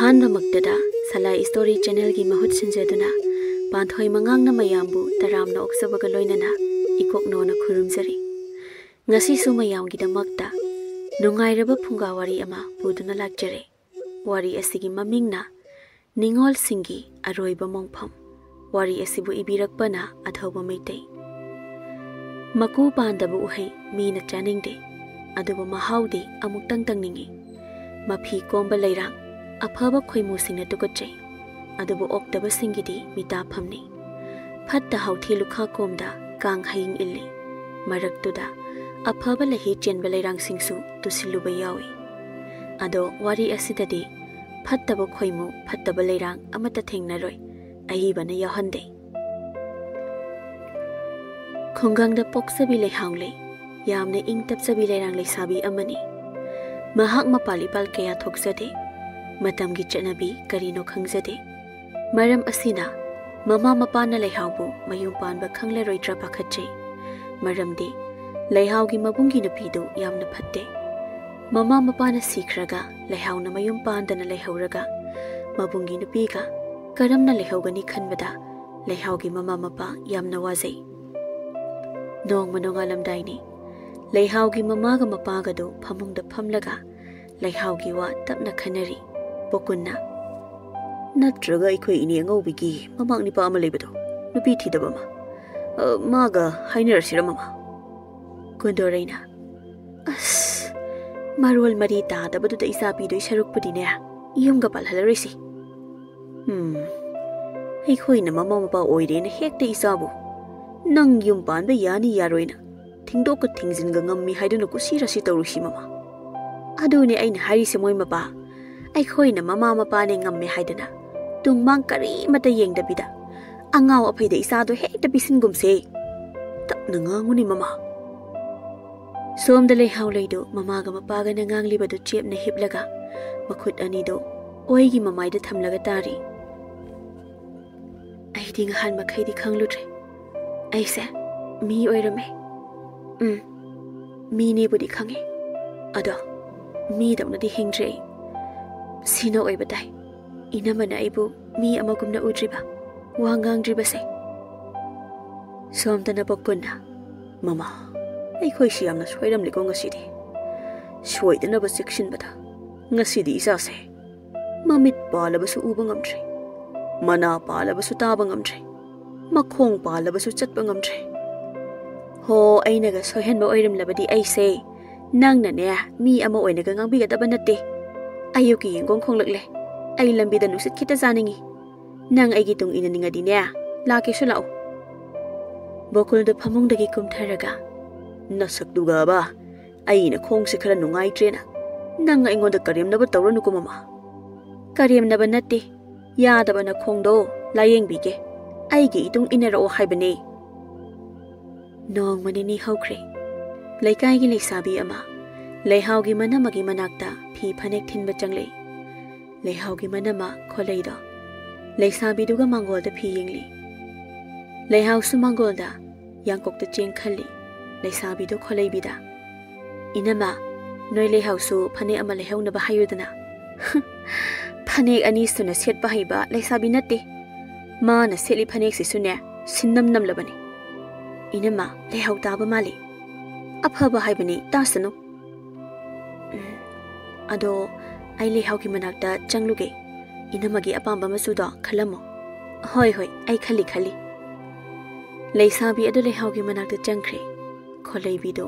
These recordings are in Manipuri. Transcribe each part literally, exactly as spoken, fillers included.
ꯑꯍꯥꯟꯕꯃꯛꯇꯗ ꯁꯂꯥꯏ ꯁ꯭ꯇꯣꯔꯤ ꯆꯦꯅꯦꯜꯒꯤ ꯃꯍꯨꯠ ꯁꯤꯟꯖꯗꯨꯅ ꯄꯥꯟꯊꯣꯏ ꯃꯉꯥꯡꯅ ꯃꯌꯥꯝꯕꯨ ꯇꯔꯥꯝꯅ ꯑꯣꯛꯆꯕꯒ ꯂꯣꯏꯅꯅ ꯏꯀꯣꯛꯅꯣꯅ ꯈꯨꯔꯨꯝꯖꯔꯤ꯫ ꯉꯁꯤꯁꯨ ꯃꯌꯥꯝꯒꯤꯗꯃꯛꯇ ꯅꯨꯡꯉꯥꯏꯔꯕ ꯐꯨꯡꯒꯥ ꯋꯥꯔꯤ ꯑꯃ ꯄꯨꯗꯨꯅ ꯂꯥꯛꯆꯔꯦ꯫ ꯋꯥꯔꯤ ꯑꯁꯤꯒꯤ ꯃꯃꯤꯡꯅ ꯅꯤꯉꯣꯜꯁꯤꯡꯒꯤ ꯑꯔꯣꯏꯕ ꯃꯣꯡꯐꯝ꯫ ꯋꯥꯔꯤ ꯑꯁꯤꯕꯨ ꯏꯕꯤꯔꯛꯄꯅ ꯑꯊꯧꯕ ꯃꯩꯇꯩ꯫ ꯃꯀꯨ ꯄꯥꯟꯗꯕ ꯎꯍꯩ ꯃꯤꯅ ꯆꯥꯅꯤꯡꯗꯦ, ꯑꯗꯨꯕꯨ ꯃꯍꯥꯎꯗꯤ ꯑꯃꯨꯛꯇꯪ ꯇꯪꯅꯤꯡꯏ꯫ ꯃꯐꯤ ꯀꯣꯝꯕ ꯂꯩꯔꯥꯡ, ꯑꯐꯕ ꯈꯣꯏꯃꯨꯁꯤꯡꯅ ꯇꯨꯀꯠꯆꯩ, ꯑꯗꯨꯕꯨ ꯑꯣꯛꯇꯕꯁꯤꯡꯒꯤꯗꯤ ꯃꯤꯇꯥꯐꯝꯅꯤ꯫ ꯐꯠꯇ ꯍꯥꯎꯊꯤ ꯂꯨꯈꯥ ꯀꯣꯝꯗ ꯀꯥꯡ ꯍꯌꯤꯡ ꯏꯜꯂꯤ꯫ ꯃꯔꯛꯇꯨꯗ ꯑꯐꯕ ꯂꯩꯍꯤ ꯆꯦꯟꯕ ꯂꯩꯔꯥꯡꯁꯤꯡꯁꯨ ꯇꯨꯁꯤꯜꯂꯨꯕ ꯌꯥꯎꯏ꯫ ꯑꯗꯣ ꯋꯥꯔꯤ ꯑꯁꯤꯗꯗꯤ ꯐꯠꯇꯕ ꯈꯣꯏꯃꯨ, ꯐꯠꯇꯕ ꯂꯩꯔꯥꯡ ꯑꯃꯠꯇ ꯊꯦꯡꯅꯔꯣꯏ, ꯑꯏꯕꯅ ꯌꯥꯎꯍꯟꯗꯦ꯫ ꯈꯨꯡꯒꯪꯗ ꯄꯣꯛꯆꯕꯤ ꯂꯩꯍꯥꯎ ꯂꯩ, ꯌꯥꯝꯅ ꯏꯪ ꯇꯞꯆꯕꯤ ꯂꯩꯔꯥꯡ ꯂꯩꯁꯥꯕꯤ ꯑꯃꯅꯤ꯫ ꯃꯍꯥꯛ ꯃꯄꯥꯜ ꯏꯄꯥꯜ ꯀꯌꯥ ꯊꯣꯛꯆꯗꯦ꯫ ꯃꯇꯝꯒꯤ ꯆꯠꯅꯕꯤ ꯀꯔꯤꯅꯣ ꯈꯪꯖꯗꯦ꯫ ꯃꯔꯝ ꯑꯁꯤꯅ ꯃꯃꯥ ꯃꯄꯥꯅ ꯂꯩꯍꯥꯎꯕꯨ ꯃꯌꯨꯝ ꯄꯥꯟꯕ ꯈꯪꯂꯔꯣꯏꯗ꯭ꯔꯥ ꯄꯥꯈꯠꯆꯩ꯫ ꯃꯔꯝꯗꯤ ꯂꯩꯍꯥꯎꯒꯤ ꯃꯕꯨꯡꯒꯤ ꯅꯨꯄꯤꯗꯨ ꯌꯥꯝꯅ ꯐꯠꯇꯦ꯫ ꯃꯃꯥ ꯃꯄꯥꯅ ꯁꯤꯈ꯭ꯔꯒ ꯂꯩꯍꯥꯎꯅ ꯃꯌꯨꯝ ꯄꯥꯟꯗꯅ ꯂꯩꯍꯧꯔꯒ ꯃꯕꯨꯡꯒꯤ ꯅꯨꯄꯤꯒ ꯀꯔꯝꯅ ꯂꯩꯍꯧꯒꯅꯤ ꯈꯟꯕꯗ ꯂꯩꯍꯥꯎꯒꯤ ꯃꯃꯥ ꯃꯄꯥ ꯌꯥꯝꯅ ꯋꯥꯖꯩ꯫ ꯅꯣꯡꯃ ꯅꯣꯡꯉꯥꯜꯂꯝꯗꯥꯏꯅꯤ꯫ ꯂꯩꯍꯥꯎꯒꯤ ꯃꯃꯥꯒ ꯃꯄꯥꯒꯗꯨ ꯐꯃꯨꯡꯗ ꯐꯝꯂꯒ ꯂꯩꯍꯥꯎꯒꯤ ꯋꯥ ꯇꯞꯅ ꯈꯟꯅꯔꯤ꯫ ꯕꯣꯀꯨꯟꯅ, "ꯅꯠꯇ꯭ꯔꯒ ꯑꯩꯈꯣꯏ ꯏꯅꯦ ꯑꯉꯧꯕꯤꯒꯤ ꯃꯃꯥꯡ ꯅꯤꯄꯥ ꯑꯃ ꯂꯩꯕꯗꯣ, ꯅꯨꯄꯤ ꯊꯤꯗꯕ ꯑꯃ, ꯑ, ꯃꯥꯒ ꯍꯥꯏꯅꯔꯁꯤꯔ ꯃꯃꯥ?" ꯀꯨꯟꯗꯣꯔꯩꯅ, "ꯑꯁ, ꯃꯔꯣꯜ ꯃꯔꯤ ꯇꯥꯗꯕꯗꯨꯗ ꯏꯆꯥ ꯄꯤꯗꯣꯏ ꯁꯔꯨꯛꯄꯨꯗꯤꯅꯦ, ꯌꯨꯝꯒ ꯄꯥꯜꯍꯜꯂꯔꯣꯏꯁꯤ꯫ ꯎꯝ, ꯑꯩꯈꯣꯏꯅ ꯃꯃꯥ ꯃꯄꯥ ꯑꯣꯏꯔꯦꯅ ꯍꯦꯛꯇ ꯏꯆꯥꯕꯨ ꯅꯪ ꯌꯨꯝ ꯄꯥꯟꯕ ꯌꯥꯅꯤ ꯌꯥꯔꯣꯏꯅ ꯊꯤꯡꯗꯣꯛꯀ ꯊꯤꯡꯖꯤꯟꯒ ꯉꯝꯃꯤ ꯍꯥꯏꯗꯨꯅ ꯀꯨꯁꯤ ꯔꯥꯁꯤ ꯇꯧꯔꯨꯁꯤ ꯃꯃꯥ꯫ ꯑꯗꯨꯅꯦ ꯑꯩꯅ ꯍꯥꯏꯔꯤꯁꯦ ꯃꯣꯏ ꯃꯄꯥ꯫ ꯑꯩꯈꯣꯏꯅ ꯃꯃꯥ ꯃꯄꯥꯅꯦ ꯉꯝꯃꯦ ꯍꯥꯏꯗꯅ ꯇꯨꯡ ꯃꯥꯡ ꯀꯔꯤꯃꯠꯇ ꯌꯦꯡꯗꯕꯤꯗ ꯑꯉꯥꯎ ꯑꯐꯩꯗ ꯏꯆꯥꯗꯣ ꯍꯦꯛꯇ ꯄꯤꯁꯤꯟꯒꯨꯝꯁꯦ꯫ ꯇꯞꯅ ꯉꯥꯡꯉꯨꯅꯦ ꯃꯃꯥ꯫" ꯁꯣꯝꯗ ꯂꯩꯍꯥꯎ ꯂꯩꯗꯨ ꯃꯃꯥꯒ ꯃꯄꯥꯒꯅ ꯉꯥꯡꯂꯤꯕꯗꯨ ꯆꯦꯞꯅ ꯍꯤꯞꯂꯒ ꯃꯈꯨꯠ ꯑꯅꯤꯗꯨ ꯑꯣꯏꯒꯤ ꯃꯃꯥꯏꯗ ꯊꯝꯂꯒ ꯇꯥꯔꯤ꯫ "ꯑꯩꯗꯤ ꯉꯍꯥꯟ ꯃꯈꯩꯗꯤ ꯈꯪꯂꯨꯗ꯭ꯔꯦ꯫ ꯑꯩꯁꯦ ꯃꯤ ꯑꯣꯏꯔꯝꯃꯦ꯫ ꯎꯝ, ꯃꯤꯅꯦꯕꯨꯗꯤ ꯈꯪꯉꯦ꯫ ꯑꯗꯣ ꯃꯤꯗꯧꯅꯗꯤ ꯍꯤꯡꯗ꯭ꯔꯦ ꯑꯩ꯫ ꯁꯤꯅ ꯑꯣꯏꯕ ꯇꯥꯏ꯫ ꯏꯅꯝꯃꯅ ꯑꯩꯕꯨ ꯃꯤ ꯑꯃꯒꯨꯝꯅ ꯎꯗ꯭ꯔꯤꯕ, ꯋꯥ ꯉꯥꯡꯗ꯭ꯔꯤꯕꯁꯦ꯫ ꯁꯣꯝꯗꯅ ꯕꯣꯀꯨꯟꯅ, "ꯃꯃꯥ, ꯑꯩꯈꯣꯏꯁꯤ ꯌꯥꯝꯅ ꯁꯣꯏꯔꯝꯂꯦꯀꯣ ꯉꯁꯤꯗꯤ꯫ ꯁꯣꯏꯗꯅꯕ ꯆꯦꯛꯁꯤꯟꯕꯗ ꯉꯁꯤꯗꯤ ꯏꯆꯥꯁꯦ ꯃꯃꯤꯠ ꯄꯥꯜꯂꯕꯁꯨ ꯎꯕ ꯉꯝꯗ꯭ꯔꯦ, ꯃꯅꯥ ꯄꯥꯜꯂꯕꯁꯨ ꯇꯥꯕ ꯉꯝꯗ꯭ꯔꯦ, ꯃꯈꯣꯡ ꯄꯥꯜꯂꯕꯁꯨ ꯆꯠꯄ ꯉꯝꯗ꯭ꯔꯦ꯫ ꯍꯣ, ꯑꯩꯅꯒ ꯁꯣꯏꯍꯟꯕ ꯑꯣꯏꯔꯝꯂꯕꯗꯤ ꯑꯩꯁꯦ ꯅꯪꯅꯅꯦ ꯃꯤ ꯑꯃ ꯑꯣꯏꯅꯒ ꯉꯥꯡꯕꯤꯒꯗꯕ ꯅꯠꯇꯦ꯫ ꯑꯌꯨꯛꯀꯤ ꯌꯦꯡꯒꯣꯡ ꯈꯣꯡꯂꯛꯂꯦ, ꯑꯩ ꯂꯝꯕꯤꯗ ꯅꯨꯡꯁꯤꯠ ꯈꯤꯇ ꯆꯥꯅꯤꯡꯉꯤ꯫ ꯅꯪ ꯑꯩꯒꯤ ꯇꯨꯡ ꯏꯟꯅꯅꯤꯡꯉꯗꯤꯅꯦ, ꯂꯥꯛꯀꯦꯁꯨ ꯂꯥꯛꯎ꯫" ꯕꯣꯀꯨꯜꯗꯣ ꯐꯃꯨꯡꯗꯒꯤ ꯀꯨꯝꯊꯔꯒ, "ꯅꯁꯛꯇꯨꯒꯕ, ꯑꯩꯅ ꯈꯣꯡꯁꯦ ꯈꯔ ꯅꯨꯡꯉꯥꯏꯇ꯭ꯔꯦꯅ ꯅꯪ ꯑꯩꯉꯣꯟꯗ ꯀꯔꯦꯝꯅꯕ ꯇꯧꯔꯅꯨꯀꯣ ꯃꯃꯥ꯫" "ꯀꯔꯦꯝꯅꯕ ꯅꯠꯇꯦ, ꯌꯥꯗꯕ ꯅꯈꯣꯡꯗꯣ ꯂꯥꯌꯦꯡꯕꯤꯒꯦ, ꯑꯩꯒꯤ ꯏꯇꯨꯡ ꯏꯟꯅꯔꯛꯑꯣ ꯍꯥꯏꯕꯅꯦ꯫" ꯅꯣꯡꯃ ꯅꯤꯅꯤ ꯍꯧꯈ꯭ꯔꯦ꯫ ꯂꯩꯀꯥꯏꯒꯤ ꯂꯩꯁꯥꯕꯤ ꯑꯃ ꯂꯩꯍꯥꯎꯒꯤ ꯃꯅꯝꯃꯒꯤ ꯃꯅꯥꯛꯇ ꯐꯤ ꯐꯅꯦꯛ ꯊꯤꯟꯕ ꯆꯪꯂꯛꯏ꯫ ꯂꯩꯍꯥꯎꯒꯤ ꯃꯅꯝꯃ ꯈꯣꯂꯩꯗꯣ ꯂꯩꯁꯥꯕꯤꯗꯨꯒ ꯃꯥꯡꯒꯣꯜꯗ ꯐꯤ ꯌꯦꯡꯂꯤ꯫ ꯂꯩꯍꯥꯎꯁꯨ ꯃꯥꯡꯒꯣꯜꯗ ꯌꯥꯡꯀꯣꯛꯇ ꯆꯦꯡ ꯈꯜꯂꯤ꯫ ꯂꯩꯁꯥꯕꯤꯗꯣ ꯈꯣꯂꯩꯕꯤꯗ, "ꯏꯅꯝꯃ, ꯅꯣꯏ ꯂꯩꯍꯥꯎꯁꯨ ꯐꯅꯦꯛ ꯑꯃ ꯂꯩꯍꯧꯅꯕ ꯍꯥꯏꯌꯨꯗꯅ꯫" "ꯐꯅꯦꯛ ꯑꯅꯤ ꯁꯨꯅ ꯁꯦꯠꯄ ꯍꯩꯕ ꯂꯩꯁꯥꯕꯤ ꯅꯠꯇꯦ꯫ ꯃꯥꯅ ꯁꯦꯠꯂꯤ ꯐꯅꯦꯛꯁꯤꯁꯨꯅꯦ, ꯁꯤꯟꯅꯝ ꯅꯝꯂꯕꯅꯤ꯫ ꯏꯅꯝꯃ, ꯂꯩꯍꯥꯎ ꯇꯥꯕ ꯃꯥꯜꯂꯤ꯫ ꯑꯐꯕ ꯍꯥꯏꯕꯅꯤ, ꯇꯥꯁꯅꯨ꯫ ꯎꯝ, ꯑꯗꯣ ꯑꯩ ꯂꯩꯍꯥꯎꯒꯤ ꯃꯅꯥꯛꯇ ꯆꯪꯂꯨꯒꯦ꯫ ꯏꯅꯝꯃꯒꯤ ꯑꯄꯥꯝꯕ ꯃꯆꯨꯗꯣ ꯈꯜꯂꯝꯃꯣ꯫" "ꯍꯣꯏ, ꯍꯣꯏ, ꯑꯩ ꯈꯜꯂꯤ, ꯈꯜꯂꯤ꯫" ꯂꯩꯁꯥꯕꯤ ꯑꯗꯨ ꯂꯩꯍꯥꯎꯒꯤ ꯃꯅꯥꯛꯇ ꯆꯪꯈ꯭ꯔꯦ꯫ ꯈꯣꯂꯩꯕꯤꯗꯨ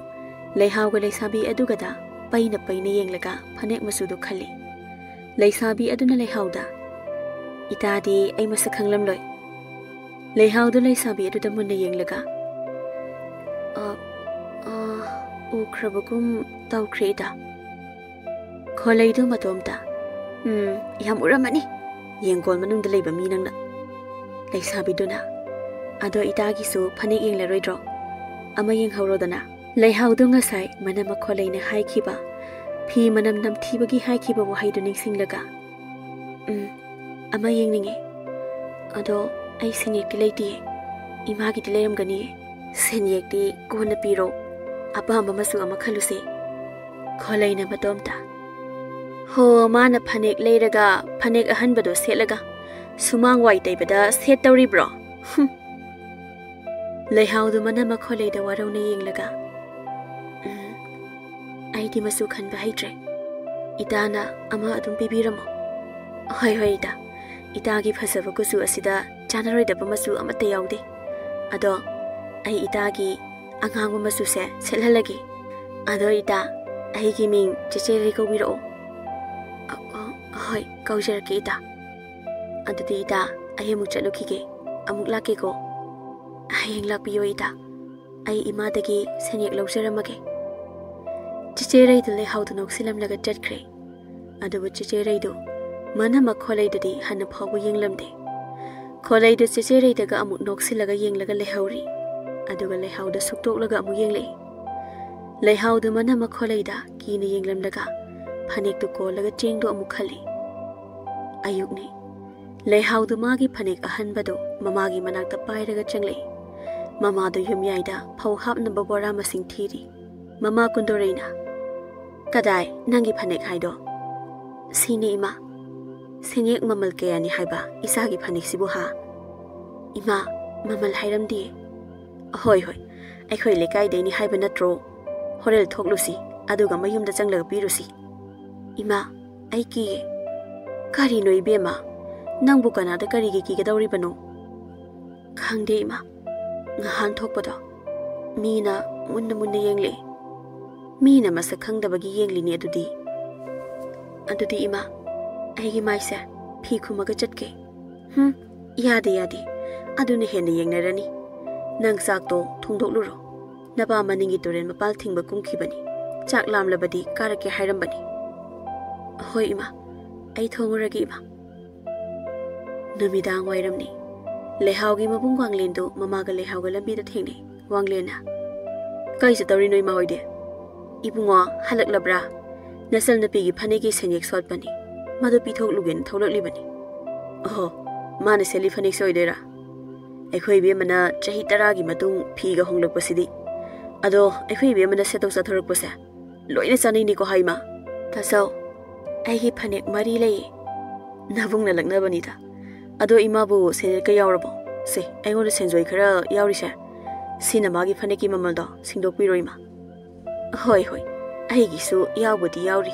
ꯂꯩꯍꯥꯎꯒ ꯂꯩꯁꯥꯕꯤ ꯑꯗꯨꯒꯗ ꯄꯩꯅ ꯄꯩꯅ ꯌꯦꯡꯂꯒ ꯐꯅꯦꯛ ꯃꯆꯨꯗꯨ ꯈꯜꯂꯤ꯫ ꯂꯩꯁꯥꯕꯤ ꯑꯗꯨꯅ ꯂꯩꯍꯥꯎꯗ, "ꯏꯇꯥꯗꯤ ꯑꯩ ꯃꯁꯛ ꯈꯪꯂꯝꯂꯣꯏ꯫" ꯂꯩꯍꯥꯎꯗꯨ ꯂꯩꯁꯥꯕꯤ ꯑꯗꯨꯗ ꯃꯨꯟꯅ ꯌꯦꯡꯂꯒ, "ꯑ, ꯑ, ꯎꯈ꯭ꯔꯕꯒꯨꯝ ꯇꯧꯈ꯭ꯔꯦ ꯏꯇꯥ꯫" ꯈꯣꯂꯩꯗꯨ ꯃꯇꯣꯝꯇ, "ꯎꯝ, ꯌꯥꯝ ꯎꯔꯝꯃꯅꯤ, ꯌꯦꯡꯒꯣꯜ ꯃꯅꯨꯡꯗ ꯂꯩꯕ ꯃꯤ ꯅꯪꯅ꯫" ꯂꯩꯁꯥꯕꯤꯗꯨꯅ, "ꯑꯗꯣ ꯏꯇꯥꯒꯤꯁꯨ ꯐꯅꯦꯛ ꯌꯦꯡꯂꯔꯣꯏꯗ꯭ꯔꯣ? ꯑꯃ ꯌꯦꯡꯍꯧꯔꯣꯗꯅ꯫" ꯂꯩꯍꯥꯎꯗꯨ ꯉꯁꯥꯏ ꯃꯅꯝꯃ ꯈꯣꯂꯩꯅ ꯍꯥꯏꯈꯤꯕ, ꯐꯤ ꯃꯅꯝ ꯅꯝꯊꯤꯕꯒꯤ ꯍꯥꯏꯈꯤꯕ ꯋꯥꯍꯩꯗꯨ ꯅꯤꯡꯁꯤꯡꯂꯒ, "ꯎꯝ, ꯑꯃ ꯌꯦꯡꯅꯤꯡꯉꯦ꯫ ꯑꯗꯣ ꯑꯩ ꯁꯦꯟꯌꯦꯛꯇꯤ ꯂꯩꯇꯤꯌꯦ꯫ ꯏꯃꯥꯒꯤꯗꯤ ꯂꯩꯔꯝꯒꯅꯤꯌꯦ꯫" "ꯁꯦꯟꯌꯦꯛꯇꯤ ꯀꯣꯟꯅ ꯄꯤꯔꯣ꯫ ꯑꯄꯥꯝꯕ ꯃꯆꯨ ꯑꯃ ꯈꯜꯂꯨꯁꯦ꯫" ꯈꯣꯂꯩꯅ ꯃꯇꯣꯝꯇ, ꯍꯣ, ꯃꯥꯅ ꯐꯅꯦꯛ ꯂꯩꯔꯒ ꯐꯅꯦꯛ ꯑꯍꯟꯕꯗꯣ ꯁꯦꯠꯂꯒ ꯁꯨꯃꯥꯡ ꯋꯥꯏ ꯇꯩꯕꯗ ꯁꯦꯠꯇꯧꯔꯤꯕ꯭ꯔꯣ? ꯍꯨꯝ꯫ ꯂꯩꯍꯥꯎꯗꯨ ꯃꯅꯝ ꯃꯈꯣꯜꯂꯩꯗ ꯋꯥꯔꯧꯅ ꯌꯦꯡꯂꯒ, "ꯎꯝ, ꯑꯩꯗꯤ ꯃꯆꯨ ꯈꯟꯕ ꯍꯩꯇ꯭ꯔꯦ꯫ ꯏꯇꯥꯅ ꯑꯃ ꯑꯗꯨꯝ ꯄꯤꯕꯤꯔꯝꯃꯣ꯫" "ꯍꯣꯏ, ꯍꯣꯏ, ꯏꯇꯥ꯫ ꯏꯇꯥꯒꯤ ꯐꯖꯕ ꯀꯨꯆꯨ ꯑꯁꯤꯗ ꯆꯥꯟꯅꯔꯣꯏꯗꯕ ꯃꯆꯨ ꯑꯃꯠꯇ ꯌꯥꯎꯗꯦ꯫ ꯑꯗꯣ ꯑꯩ ꯏꯇꯥꯒꯤ ꯑꯉꯥꯡꯕ ꯃꯆꯨꯁꯦ ꯁꯦꯠꯍꯜꯂꯒꯦ꯫ ꯑꯗꯣ ꯏꯇꯥ, ꯑꯩꯒꯤ ꯃꯤꯡ ꯆꯦꯆꯦ ꯂꯩ ꯀꯧꯕꯤꯔꯛꯑꯣ꯫" "ꯑ, ꯑ, ꯍꯣꯏ, ꯀꯧꯖꯔꯛꯀꯦ ꯏꯇꯥ꯫ ꯑꯗꯨꯗꯤ ꯏꯇꯥ, ꯑꯩ ꯑꯃꯨꯛ ꯆꯠꯂꯨꯈꯤꯒꯦ꯫ ꯑꯃꯨꯛ ꯂꯥꯛꯀꯦꯀꯣ꯫" "ꯍꯌꯦꯡ ꯂꯥꯛꯄꯤꯌꯣ ꯏꯇꯥ꯫ ꯑꯩ ꯏꯃꯥꯗꯒꯤ ꯁꯦꯟꯌꯦꯛ ꯂꯧꯖꯔꯝꯃꯒꯦ꯫" ꯆꯦꯆꯦ ꯔꯩꯗꯨ ꯂꯩꯍꯥꯎꯗꯨ ꯅꯣꯛꯁꯤꯜꯂꯝꯂꯒ ꯆꯠꯈ꯭ꯔꯦ꯫ ꯑꯗꯨꯕꯨ ꯆꯦꯆꯦ ꯔꯩꯗꯨ ꯃꯅꯝꯃ ꯈꯣꯂꯩꯗꯨꯗꯤ ꯍꯟꯅ ꯐꯥꯎꯕ ꯌꯦꯡꯂꯝꯗꯦ꯫ ꯈꯣꯂꯩꯗꯨ ꯆꯦꯆꯦ ꯔꯩꯗꯒ ꯑꯃꯨꯛ ꯅꯣꯛꯁꯤꯜꯂꯒ ꯌꯦꯡꯂꯒ ꯂꯩꯍꯧꯔꯤ꯫ ꯑꯗꯨꯒ ꯂꯩꯍꯥꯎꯗ ꯁꯨꯛꯇꯣꯛꯂꯒ ꯑꯃꯨꯛ ꯌꯦꯡꯂꯛꯏ꯫ ꯂꯩꯍꯥꯎꯗꯨ ꯃꯅꯝꯃ ꯈꯣꯂꯩꯗ ꯀꯤꯅ ꯌꯦꯡꯂꯝꯂꯒ ꯐꯅꯦꯛꯇꯨ ꯀꯣꯜꯂꯒ ꯆꯦꯡꯗꯨ ꯑꯃꯨꯛ ꯈꯜꯂꯤ꯫ ꯑꯌꯨꯛꯅꯤ꯫ ꯂꯩꯍꯥꯎꯗꯨ ꯃꯥꯒꯤ ꯐꯅꯦꯛ ꯑꯍꯟꯕꯗꯨ ꯃꯃꯥꯒꯤ ꯃꯅꯥꯛꯇ ꯄꯥꯏꯔꯒ ꯆꯪꯂꯛꯏ꯫ ꯃꯃꯥꯗꯨ ꯌꯨꯝꯌꯥꯏꯗ ꯐꯧ ꯍꯥꯞꯅꯕ ꯕꯣꯔꯥ ꯃꯁꯤꯡ ꯊꯤꯔꯤ꯫ ꯃꯃꯥ ꯀꯨꯟꯗꯣꯔꯩꯅ, "ꯀꯗꯥꯏ ꯅꯪꯒꯤ ꯐꯅꯦꯛ ꯍꯥꯏꯗꯣ?" "ꯁꯤꯅꯦ ꯏꯃꯥ꯫" "ꯁꯦꯟꯌꯦꯛ ꯃꯃꯜ ꯀꯌꯥꯅꯤ ꯍꯥꯏꯕ ꯏꯆꯥꯒꯤ ꯐꯅꯦꯛꯁꯤꯕꯨ ꯍꯥ?" "ꯏꯃꯥ, ꯃꯃꯜ ꯍꯥꯏꯔꯝꯗꯤꯌꯦ꯫" "ꯍꯣꯏ, ꯍꯣꯏ, ꯑꯩꯈꯣꯏ ꯂꯩꯀꯥꯏꯗꯩꯅꯤ ꯍꯥꯏꯕ ꯅꯠꯇ꯭ꯔꯣ? ꯍꯣꯔꯦꯟ ꯊꯣꯛꯂꯨꯁꯤ, ꯑꯗꯨꯒ ꯃꯌꯨꯝꯗ ꯆꯪꯂꯒ ꯄꯤꯔꯨꯁꯤ꯫" "ꯏꯃꯥ, ꯑꯩ ꯀꯤꯌꯦ꯫" "ꯀꯔꯤꯅꯣ ꯏꯕꯦꯝꯃ? ꯅꯪꯕꯨ ꯀꯅꯥꯗ ꯀꯔꯤꯒꯤ ꯀꯤꯒꯗꯧꯔꯤꯕꯅꯣ?" "ꯈꯪꯗꯦ ꯏꯃꯥ, ꯉꯍꯥꯟ ꯊꯣꯛꯄꯗꯣ ꯃꯤꯅ ꯃꯨꯟꯅ ꯃꯨꯟꯅ ꯌꯦꯡꯂꯛꯑꯦ꯫ ꯃꯤꯅ ꯃꯁꯛ ꯈꯪꯗꯕꯒꯤ ꯌꯦꯡꯂꯤꯅꯦ ꯑꯗꯨꯗꯤ꯫" "ꯑꯗꯨꯗꯤ ꯏꯃꯥ, ꯑꯩꯒꯤ ꯃꯥꯏꯁꯦ ꯐꯤ ꯈꯨꯝꯃꯒ ꯆꯠꯀꯦ꯫" "ꯍꯨꯝ, ꯌꯥꯗꯦ, ꯌꯥꯗꯦ꯫ ꯑꯗꯨꯅ ꯍꯦꯟꯅ ꯌꯦꯡꯅꯔꯅꯤ꯫ ꯅꯪ ꯆꯥꯛꯇꯣ ꯊꯣꯡꯗꯣꯛꯂꯨꯔꯣ꯫ ꯅꯄꯥ ꯃꯅꯤꯡꯒꯤ ꯇꯨꯔꯦꯜ ꯃꯄꯥꯜ ꯊꯤꯡꯕ ꯀꯨꯝꯈꯤꯕꯅꯤ꯫ ꯆꯥꯛ ꯂꯥꯝꯂꯕꯗꯤ ꯀꯥꯔꯛꯀꯦ ꯍꯥꯏꯔꯝꯕꯅꯤ꯫" "ꯍꯣꯏ ꯏꯃꯥ, ꯑꯩ ꯊꯣꯡꯉꯨꯔꯒꯦ ꯏꯃꯥ꯫" ꯅꯨꯃꯤꯗꯥꯡ ꯋꯥꯏꯔꯝꯅꯤ꯫ ꯂꯩꯍꯥꯎꯒꯤ ꯃꯕꯨꯡ ꯋꯥꯡꯂꯦꯟꯗꯨ ꯃꯃꯥꯒ ꯂꯩꯍꯥꯎꯒ ꯂꯝꯕꯤꯗ ꯊꯦꯡꯅꯩ꯫ ꯋꯥꯡꯂꯦꯟꯅ, "ꯀꯥꯏ ꯆꯠꯇꯧꯔꯤꯅꯣ ꯏꯃꯥ ꯍꯣꯏꯗꯤ?" "ꯏꯕꯨꯡꯉꯣ, ꯍꯜꯂꯛꯂꯕ꯭ꯔꯥ? ꯅꯆꯟꯅꯨꯄꯤꯒꯤ ꯐꯅꯦꯛꯀꯤ ꯁꯦꯟꯌꯦꯛ ꯁꯣꯠꯄꯅꯤ꯫ ꯃꯗꯨ ꯄꯤꯊꯣꯛꯂꯨꯒꯦꯅ ꯊꯣꯛꯂꯛꯂꯤꯕꯅꯤ꯫" "ꯑꯣꯍꯣ, ꯃꯥꯅ ꯁꯦꯠꯂꯤ ꯐꯅꯦꯛꯁꯦ ꯑꯣꯏꯗꯣꯏꯔꯥ? ꯑꯩꯈꯣꯏ ꯏꯕꯦꯝꯃꯅ ꯆꯍꯤ ꯇꯔꯥꯒꯤ ꯃꯇꯨꯡ ꯐꯤꯒ ꯍꯣꯡꯂꯛꯄꯁꯤꯗꯤ꯫ ꯑꯗꯣ ꯑꯩꯈꯣꯏ ꯏꯕꯦꯝꯃꯅ ꯁꯦꯠꯇꯧ ꯆꯥꯊꯣꯔꯛꯄꯁꯦ ꯂꯣꯏꯅ ꯆꯥꯅꯩꯅꯤꯀꯣ ꯍꯥꯏꯃ꯫" "ꯇꯥꯆꯧ, ꯑꯩꯒꯤ ꯐꯅꯦꯛ ꯃꯔꯤ ꯂꯩꯌꯦ꯫ ꯅꯕꯨꯡꯅ ꯂꯛꯅꯕꯅꯤꯗ꯫ ꯑꯗꯣ ꯏꯃꯥꯕꯨ ꯁꯦꯅꯦꯠꯀ ꯌꯥꯎꯔꯕꯣ? ꯁꯦ, ꯑꯩꯉꯣꯟꯗ ꯁꯦꯟꯖꯣꯏ ꯈꯔ ꯌꯥꯎꯔꯤꯁꯦ꯫ ꯁꯤꯅ ꯃꯥꯒꯤ ꯐꯅꯦꯛꯀꯤ ꯃꯃꯜꯗꯣ ꯁꯤꯡꯗꯣꯛꯄꯤꯔꯣ ꯏꯃꯥ꯫ ꯍꯣꯏ, ꯍꯣꯏ, ꯑꯩꯒꯤꯁꯨ ꯌꯥꯎꯕꯨꯗꯤ ꯌꯥꯎꯔꯤ꯫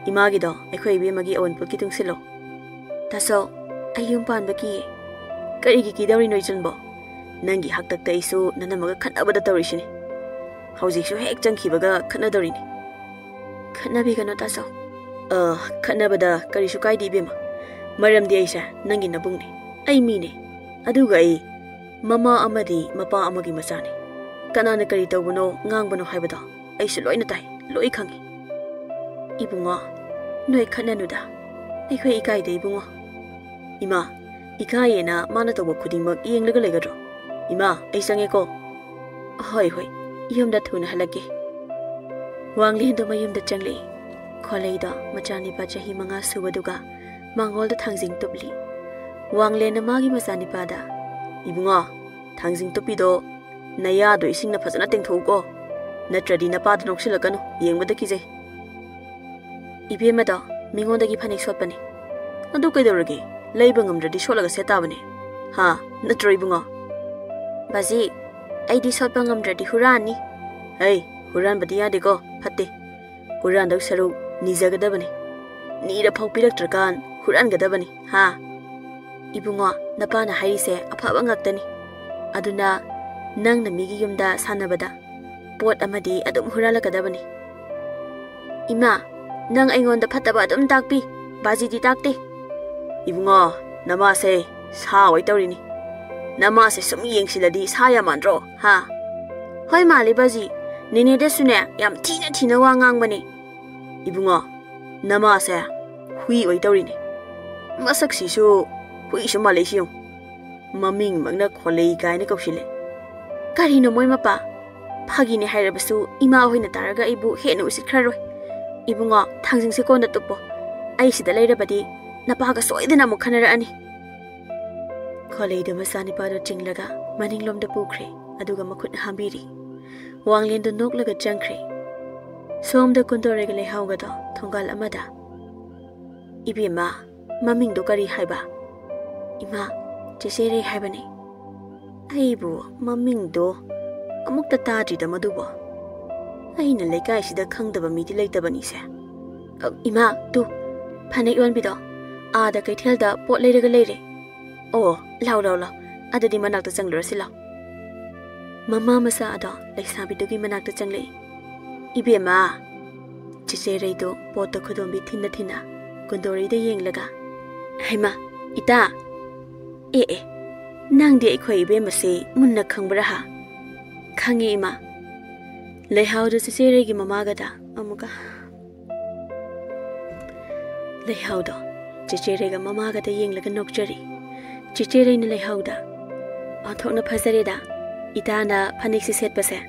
ꯏꯃꯥꯒꯤꯗꯣ ꯑꯩꯈꯣꯏ ꯏꯕꯦꯝꯃꯒꯤ ꯑꯋꯨꯟꯄꯣꯠꯀꯤ ꯇꯨꯡꯁꯤꯜꯂꯣ꯫ ꯇꯥꯆꯧ, ꯑꯩ ꯌꯨꯝ ꯄꯥꯟꯕ ꯀꯤꯌꯦ꯫ ꯀꯔꯤꯒꯤ ꯀꯤꯗꯧꯔꯤꯅꯣ ꯏꯆꯟꯕꯣ? ꯅꯪꯒꯤ ꯍꯥꯛꯇꯛꯇ ꯑꯩꯁꯨ ꯅꯅꯝꯃꯒ ꯈꯠꯅꯕꯗ ꯇꯧꯔꯤꯁꯤꯅꯤ꯫ ꯍꯧꯖꯤꯛꯁꯨ ꯍꯦꯛ ꯆꯪꯈꯤꯕꯒ ꯈꯠꯅꯗꯧꯔꯤꯅꯤ꯫ ꯈꯠꯅꯕꯤꯒꯅꯨ ꯇꯥꯆꯧ꯫ ꯑ, ꯈꯠꯅꯕꯗ ꯀꯔꯤꯁꯨ ꯀꯥꯏꯗꯦ ꯏꯕꯦꯝꯃ꯫ ꯃꯔꯝꯗꯤ ꯑꯩꯁꯦ ꯅꯪꯒꯤ ꯅꯕꯨꯡꯅꯤ꯫ ꯑꯩ ꯃꯤꯅꯤ꯫ ꯑꯗꯨꯒ ꯑꯩ ꯃꯃꯥ ꯑꯃꯗꯤ ꯃꯄꯥ ꯑꯃꯒꯤ ꯃꯆꯥꯅꯤ꯫ ꯀꯅꯥꯅ ꯀꯔꯤ ꯇꯧꯕꯅꯣ ꯉꯥꯡꯕꯅꯣ ꯍꯥꯏꯕꯗꯣ ꯑꯩꯁꯨ ꯂꯣꯏꯅ ꯇꯥꯏ, ꯂꯣꯏ ꯈꯪꯉꯤ꯫ ꯏꯕꯨꯡꯉꯣ, ꯅꯣꯏ ꯈꯠꯅꯅꯨꯗ꯫ ꯑꯩꯈꯣꯏ ꯏꯀꯥꯏꯗ ꯏꯕꯨꯡꯉꯣ꯫ ꯏꯃꯥ, ꯏꯀꯥꯏꯌꯦꯅ ꯃꯥꯅ ꯇꯧꯕ ꯈꯨꯗꯤꯡꯃꯛ ꯌꯦꯡꯂꯒ ꯂꯩꯒꯗ꯭ꯔꯣ? ꯏꯃꯥ, ꯑꯩ ꯆꯪꯉꯦꯀꯣ꯫ ꯍꯣꯏ, ꯍꯣꯏ, ꯌꯨꯝꯗ ꯊꯨꯅ ꯍꯜꯂꯛꯀꯦ꯫ ꯋꯥꯡꯂꯦꯟꯗꯣ ꯃꯌꯨꯝꯗ ꯆꯪꯂꯛꯏ꯫ ꯈꯣꯂꯩꯗꯣ ꯃꯆꯥꯅꯤꯄꯥ ꯆꯍꯤ ꯃꯉꯥ ꯁꯨꯕꯗꯨꯒ ꯃꯥꯡꯒꯣꯜꯗ ꯊꯥꯡꯖꯤꯡ ꯇꯨꯞꯂꯤ꯫ ꯋꯥꯡꯂꯦꯟꯅ ꯃꯥꯒꯤ ꯃꯆꯥꯅꯤꯄꯥꯗ, "ꯏꯕꯨꯡꯉꯣ, ꯊꯥꯡꯖꯤꯡ ꯇꯨꯞꯄꯤꯗꯣ ꯅꯌꯥꯗꯣ ꯏꯁꯤꯡꯅ ꯐꯖꯅ ꯇꯦꯡꯊꯣꯛꯎꯀꯣ, ꯅꯠꯇ꯭ꯔꯗꯤ ꯅꯄꯥꯗ ꯅꯣꯛꯁꯤꯜꯂꯛꯀꯅꯨ, ꯌꯦꯡꯕꯗ ꯀꯤꯖꯩ꯫" "ꯏꯕꯦꯝꯃꯗꯣ ꯃꯤꯉꯣꯟꯗꯒꯤ ꯐꯅꯦꯛ ꯁꯣꯠꯄꯅꯦ꯫" "ꯑꯗꯨ ꯀꯩꯗꯧꯔꯒꯦ? ꯂꯩꯕ ꯉꯝꯗ꯭ꯔꯗꯤ ꯁꯣꯠꯂꯒ ꯁꯦꯠ ꯇꯥꯕꯅꯦ꯫ ꯍꯥ? ꯅꯠꯇ꯭ꯔꯣ ꯏꯕꯨꯡꯉꯣ?" "ꯕꯥꯖꯤ, ꯑꯩꯗꯤ ꯁꯣꯠꯄ ꯉꯝꯗ꯭ꯔꯗꯤ ꯍꯨꯔꯥꯟꯅꯤ꯫" "ꯍꯩ, ꯍꯨꯔꯥꯟꯕꯗꯤ ꯌꯥꯗꯦꯀꯣ, ꯐꯠꯇꯦ꯫ ꯍꯨꯔꯥꯟꯗꯧ ꯁꯔꯨꯛ ꯅꯤꯖꯒꯗꯕꯅꯤ꯫ ꯅꯤꯔ ꯐꯥꯎ ꯄꯤꯔꯛꯇ꯭ꯔꯀꯥꯟ ꯍꯨꯔꯥꯟꯒꯗꯕꯅꯤ, ꯍꯥ?" "ꯏꯕꯨꯡꯉꯣ, ꯅꯄꯥꯅ ꯍꯥꯏꯔꯤꯁꯦ ꯑꯐꯕ ꯉꯥꯛꯇꯅꯤ꯫ ꯑꯗꯨꯅ ꯅꯪꯅ ꯃꯤꯒꯤ ꯌꯨꯝꯗ ꯁꯥꯟꯅꯕꯗ ꯄꯣꯠ ꯑꯃꯗꯤ ꯑꯗꯨꯝ ꯍꯨꯔꯥꯜꯂꯛꯀꯗꯕꯅꯤ꯫" "ꯏꯃꯥ, ꯅꯪ ꯑꯩꯉꯣꯟꯗ ꯐꯠꯇꯕ ꯑꯗꯨꯝ ꯇꯥꯛꯄꯤ, ꯕꯥꯖꯤꯗꯤ ꯇꯥꯛꯇꯦ꯫" "ꯏꯕꯨꯡꯉꯣ, ꯅꯃꯥꯁꯦ ꯁꯥ ꯑꯣꯏ ꯇꯧꯔꯤꯅꯤ꯫ ꯅꯃꯥꯁꯦ ꯁꯨꯝ ꯌꯦꯡꯁꯤꯜꯂꯗꯤ ꯁꯥ ꯌꯥꯝ ꯃꯥꯟꯗ꯭ꯔꯣ, ꯍꯥ?" "ꯍꯣꯏ ꯃꯥꯜꯂꯦ ꯕꯥꯖꯤ, ꯅꯦꯅꯦꯗꯁꯨꯅꯦ ꯌꯥꯝ ꯊꯤꯅ ꯊꯤꯅ ꯋꯥ ꯉꯥꯡꯕꯅꯦ꯫" "ꯏꯕꯨꯡꯉꯣ, ꯅꯃꯥꯁꯦ ꯍꯨꯏ ꯑꯣꯏ ꯇꯧꯔꯤꯅꯦ꯫ ꯃꯁꯛꯁꯤꯁꯨ ꯍꯨꯏꯁꯨ ꯃꯥꯜꯂꯛꯏꯁꯤ ꯌꯦꯡꯉꯨ꯫ ꯃꯃꯤꯡꯃꯛꯅ ꯈꯣꯂꯩ ꯀꯥꯏꯅ ꯀꯧꯁꯤꯜꯂꯦ꯫" "ꯀꯔꯤꯅꯣ ꯃꯣꯏ ꯃꯄꯥ? ꯐꯥꯒꯤꯅꯦ ꯍꯥꯏꯔꯕꯁꯨ ꯏꯃꯥ ꯍꯣꯏꯅ ꯇꯥꯔꯒ ꯑꯩꯕꯨ ꯍꯦꯟꯅ ꯎꯁꯤꯠꯈ꯭ꯔꯔꯣꯏ꯫ ꯏꯕꯨꯡꯉꯣ, ꯊꯥꯡꯖꯤꯡꯁꯦ ꯀꯣꯟꯅ ꯇꯨꯞꯄꯣ꯫ ꯑꯩ ꯁꯤꯗ ꯂꯩꯔꯕꯗꯤ ꯅꯄꯥꯒ ꯁꯣꯏꯗꯅ ꯑꯃꯨꯛ ꯈꯟꯅꯔꯛꯑꯅꯤ꯫" ꯈꯣꯂꯩꯗꯨ ꯃꯆꯥꯅꯤꯄꯥꯗꯨ ꯆꯤꯡꯂꯒ ꯃꯅꯤꯡꯂꯣꯝꯗ ꯄꯨꯈ꯭ꯔꯦ, ꯑꯗꯨꯒ ꯃꯈꯨꯠꯅ ꯍꯥꯝꯕꯤꯔꯤ꯫ ꯋꯥꯡꯂꯦꯟꯗꯨ ꯅꯣꯛꯂꯒ ꯆꯪꯈ꯭ꯔꯦ꯫ ꯁꯣꯝꯗ ꯀꯨꯟꯗꯣꯔꯦꯒ ꯂꯩꯍꯥꯎꯒꯗꯣ ꯊꯣꯡꯒꯥꯜ ꯑꯃꯗ "ꯏꯕꯦꯝꯃ, ꯃꯃꯤꯡꯗꯣ ꯀꯔꯤ ꯍꯥꯏꯕ?" "ꯏꯃꯥ, ꯆꯦꯆꯦ ꯔꯩ ꯍꯥꯏꯕꯅꯦ꯫" "ꯑꯩꯕꯨ ꯃꯃꯤꯡꯗꯣ ꯑꯃꯨꯛꯇ ꯇꯥꯗ꯭ꯔꯤꯗ ꯃꯗꯨꯕꯣ꯫ ꯑꯩꯅ ꯂꯩꯀꯥꯏꯁꯤꯗ ꯈꯪꯗꯕ ꯃꯤꯗꯤ ꯂꯩꯇꯕꯅꯤꯁꯦ꯫ ꯑ, ꯏꯃꯥ, ꯇꯨ, ꯐꯅꯦꯛ ꯌꯣꯟꯕꯤꯗꯣ ꯑꯥꯗ ꯀꯩꯊꯦꯜꯗ ꯄꯣꯠ ꯂꯩꯔꯒ ꯂꯩꯔꯦ꯫ ꯑꯣ, ꯂꯥꯎ, ꯂꯥꯎ, ꯂꯥꯎ꯫ ꯑꯗꯨꯗꯤ ꯃꯅꯥꯛꯇ ꯆꯪꯂꯨꯔꯁꯤ ꯂꯥꯎ꯫" ꯃꯃꯥ ꯃꯆꯥ ꯑꯗꯣ ꯂꯩꯁꯥꯕꯤꯗꯨꯒꯤ ꯃꯅꯥꯛꯇ ꯆꯪꯂꯛꯏ꯫ "ꯏꯕꯦꯝꯃ!" ꯆꯦꯆꯦ ꯔꯩꯗꯣ ꯄꯣꯠꯇ ꯈꯨꯗꯣꯝꯕꯤ ꯊꯤꯟꯅ ꯊꯤꯟꯅ ꯀꯨꯟꯗꯣꯔꯤꯗ ꯌꯦꯡꯂꯒ, "ꯍꯩꯃꯥ, ꯏꯇꯥ! ꯑꯦ, ꯑꯦ, ꯅꯪꯗꯤ ꯑꯩꯈꯣꯏ ꯏꯕꯦꯝꯃꯁꯤ ꯃꯨꯟꯅ ꯈꯪꯕ꯭ꯔꯥ ꯍꯥ?" "ꯈꯪꯉꯤ, ꯏꯃꯥ꯫" ꯂꯩꯍꯥꯎꯗꯨ ꯆꯦꯆꯦ ꯔꯩꯒꯤ ꯃꯃꯥꯒꯗ ꯑꯃꯨꯛꯀ ꯂꯩꯍꯥꯎꯗꯣ ꯆꯦꯆꯦ ꯔꯩꯒ ꯃꯃꯥꯒꯗ ꯌꯦꯡꯂꯒ ꯅꯣꯛꯆꯔꯤ꯫ ꯆꯦꯆꯦ ꯔꯩꯅ ꯂꯩꯍꯥꯎꯗ, "ꯑꯣꯟꯊꯣꯛꯅ ꯐꯖꯔꯦꯗ ꯏꯇꯥꯅ ꯐꯅꯦꯛꯁꯤ ꯁꯦꯠꯄꯁꯦ꯫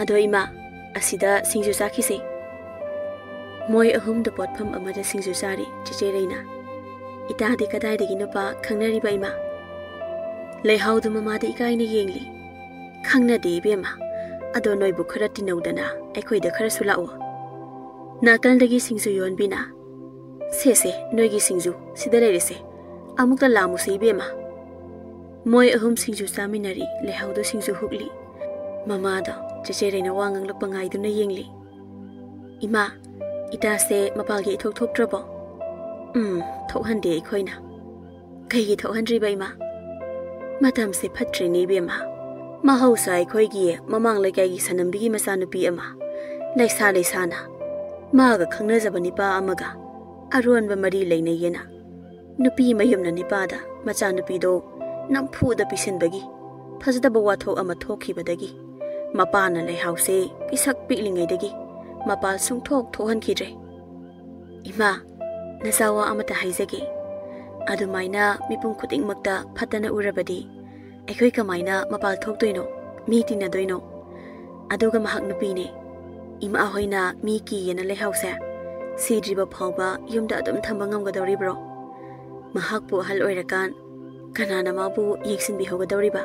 ꯑꯗꯣ ꯏꯃꯥ, ꯑꯁꯤꯗ ꯁꯤꯡꯖꯨ ꯆꯥꯈꯤꯁꯦ꯫" ꯃꯣꯏ ꯑꯍꯨꯝꯗ ꯄꯣꯠꯐꯝ ꯑꯃꯗ ꯁꯤꯡꯖꯨ ꯆꯥꯔꯤ ꯆꯦꯆꯦ ꯔꯩꯅ꯫ "ꯏꯇꯥꯗꯤ ꯀꯗꯥꯏꯗꯒꯤ ꯅꯨꯄꯥ ꯈꯪꯅꯔꯤꯕ, ꯏꯃꯥ?" ꯂꯩꯍꯥꯎꯗꯨ ꯃꯃꯥꯗ ꯏꯀꯥꯏꯅ ꯌꯦꯡꯂꯤ꯫ "ꯈꯪꯅꯗꯦ ꯏꯕꯦꯝꯃ, ꯑꯗꯣ ꯅꯣꯏꯕꯨ ꯈꯔ ꯇꯤꯟꯅꯧꯗꯅ ꯑꯩꯈꯣꯏꯗ ꯈꯔꯁꯨ ꯂꯥꯛꯑꯣ꯫" ꯅꯥꯀꯜꯗꯒꯤ ꯁꯤꯡꯖꯨ ꯌꯣꯟꯕꯤꯅ, "ꯁꯦ, ꯁꯦ, ꯅꯣꯏꯒꯤ ꯁꯤꯡꯖꯨ ꯁꯤꯗ ꯂꯩꯔꯦꯁꯦ, ꯑꯃꯨꯛꯇ ꯂꯥꯝꯃꯨꯁꯦ ꯏꯕꯦꯝꯃ꯫" ꯃꯣꯏ ꯑꯍꯨꯝ ꯁꯤꯡꯖꯨ ꯆꯥꯃꯤꯟꯅꯔꯤ꯫ ꯂꯩꯍꯥꯎꯗꯣ ꯁꯤꯡꯖꯨ ꯍꯨꯛꯂꯤ꯫ ꯃꯃꯥꯗꯣ ꯆꯦꯆꯦ ꯔꯩꯅ ꯋꯥ ꯉꯥꯡꯂꯛꯄ ꯉꯥꯏꯗꯨꯅ ꯌꯦꯡꯂꯤ꯫ "ꯏꯃꯥ, ꯏꯇꯥꯁꯦ ꯃꯄꯥꯜꯒꯤ ꯏꯊꯣꯛ ꯊꯣꯛꯇ꯭ꯔꯕꯣ?" "ꯎꯝ, ꯊꯣꯛꯍꯟꯗꯦ ꯑꯩꯈꯣꯏꯅ꯫" "ꯀꯩꯒꯤ ꯊꯣꯛꯍꯟꯗ꯭ꯔꯤꯕ, ꯏꯃꯥ?" "ꯃꯇꯝꯁꯦ ꯐꯠꯇ꯭ꯔꯤꯅꯦ ꯏꯕꯦꯝꯃ꯫ ꯃꯍꯧꯁꯥ ꯑꯩꯈꯣꯏꯒꯤ ꯃꯃꯥꯡ ꯂꯩꯀꯥꯏꯒꯤ ꯁꯅꯝꯕꯤꯒꯤ ꯃꯆꯥꯅꯨꯄꯤ ꯑꯃ ꯂꯩꯁꯥ ꯂꯩꯁꯥꯅ ꯃꯥꯒ ꯈꯪꯅꯖꯕ ꯅꯤꯄꯥ ꯑꯃꯒ ꯑꯔꯣꯟꯕ ꯃꯔꯤ ꯂꯩꯅꯩꯌꯦꯅ ꯅꯨꯄꯤ ꯃꯌꯨꯝꯅ ꯅꯤꯄꯥꯗ ꯃꯆꯥꯅꯨꯄꯤꯗꯣ ꯅꯝꯐꯨꯗ ꯄꯤꯁꯤꯟꯕꯒꯤ ꯐꯖꯗꯕ ꯋꯥꯊꯣꯛ ꯑꯃ ꯊꯣꯛꯈꯤꯕꯗꯒꯤ ꯃꯄꯥꯅ ꯂꯩꯍꯥꯎꯁꯦ ꯄꯤꯁꯛ ꯄꯤꯛꯂꯤꯉꯩꯗꯒꯤ ꯃꯄꯥꯜ ꯁꯨꯡꯊꯣꯛ ꯊꯣꯛꯍꯟꯈꯤꯗ꯭ꯔꯦ꯫ ꯏꯃꯥ, ꯅꯆꯥ ꯋꯥ ꯑꯃꯇ ꯍꯥꯏꯖꯒꯦ꯫ ꯑꯗꯨꯃꯥꯏꯅ ꯃꯤꯄꯨꯝ ꯈꯨꯗꯤꯡꯃꯛꯇ ꯐꯠꯇꯅ ꯎꯔꯕꯗꯤ ꯑꯩꯈꯣꯏ ꯀꯃꯥꯏꯅ ꯃꯄꯥꯜ ꯊꯣꯛꯇꯣꯏꯅꯣ, ꯃꯤ ꯇꯤꯟꯅꯗꯣꯏꯅꯣ? ꯑꯗꯨꯒ ꯃꯍꯥꯛ ꯅꯨꯄꯤꯅꯦ꯫ ꯏꯃꯥ ꯍꯣꯏꯅ ꯃꯤ ꯀꯤꯌꯦꯅ ꯂꯩꯍꯥꯎꯁꯦ ꯁꯤꯗ꯭ꯔꯤꯕ ꯐꯥꯎꯕ ꯌꯨꯝꯗ ꯑꯗꯨꯝ ꯊꯝꯕ ꯉꯝꯒꯗꯧꯔꯤꯕ꯭ꯔꯣ? ꯃꯍꯥꯛꯄꯨ ꯑꯍꯜ ꯑꯣꯏꯔꯀꯥꯟ ꯀꯅꯥꯅ ꯃꯥꯕꯨ ꯌꯦꯡꯁꯤꯟꯕꯤꯍꯧꯒꯗꯧꯔꯤꯕ?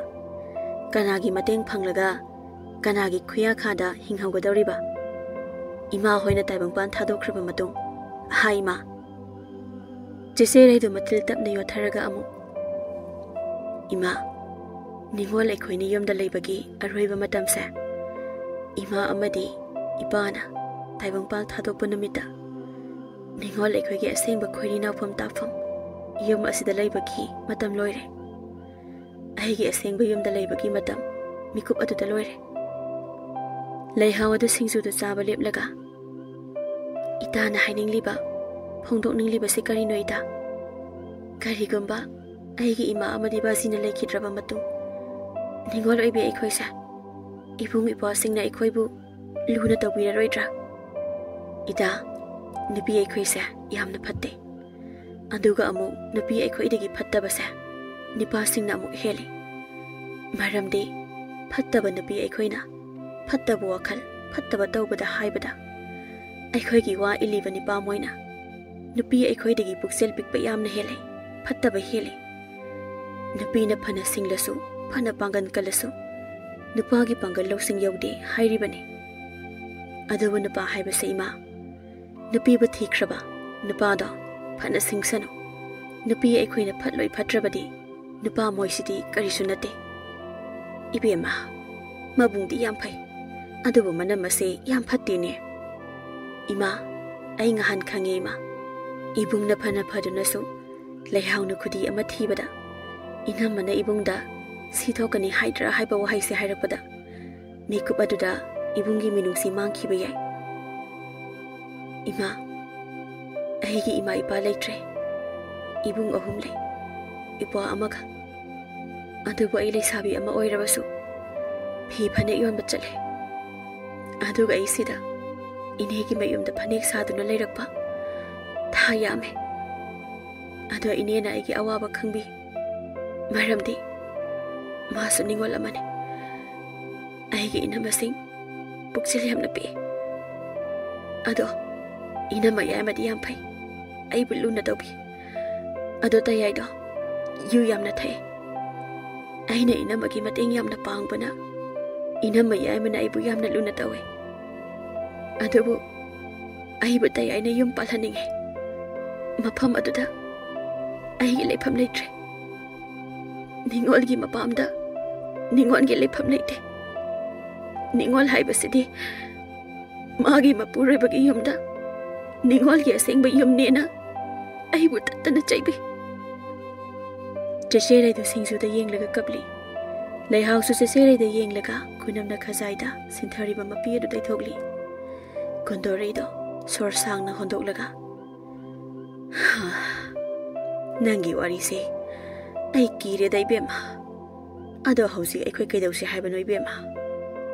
ꯀꯅꯥꯒꯤ ꯃꯇꯦꯡ ꯐꯪꯂꯒ ꯀꯅꯥꯒꯤ ꯈꯨꯌꯥꯈꯥꯗ ꯍꯤꯡꯍꯧꯒꯗꯧꯔꯤꯕ? ꯏꯃꯥ ꯍꯣꯏꯅ ꯇꯥꯏꯕꯪꯄꯥꯟ ꯊꯥꯗꯣꯛꯈ꯭ꯔꯕ ꯃꯇꯨꯡ, ꯍꯥꯏ ꯏꯃꯥ, ꯆꯦꯆꯦ ꯂꯩꯗꯨ ꯃꯊꯤꯜ ꯇꯞꯅ ꯌꯣꯠꯊꯔꯒ ꯑꯃꯨꯛ, "ꯏꯃꯥ, ꯅꯤꯉꯣꯜ ꯑꯩꯈꯣꯏꯅꯤ ꯌꯨꯝꯗ ꯂꯩꯕꯒꯤ ꯑꯔꯣꯏꯕ ꯃꯇꯝꯁꯦ, ꯏꯃꯥ ꯑꯃꯗꯤ ꯏꯄꯥꯅ ꯇꯥꯏꯕꯪꯄꯥꯜ ꯊꯥꯗꯣꯛꯄ ꯅꯨꯃꯤꯠꯇ, ꯅꯤꯉꯣꯜ ꯑꯩꯈꯣꯏꯒꯤ ꯑꯁꯦꯡꯕ ꯈꯣꯏꯔꯤ ꯅꯥꯎꯐꯝ ꯇꯥꯛꯐꯝ ꯌꯨꯝ ꯑꯁꯤꯗ ꯂꯩꯕꯒꯤ ꯃꯇꯝ ꯂꯣꯏꯔꯦ꯫ ꯑꯩꯒꯤ ꯑꯁꯦꯡꯕ ꯌꯨꯝꯗ ꯂꯩꯕꯒꯤ ꯃꯇꯝ ꯃꯤꯀꯨꯞ ꯑꯗꯨꯗ ꯂꯣꯏꯔꯦ꯫" ꯂꯩꯍꯥꯎ ꯑꯗꯨ ꯁꯤꯡꯖꯨꯗꯨ ꯆꯥꯕ ꯂꯦꯞꯂꯒ, "ꯏꯇꯥꯅ ꯍꯥꯏꯅꯤꯡꯂꯤꯕ, ꯐꯣꯡꯗꯣꯛꯅꯤꯡꯂꯤꯕꯁꯤ ꯀꯔꯤꯅꯣ, ꯏꯇꯥ? ꯀꯔꯤꯒꯨꯝꯕ ꯑꯩꯒꯤ ꯏꯃꯥ ꯑꯃꯗꯤ ꯕꯥꯖꯤꯅ ꯂꯩꯈꯤꯗ꯭ꯔꯕ ꯃꯇꯨꯡ, ꯅꯤꯉꯣꯜ ꯑꯣꯏꯕꯤ ꯑꯩꯈꯣꯏꯁꯦ ꯏꯕꯨꯡ ꯏꯄ꯭ꯋꯥꯁꯤꯡꯅ ꯑꯩꯈꯣꯏꯕꯨ ꯂꯨꯅ ꯇꯧꯕꯤꯔꯔꯣꯏꯗ꯭ꯔꯥ? ꯏꯇꯥ, ꯅꯨꯄꯤ ꯑꯩꯈꯣꯏꯁꯦ ꯌꯥꯝꯅ ꯐꯠꯇꯦ꯫ ꯑꯗꯨꯒ ꯑꯃꯨꯛ ꯅꯨꯄꯤ ꯑꯩꯈꯣꯏꯗꯒꯤ ꯐꯠꯇꯕꯁꯦ ꯅꯨꯄꯥꯁꯤꯡꯅ ꯑꯃꯨꯛ ꯍꯦꯜꯂꯤ꯫ ꯃꯔꯝꯗꯤ ꯐꯠꯇꯕ ꯅꯨꯄꯤ ꯑꯩꯈꯣꯏꯅ ꯐꯠꯇꯕ ꯋꯥꯈꯜ, ꯐꯠꯇꯕ ꯇꯧꯕꯗ ꯍꯥꯏꯕꯗ, ꯑꯩꯈꯣꯏꯒꯤ ꯋꯥ ꯏꯜꯂꯤꯕ ꯅꯨꯄꯥ ꯃꯣꯏꯅ ꯅꯨꯄꯤ ꯑꯩꯈꯣꯏꯗꯒꯤ ꯄꯨꯛꯆꯦꯜ ꯄꯤꯛꯄ ꯌꯥꯝꯅ ꯍꯦꯜꯂꯤ, ꯐꯠꯇꯕ ꯍꯦꯜꯂꯤ꯫ ꯅꯨꯄꯤꯅ ꯐꯅ ꯁꯤꯡꯂꯁꯨ, ꯐꯅ ꯄꯥꯡꯒꯜ ꯀꯜꯂꯁꯨ, ꯅꯨꯄꯥꯒꯤ ꯄꯥꯡꯒꯜ ꯂꯧꯁꯤꯡ ꯌꯧꯗꯦ ꯍꯥꯏꯔꯤꯕꯅꯤ꯫ ꯑꯗꯨꯕꯨ ꯅꯨꯄꯥ ꯍꯥꯏꯕꯁꯦ, ꯏꯃꯥ, ꯅꯨꯄꯤꯕꯨ ꯊꯤꯈ꯭ꯔꯕ ꯅꯨꯄꯥꯗꯣ ꯐꯅ ꯁꯤꯡꯁꯅꯨ꯫ ꯅꯨꯄꯤ ꯑꯩꯈꯣꯏꯅ ꯐꯠꯂꯣꯏ ꯐꯠꯇ꯭ꯔꯕꯗꯤ ꯅꯨꯄꯥ ꯃꯣꯏꯁꯤꯗꯤ ꯀꯔꯤꯁꯨ ꯅꯠꯇꯦ꯫ ꯏꯕꯦꯝꯃ, ꯃꯕꯨꯡꯗꯤ ꯌꯥꯝ ꯐꯩ, ꯑꯗꯨꯕꯨ ꯃꯅꯝ ꯑꯁꯦ ꯌꯥꯝ ꯐꯠꯇꯦꯅꯦ꯫ ꯏꯃꯥ, ꯑꯩ ꯉꯍꯥꯟ ꯈꯪꯉꯦ, ꯏꯃꯥ꯫ ꯏꯕꯨꯡꯅ ꯐꯅ ꯐꯗꯨꯅꯁꯨ ꯂꯩꯍꯥꯎꯅ ꯈꯨꯗꯤ ꯑꯃ ꯊꯤꯕꯗ, ꯏꯅꯝꯃꯅ ꯏꯕꯨꯡꯗ "ꯁꯤ ꯊꯣꯛꯀꯅꯤ ꯍꯥꯏꯗ꯭ꯔꯥ?" ꯍꯥꯏꯕ ꯋꯥꯍꯩꯁꯦ ꯍꯥꯏꯔꯛꯄꯗ, ꯃꯤꯀꯨꯞ ꯑꯗꯨꯗ ꯏꯕꯨꯡꯒꯤ ꯃꯤꯅꯨꯡꯁꯤ ꯃꯥꯡꯈꯤꯕ ꯌꯥꯏ꯫ ꯏꯃꯥ, ꯑꯩꯒꯤ ꯏꯃꯥ ꯏꯄꯥ ꯂꯩꯇ꯭ꯔꯦ꯫ ꯏꯕꯨꯡ ꯑꯍꯨꯝ ꯂꯩ, ꯏꯄ꯭ꯋꯥ ꯑꯃꯒ꯫ ꯑꯗꯨꯕꯨ ꯑꯩ ꯂꯩꯁꯥꯕꯤ ꯑꯃ ꯑꯣꯏꯔꯕꯁꯨ ꯐꯤ ꯐꯅꯦꯛ ꯌꯣꯟꯕ ꯆꯠꯂꯦ꯫ ꯑꯗꯨꯒ ꯑꯩ ꯁꯤꯗ ꯏꯅꯦꯒꯤ ꯃꯌꯨꯝꯗ ꯐꯅꯦꯛ ꯁꯥꯗꯨꯅ ꯂꯩꯔꯛꯄ ꯊꯥ ꯌꯥꯝꯃꯦ꯫ ꯑꯗꯣ ꯏꯅꯦꯅ ꯑꯩꯒꯤ ꯑꯋꯥꯕ ꯈꯪꯕꯤ, ꯃꯔꯝꯗꯤ ꯃꯥꯁꯨ ꯅꯤꯉꯣꯜ ꯑꯃꯅꯤ꯫ ꯑꯩꯒꯤ ꯏꯅꯝꯃꯁꯤꯡ ꯄꯨꯛꯆꯦꯜ ꯌꯥꯝꯅ ꯄꯤꯛꯏ꯫ ꯑꯗꯣ ꯏꯅꯝꯃ ꯌꯥꯏꯃꯗꯤ ꯌꯥꯝ ꯐꯩ, ꯑꯩꯕꯨ ꯂꯨꯅ ꯇꯧꯕꯤ꯫ ꯑꯗꯣ ꯇꯌꯥꯏꯗꯣ ꯌꯨ ꯌꯥꯝꯅ ꯊꯛꯏ꯫ ꯑꯩꯅ ꯏꯅꯝꯃꯒꯤ ꯃꯇꯦꯡ ꯌꯥꯝꯅ ꯄꯥꯡꯕꯅ ꯏꯅꯝꯃ ꯌꯥꯏꯃꯅ ꯑꯩꯕꯨ ꯌꯥꯝꯅ ꯂꯨꯅ ꯇꯧꯏ꯫ ꯑꯗꯨꯕꯨ ꯑꯩꯕꯨ ꯇꯌꯥꯏꯅ ꯌꯨꯝ ꯄꯥꯜꯍꯟꯅꯤꯡꯉꯤ꯫ ꯃꯐꯝ ꯑꯗꯨꯗ ꯑꯩꯒꯤ ꯂꯩꯐꯝ ꯂꯩꯇ꯭ꯔꯦ꯫ ꯅꯤꯉꯣꯜꯒꯤ ꯃꯄꯥꯝꯗ ꯅꯤꯉꯣꯜꯒꯤ ꯂꯩꯐꯝ ꯂꯩꯇꯦ꯫ ꯅꯤꯉꯣꯜ ꯍꯥꯏꯕꯁꯤꯗꯤ ꯃꯥꯒꯤ ꯃꯄꯨꯔꯣꯏꯕꯒꯤ ꯌꯨꯝꯗ ꯅꯤꯉꯣꯜꯒꯤ ꯑꯁꯦꯡꯕ ꯌꯨꯝꯅꯦꯅ ꯑꯩꯕꯨ ꯇꯠꯇꯅ ꯆꯩꯕꯤ꯫ ꯆꯦꯆꯦ ꯔꯩꯗꯨ ꯁꯤꯡꯖꯨꯗ ꯌꯦꯡꯂꯒ ꯀꯞꯂꯤ꯫ ꯂꯩꯍꯥꯎꯁꯨ ꯆꯦꯆꯦ ꯔꯩꯗ ꯌꯦꯡꯂꯒ ꯈꯨꯅꯝꯅ ꯈꯖꯥꯏꯗ ꯁꯤꯟꯊꯔꯤꯕ ꯃꯄꯤ ꯑꯗꯨ ꯇꯩꯊꯣꯛꯂꯤ꯫ ꯀꯨꯟꯗꯣꯔꯩꯗꯣ ꯁꯣꯔ ꯁꯥꯡꯅ ꯍꯣꯟꯗꯣꯛꯂꯒ, "ꯅꯪꯒꯤ ꯋꯥꯔꯤꯁꯦ ꯑꯩ ꯀꯤꯔꯦꯗ, ꯏꯕꯦꯝꯃ꯫ ꯑꯗꯣ ꯍꯧꯖꯤꯛ ꯑꯩꯈꯣꯏ ꯀꯩꯗꯧꯁꯦ ꯍꯥꯏꯕꯅꯣ, ꯏꯕꯦꯝꯃ?"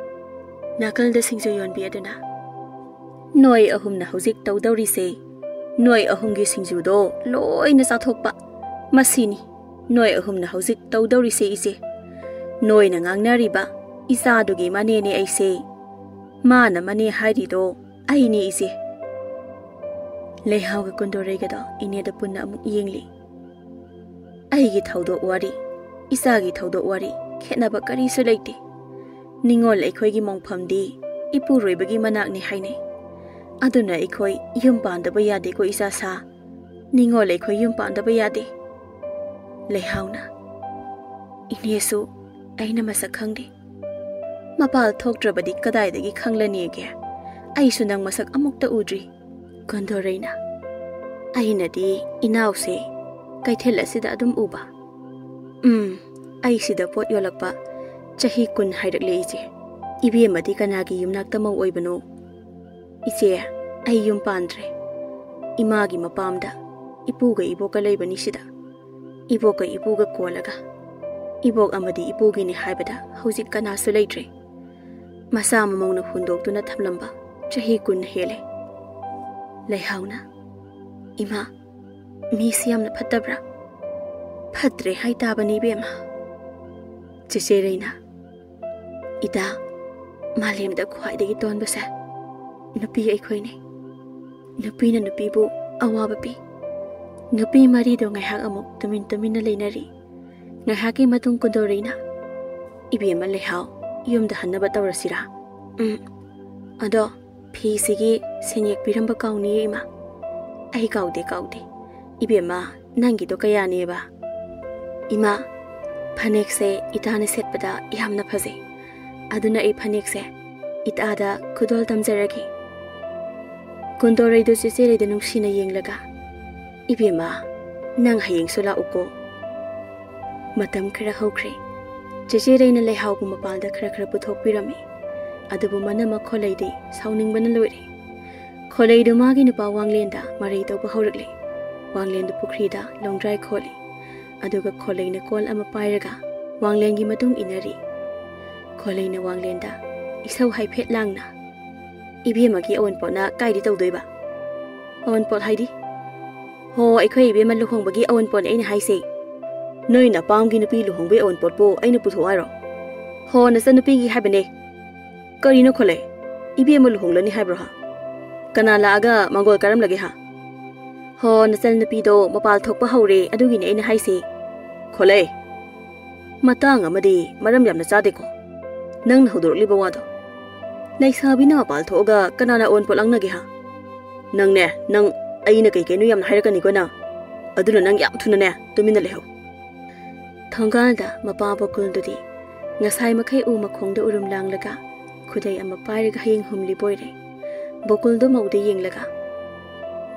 ꯅꯥꯀꯜꯗ ꯁꯤꯡꯖꯨ ꯌꯣꯟꯕꯤ ꯑꯗꯨꯅ, "ꯅꯣꯏ ꯑꯍꯨꯝꯅ ꯍꯧꯖꯤꯛ ꯇꯧꯗꯧꯔꯤꯁꯦ, ꯅꯣꯏ ꯑꯍꯨꯝꯒꯤ ꯁꯤꯡꯖꯨꯗꯣ ꯂꯣꯏꯅ ꯆꯥꯊꯣꯛꯄ, ꯃꯁꯤꯅꯤ ꯅꯣꯏ ꯑꯍꯨꯝꯅ ꯍꯧꯖꯤꯛ ꯇꯧꯗꯧꯔꯤꯁꯦ, ꯏꯆꯦ꯫ ꯅꯣꯏꯅ ꯉꯥꯡꯅꯔꯤꯕ ꯏꯆꯥꯗꯨꯒꯤ ꯃꯅꯦꯅꯦ ꯑꯩꯁꯦ꯫ ꯃꯥꯅ ꯃꯅꯦ ꯍꯥꯏꯔꯤꯗꯣ ꯑꯩꯅꯦ, ꯏꯆꯦ꯫" ꯂꯩꯍꯥꯎꯒ ꯀꯨꯟꯗꯣꯔꯩꯒꯗꯣ ꯏꯅꯦꯗ ꯄꯨꯟꯅ ꯑꯃꯨꯛ ꯌꯦꯡꯂꯤ꯫ "ꯑꯩꯒꯤ ꯊꯧꯗꯣꯛ ꯋꯥꯔꯤ, ꯏꯆꯥꯒꯤ ꯊꯧꯗꯣꯛ ꯋꯥꯔꯤ ꯈꯦꯠꯅꯕ ꯀꯔꯤꯁꯨ ꯂꯩꯇꯦ꯫ ꯅꯤꯉꯣꯜ ꯑꯩꯈꯣꯏꯒꯤ ꯃꯣꯡꯐꯝꯗꯤ ꯏꯄꯨꯔꯣꯏꯕꯒꯤ ꯃꯅꯥꯛꯅꯤ ꯍꯥꯏꯅꯩ꯫ ꯑꯗꯨꯅ ꯑꯩꯈꯣꯏ ꯌꯨꯝ ꯄꯥꯟꯗꯕ ꯌꯥꯗꯦꯀꯣ, ꯏꯆꯥ ꯁꯥ꯫ ꯅꯤꯉꯣꯜ ꯑꯩꯈꯣꯏ ꯌꯨꯝ ꯄꯥꯟꯗꯕ ꯌꯥꯗꯦ꯫" ꯂꯩꯍꯥꯎꯅ, "ꯏꯅꯦꯁꯨ ꯑꯩꯅ ꯃꯁꯛ ꯈꯪꯗꯦ꯫ ꯃꯄꯥꯜ ꯊꯣꯛꯇ꯭ꯔꯕꯗꯤ ꯀꯗꯥꯏꯗꯒꯤ ꯈꯪꯂꯅꯤꯒꯦ? ꯑꯩꯁꯨ ꯅꯪ ꯃꯁꯛ ꯑꯃꯨꯛꯇ ꯎꯗ꯭ꯔꯤ꯫" ꯀꯣꯟꯗꯣꯔꯩꯅ, "ꯑꯩꯅꯗꯤ ꯏꯅꯥꯎꯁꯦ ꯀꯩꯊꯦꯜ ꯑꯁꯤꯗ ꯑꯗꯨꯝ ꯎꯕ꯫" "ꯎꯝ, ꯑꯩ ꯁꯤꯗ ꯄꯣꯠ ꯌꯣꯜꯂꯛꯄ ꯆꯍꯤ ꯀꯨꯟ ꯍꯥꯏꯔꯛꯂꯦ, ꯏꯆꯦ꯫ ꯏꯕꯦꯝꯃꯗꯤ ꯀꯅꯥꯒꯤ ꯌꯨꯝꯅꯥꯛꯇ ꯃꯧ ꯑꯣꯏꯕꯅꯣ?" "ꯏꯆꯦ, ꯑꯩ ꯌꯨꯝ ꯄꯥꯟꯗ꯭ꯔꯦ꯫ ꯏꯃꯥꯒꯤ ꯃꯄꯥꯝꯗ ꯏꯄꯨꯒ ꯏꯕꯣꯛꯀ ꯂꯩꯕꯅꯤ ꯁꯤꯗ꯫ ꯏꯕꯣꯛꯀ ꯏꯄꯨꯒ ꯀꯣꯜꯂꯒ ꯏꯕꯣꯛ ꯑꯃꯗꯤ ꯏꯄꯨꯒꯤꯅꯤ ꯍꯥꯏꯕꯗ ꯍꯧꯖꯤꯛ ꯀꯅꯥꯁꯨ ꯂꯩꯇ꯭ꯔꯦ꯫ ꯃꯆꯥ ꯃꯃꯧꯅ ꯍꯨꯟꯗꯣꯛꯇꯨꯅ ꯊꯝꯂꯝꯕ ꯆꯍꯤ ꯀꯨꯟ ꯍꯦꯜꯂꯦ꯫" ꯂꯩꯍꯥꯎꯅ, "ꯏꯃꯥ, ꯃꯤꯁꯤ ꯌꯥꯝꯅ ꯐꯠꯇꯕ꯭ꯔꯥ?" "ꯐꯠꯇ꯭ꯔꯦ ꯍꯥꯏꯇꯥꯕꯅꯤ, ꯏꯕꯦꯝꯃ꯫" ꯆꯦꯆꯦ ꯔꯩꯅ, "ꯏꯇꯥ, ꯃꯥꯂꯦꯝꯗ ꯈ꯭ꯋꯥꯏꯗꯒꯤ ꯇꯣꯟꯕꯁꯦ ꯅꯨꯄꯤ ꯑꯩꯈꯣꯏꯅꯤ꯫ ꯅꯨꯄꯤꯅ ꯅꯨꯄꯤꯕꯨ ꯑꯋꯥꯕ ꯄꯤ꯫" ꯅꯨꯄꯤ ꯃꯔꯤꯗꯣ ꯉꯥꯏꯍꯥꯛ ꯑꯃꯨꯛ ꯇꯨꯃꯤꯟ ꯇꯨꯃꯤꯟꯅ ꯂꯩꯅꯔꯤ꯫ ꯉꯥꯏꯍꯥꯛꯀꯤ ꯃꯇꯨꯡ ꯀꯨꯟꯗꯣꯔꯩꯅ, "ꯏꯕꯦꯝꯃ ꯂꯩꯍꯥꯎ, ꯌꯨꯝꯗ ꯍꯟꯅꯕ ꯇꯧꯔꯁꯤꯔꯥ?" "ꯎꯝ, ꯑꯗꯣ ꯐꯤꯁꯤꯒꯤ ꯁꯦꯟꯌꯦꯛ ꯄꯤꯔꯝꯕ ꯀꯥꯎꯅꯤꯌꯦ, ꯏꯃꯥ꯫" "ꯑꯩ ꯀꯥꯎꯗꯦ, ꯀꯥꯎꯗꯦ꯫ "ꯏꯕꯦꯝꯃ, ꯅꯪꯒꯤꯗꯣ ꯀꯌꯥꯅꯦꯕ?" "ꯏꯃꯥ, ꯐꯅꯦꯛꯁꯦ ꯏꯇꯥꯅ ꯁꯦꯠꯄꯗ ꯌꯥꯝꯅ ꯐꯖꯩ, ꯑꯗꯨꯅ ꯑꯩ ꯐꯅꯦꯛꯁꯦ ꯏꯇꯥꯗ ꯈꯨꯗꯣꯜ ꯇꯝꯖꯔꯒꯦ꯫" ꯀꯨꯟꯗꯣꯔꯩꯗꯨ ꯆꯦꯆꯦꯔꯩꯗ ꯅꯨꯡꯁꯤꯅ ꯌꯦꯡꯂꯒ, "ꯏꯕꯦꯝꯃ, ꯅꯪ ꯍꯌꯦꯡꯁꯨ ꯂꯥꯛꯎꯀꯣ꯫" ꯃꯇꯝ ꯈꯔ ꯍꯧꯈ꯭ꯔꯦ꯫ ꯆꯦꯆꯦꯔꯩꯅ ꯂꯩꯍꯥꯎꯕꯨ ꯃꯄꯥꯜꯗ ꯈꯔ ꯈꯔ ꯄꯨꯊꯣꯛꯄꯤꯔꯝꯃꯤ꯫ ꯑꯗꯨꯕꯨ ꯃꯅꯝꯃ ꯈꯣꯂꯩꯗꯤ ꯁꯥꯎꯅꯤꯡꯕꯅ ꯂꯣꯏꯔꯦ꯫ ꯈꯣꯂꯩꯗꯨ ꯃꯥꯒꯤ ꯅꯨꯄꯥ ꯋꯥꯡꯂꯦꯟꯗ ꯃꯔꯩ ꯇꯧꯕ ꯍꯧꯔꯛꯂꯦ꯫ ꯋꯥꯡꯂꯦꯟꯗꯨ ꯄꯨꯈ꯭ꯔꯤꯗ ꯂꯣꯡꯗ꯭ꯔꯥꯏ ꯈꯣꯠꯂꯤ꯫ ꯑꯗꯨꯒ ꯈꯣꯂꯩꯅ ꯀꯣꯜ ꯑꯃ ꯄꯥꯏꯔꯒ ꯋꯥꯡꯂꯦꯟꯒꯤ ꯃꯇꯨꯡ ꯏꯟꯅꯔꯤ꯫ ꯈꯣꯂꯩꯅ ꯋꯥꯡꯂꯦꯟꯗ ꯏꯁꯧ ꯍꯥꯏꯐꯦꯠ ꯂꯥꯡꯅ, "ꯏꯕꯦꯝꯃꯒꯤ ꯑꯋꯨꯟꯄꯣꯠꯅ ꯀꯥꯏꯗꯤ ꯇꯧꯗꯣꯏꯕ?" "ꯑꯋꯨꯟꯄꯣꯠ ꯍꯥꯏꯗꯤ?" "ꯍꯣ, ꯑꯩꯈꯣꯏ ꯏꯕꯦꯝꯃ ꯂꯨꯍꯣꯡꯕꯒꯤ ꯑꯋꯨꯟꯄꯣꯠꯅꯦ ꯑꯩꯅ ꯍꯥꯏꯁꯦ꯫ ꯅꯣꯏ ꯅꯄꯥꯝꯒꯤ ꯅꯨꯄꯤ ꯂꯨꯍꯣꯡꯕꯒꯤ ꯑꯋꯨꯟꯄꯣꯠꯄꯨ ꯑꯩꯅ ꯄꯨꯊꯣꯛ ꯍꯥꯏꯔꯣ? ꯍꯣ, ꯅꯆꯟꯅꯨꯄꯤꯒꯤ ꯍꯥꯏꯕꯅꯦ꯫" "ꯀꯔꯤꯅꯣ ꯈꯣꯂꯩ? ꯏꯕꯦꯝꯃ ꯂꯨꯍꯣꯡꯂꯅꯤ ꯍꯥꯏꯕ꯭ꯔꯣ ꯍꯥ? ꯀꯅꯥ ꯂꯥꯛꯑꯒ ꯃꯪꯒꯣꯜ ꯀꯥꯔꯝꯂꯒꯦ ꯍꯥ?" "ꯍꯣ, ꯅꯆꯟꯅꯨꯄꯤꯗꯣ ꯃꯄꯥꯜ ꯊꯣꯛꯄ ꯍꯧꯔꯦ, ꯑꯗꯨꯒꯤꯅꯦ ꯑꯩꯅ ꯍꯥꯏꯁꯦ꯫" "ꯈꯣꯂꯩ, ꯃꯇꯥꯡ ꯑꯃꯗꯤ ꯃꯔꯝ ꯌꯥꯝꯅ ꯆꯥꯗꯦꯀꯣ, ꯅꯪꯅ ꯍꯧꯗꯣꯔꯛꯂꯤꯕ ꯋꯥꯗꯣ꯫ ꯂꯩꯁꯥꯕꯤꯅ ꯃꯄꯥꯜ ꯊꯣꯛꯑꯒ ꯀꯅꯥꯅ ꯑꯋꯨꯟꯄꯣꯠ ꯂꯥꯡꯅꯒꯦ ꯍꯥ? ꯅꯪꯅꯦ, ꯅꯪ ꯑꯩꯅ ꯀꯩ ꯀꯩꯅꯣ ꯌꯥꯝꯅ ꯍꯥꯏꯔꯛꯀꯅꯤꯀꯣ ꯅꯪ꯫ ꯑꯗꯨꯅ ꯅꯪ ꯌꯥꯝ ꯊꯨꯅꯅꯦ ꯇꯨꯃꯤꯟꯅ ꯂꯩꯍꯧ꯫" ꯊꯣꯡꯒꯥꯜꯗ ꯃꯄꯥ ꯕꯀꯨꯜꯗꯨꯗꯤ ꯉꯁꯥꯏ ꯃꯈꯩ ꯎ ꯃꯈꯣꯡꯗ ꯎꯔꯨꯝ ꯂꯥꯡꯂꯒ ꯈꯨꯗꯩ ꯑꯃ ꯄꯥꯏꯔꯒ ꯍꯌꯦꯡ ꯍꯨꯝꯂꯤꯕ ꯑꯣꯏꯔꯦ꯫ ꯕꯀꯨꯜꯗꯣ ꯃꯧꯗ ꯌꯦꯡꯂꯒ,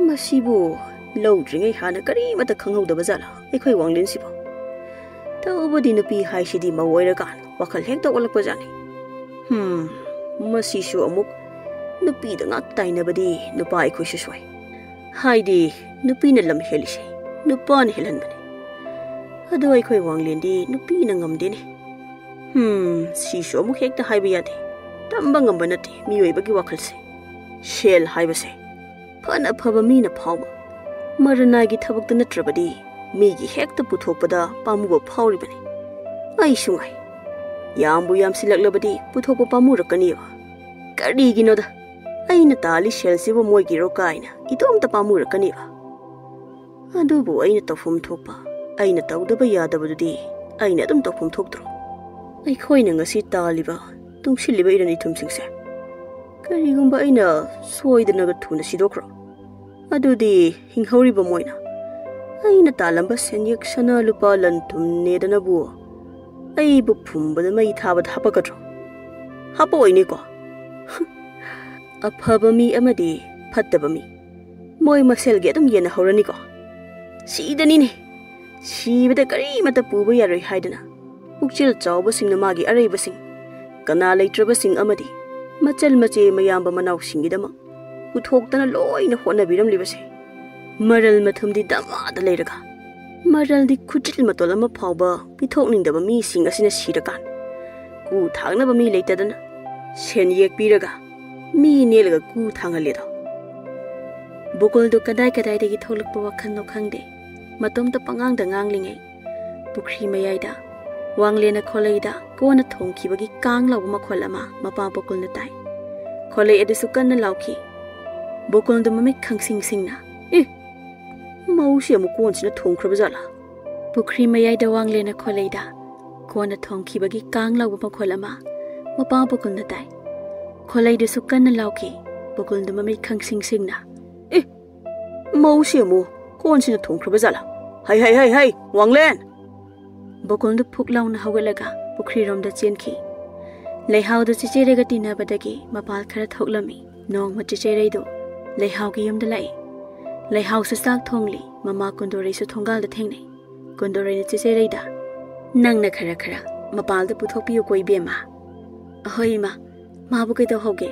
"ꯃꯁꯤꯕꯨ ꯂꯧꯗ꯭ꯔꯤꯉꯩ ꯍꯥꯟꯅ ꯀꯔꯤꯃꯠꯇ ꯈꯪꯍꯧꯗꯕ ꯖꯥꯠꯂꯥ ꯑꯩꯈꯣꯏ ꯋꯥꯡꯂꯦꯟꯁꯤꯕꯣ? ꯇꯧꯕꯗꯤ ꯅꯨꯄꯤ ꯍꯥꯏꯁꯤꯗꯤ ꯃꯧ ꯑꯣꯏꯔꯀꯥꯟ ꯋꯥꯈꯜ ꯍꯦꯛꯇ ꯑꯣꯜꯂꯛꯄ ꯖꯥꯠꯅꯤ꯫ ꯍꯝ, ꯃꯁꯤꯁꯨ ꯑꯃꯨꯛ ꯅꯨꯄꯤꯗ ꯉꯥꯛ ꯇꯥꯏꯅꯕꯗꯤ ꯅꯨꯄꯥ ꯑꯩꯈꯣꯏꯁꯨ ꯁꯣꯏ꯫ ꯍꯥꯏꯗꯤ ꯅꯨꯄꯤꯅ ꯂꯝ ꯍꯦꯜꯂꯤꯁꯦ ꯅꯨꯄꯥꯅ ꯍꯦꯜꯍꯟꯕꯅꯤ꯫ ꯑꯗꯣ ꯑꯩꯈꯣꯏ ꯋꯥꯡꯂꯦꯟꯗꯤ ꯅꯨꯄꯤꯅ ꯉꯝꯗꯦꯅꯦ꯫ ꯍꯝ, ꯁꯤꯁꯨ ꯑꯃꯨꯛ ꯍꯦꯛꯇ ꯍꯥꯏꯕ ꯌꯥꯗꯦ꯫ ꯇꯝꯕ ꯉꯝꯕ ꯅꯠꯇꯦ ꯃꯤꯑꯣꯏꯕꯒꯤ ꯋꯥꯈꯜꯁꯦ꯫ ꯁꯦꯜ ꯍꯥꯏꯕꯁꯦ ꯐꯅ ꯐꯕ ꯃꯤꯅ ꯐꯥꯎꯕ ꯃꯔꯅꯥꯏꯒꯤ ꯊꯕꯛꯇ ꯅꯠꯇ꯭ꯔꯕꯗꯤ ꯃꯤꯒꯤ ꯍꯦꯛꯇ ꯄꯨꯊꯣꯛꯄꯗ ꯄꯥꯝꯃꯨꯕ ꯐꯥꯎꯔꯤꯕꯅꯤ꯫ ꯑꯩꯁꯨ ꯉꯥꯏ꯫ ꯌꯥꯝꯕꯨ ꯌꯥꯝꯁꯤꯜꯂꯛꯂꯕꯗꯤ ꯄꯨꯊꯣꯛꯄ ꯄꯥꯝꯃꯨꯔꯛꯀꯅꯤꯕ꯫ ꯀꯔꯤꯒꯤꯅꯣꯗ, ꯑꯩꯅ ꯇꯥꯜꯂꯤ ꯁꯦꯜꯁꯤꯕꯨ ꯃꯣꯏꯒꯤꯔꯣ ꯀꯥꯏꯅ ꯏꯇꯣꯝꯇ ꯄꯥꯝꯃꯨꯔꯛꯀꯅꯤꯕ꯫ ꯑꯗꯨꯕꯨ ꯑꯩꯅ ꯇꯧꯐꯝ ꯊꯣꯛꯄ, ꯑꯩꯅ ꯇꯧꯗꯕ ꯌꯥꯗꯕꯗꯨꯗꯤ ꯑꯩꯅ ꯑꯗꯨꯝ ꯇꯧꯐꯝ ꯊꯣꯛꯇ꯭ꯔꯣ? ꯑꯩꯈꯣꯏꯅ ꯉꯁꯤ ꯇꯥꯜꯂꯤꯕ, ꯇꯨꯡꯁꯤꯜꯂꯤꯕ ꯏꯔꯟ ꯏꯊꯨꯝꯁꯤꯡꯁꯦ ꯀꯔꯤꯒꯨꯝꯕ ꯑꯩꯅ ꯁꯣꯏꯗꯅꯒ ꯊꯨꯅ ꯁꯤꯗꯣꯛꯈ꯭ꯔꯣ, ꯑꯗꯨꯗꯤ ꯍꯤꯡꯍꯧꯔꯤꯕ ꯃꯣꯏꯅ ꯑꯩꯅ ꯇꯥꯜꯂꯝꯕ ꯁꯦꯟꯌꯦꯛ ꯁꯅꯥ ꯂꯨꯄꯥ ꯂꯟ ꯊꯨꯝꯅꯦꯗꯅꯕꯨ ꯑꯩꯕꯨ ꯐꯨꯝꯕꯗ ꯃꯩ ꯊꯥꯕꯗ ꯍꯥꯄꯛꯀꯗ꯭ꯔꯣ? ꯍꯥꯄꯛꯑꯣꯏꯅꯦꯀꯣ꯫ ꯑꯐꯕ ꯃꯤ ꯑꯃꯗꯤ ꯐꯠꯇꯕ ꯃꯤ, ꯃꯣꯏ ꯃꯁꯦꯜꯒꯤ ꯑꯗꯨꯝ ꯌꯦꯟꯅꯍꯧꯔꯅꯤꯀꯣ꯫ ꯁꯤꯗꯅꯤꯅꯦ, ꯁꯤꯕꯗ ꯀꯔꯤꯃꯠꯇ ꯄꯨꯕ ꯌꯥꯔꯣꯏ ꯍꯥꯏꯗꯅ ꯄꯨꯛꯆꯦꯜ ꯆꯥꯎꯕꯁꯤꯡꯅ ꯃꯥꯒꯤ ꯑꯔꯩꯕꯁꯤꯡ, ꯀꯅꯥ ꯂꯩꯇ꯭ꯔꯕꯁꯤꯡ ꯑꯃꯗꯤ ꯃꯆꯜ ꯃꯆꯦ ꯃꯌꯥꯝꯕ ꯃꯅꯥꯎꯁꯤꯡꯒꯤꯗꯃꯛ ꯄꯨꯊꯣꯛꯇꯅ ꯂꯣꯏꯅ ꯍꯣꯠꯅꯕꯤꯔꯝꯂꯤꯕꯁꯦ꯫ ꯃꯔꯜ ꯃꯊꯨꯝꯗꯤ ꯗꯃꯥꯗ ꯂꯩꯔꯒ ꯃꯔꯜꯗꯤ ꯈꯨꯖꯤꯜ ꯃꯇꯣꯜ ꯑꯃ ꯐꯥꯎꯕ ꯄꯤꯊꯣꯛꯅꯤꯡꯗꯕ ꯃꯤꯁꯤꯡ ꯑꯁꯤꯅ ꯁꯤꯔꯀꯥꯟ ꯀꯨ ꯊꯥꯡꯅꯕ ꯃꯤ ꯂꯩꯇꯗꯅ ꯁꯦꯟ ꯌꯦꯛꯄꯤꯔꯒ ꯃꯤ ꯅꯦꯛꯂꯒ ꯀꯨ ꯊꯥꯡꯍꯜꯂꯦꯗꯣ꯫ ꯕꯨꯀꯨꯜꯗꯨ ꯀꯗꯥꯏ ꯀꯗꯥꯏꯗꯒꯤ ꯊꯣꯛꯂꯛꯄ ꯋꯥꯈꯜꯅꯣ ꯈꯪꯗꯦ, ꯃꯇꯣꯝꯇ ꯄꯉꯥꯡꯗ ꯉꯥꯡꯂꯤꯉꯩ ꯄꯨꯈ꯭ꯔꯤ ꯃꯌꯥꯏꯗ ꯋꯥꯡꯂꯦꯟꯅ ꯈꯣꯂꯩꯗ ꯀꯣꯟꯅ ꯊꯣꯡꯈꯤꯕꯒꯤ ꯀꯥꯡ ꯂꯥꯎꯕ ꯃꯈꯣꯜ ꯑꯃ ꯃꯄꯥ ꯕꯨꯀꯨꯜꯅ ꯇꯥꯏ꯫ ꯈꯣꯂꯩ ꯑꯗꯨꯁꯨ ꯀꯟꯅ ꯂꯥꯎꯈꯤ꯫ ꯕꯨꯀꯨꯜꯗꯨ ꯃꯃꯤꯠ ꯈꯪꯁꯤꯡ ꯁꯤꯡꯅ, "ꯑꯦ, ꯃꯧꯁꯤ ꯑꯃꯨꯛ ꯀꯣꯟꯁꯤꯅ ꯊꯣꯡꯈ꯭ꯔꯕ ꯖꯥꯠꯂꯥ?" ꯄꯨꯈ꯭ꯔꯤ ꯃꯌꯥꯏꯗ ꯋꯥꯡꯂꯦꯟꯅ ꯈꯣꯂꯩꯗ ꯀꯣꯟꯅ ꯊꯣꯡꯈꯤꯕꯒꯤ ꯀꯥꯡ ꯂꯥꯎꯕ ꯃꯈꯣꯜ ꯑꯃ ꯃꯄꯥ ꯕꯨꯀꯨꯜꯅ ꯇꯥꯏ꯫ ꯈꯣꯂꯩꯗꯨꯁꯨ ꯀꯟꯅ ꯂꯥꯎꯈꯤ꯫ ꯕꯨꯀꯨꯜꯗꯨ ꯃꯃꯤꯠ ꯈꯪꯁꯤꯡ ꯁꯤꯡꯅ, "ꯑꯦ, ꯃꯧꯁꯤ ꯑꯃꯨꯛ ꯀꯣꯟꯁꯤꯅ ꯊꯣꯡꯈ꯭ꯔꯕ ꯖꯥꯠꯂꯥ? ꯍꯩ, ꯍꯩ, ꯍꯩ, ꯍꯩ, ꯋꯥꯡꯂꯦꯟ!" ꯕꯨꯀꯨꯜꯗꯨ ꯐꯨꯛ ꯂꯥꯎꯅ ꯍꯧꯒꯠꯂꯒ ꯄꯨꯈ꯭ꯔꯤꯔꯣꯝꯗ ꯆꯦꯟꯈꯤ꯫ ꯂꯩꯍꯥꯎꯗꯨ ꯆꯦꯆꯦꯔꯩꯒ ꯇꯤꯟꯅꯕꯗꯒꯤ ꯃꯄꯥꯜ ꯈꯔ ꯊꯣꯛꯂꯝꯃꯤ꯫ ꯅꯣꯡꯃ ꯆꯦꯆꯦꯔꯩꯗꯨ ꯂꯩꯍꯥꯎꯒꯤ ꯌꯨꯝꯗ ꯂꯥꯛꯏ꯫ ꯂꯩꯍꯥꯎꯁꯨ ꯆꯥꯛ ꯊꯣꯡꯂꯤ꯫ ꯃꯃꯥ ꯀꯨꯟꯗꯣꯔꯩꯁꯨ ꯊꯣꯡꯒꯥꯜꯗ ꯊꯦꯡꯅꯩ꯫ ꯀꯨꯟꯗꯣꯔꯩꯅ ꯆꯦꯆꯦꯔꯩꯗ, "ꯅꯪꯅ ꯈꯔ ꯈꯔ ꯃꯄꯥꯜꯗ ꯄꯨꯊꯣꯛꯄꯤꯌꯨꯀꯣ ꯏꯕꯦꯝꯃ꯫" "ꯑꯍꯣꯏ ꯏꯃꯥ, ꯃꯥꯕꯨ ꯀꯩꯗꯧꯍꯧꯒꯦ?"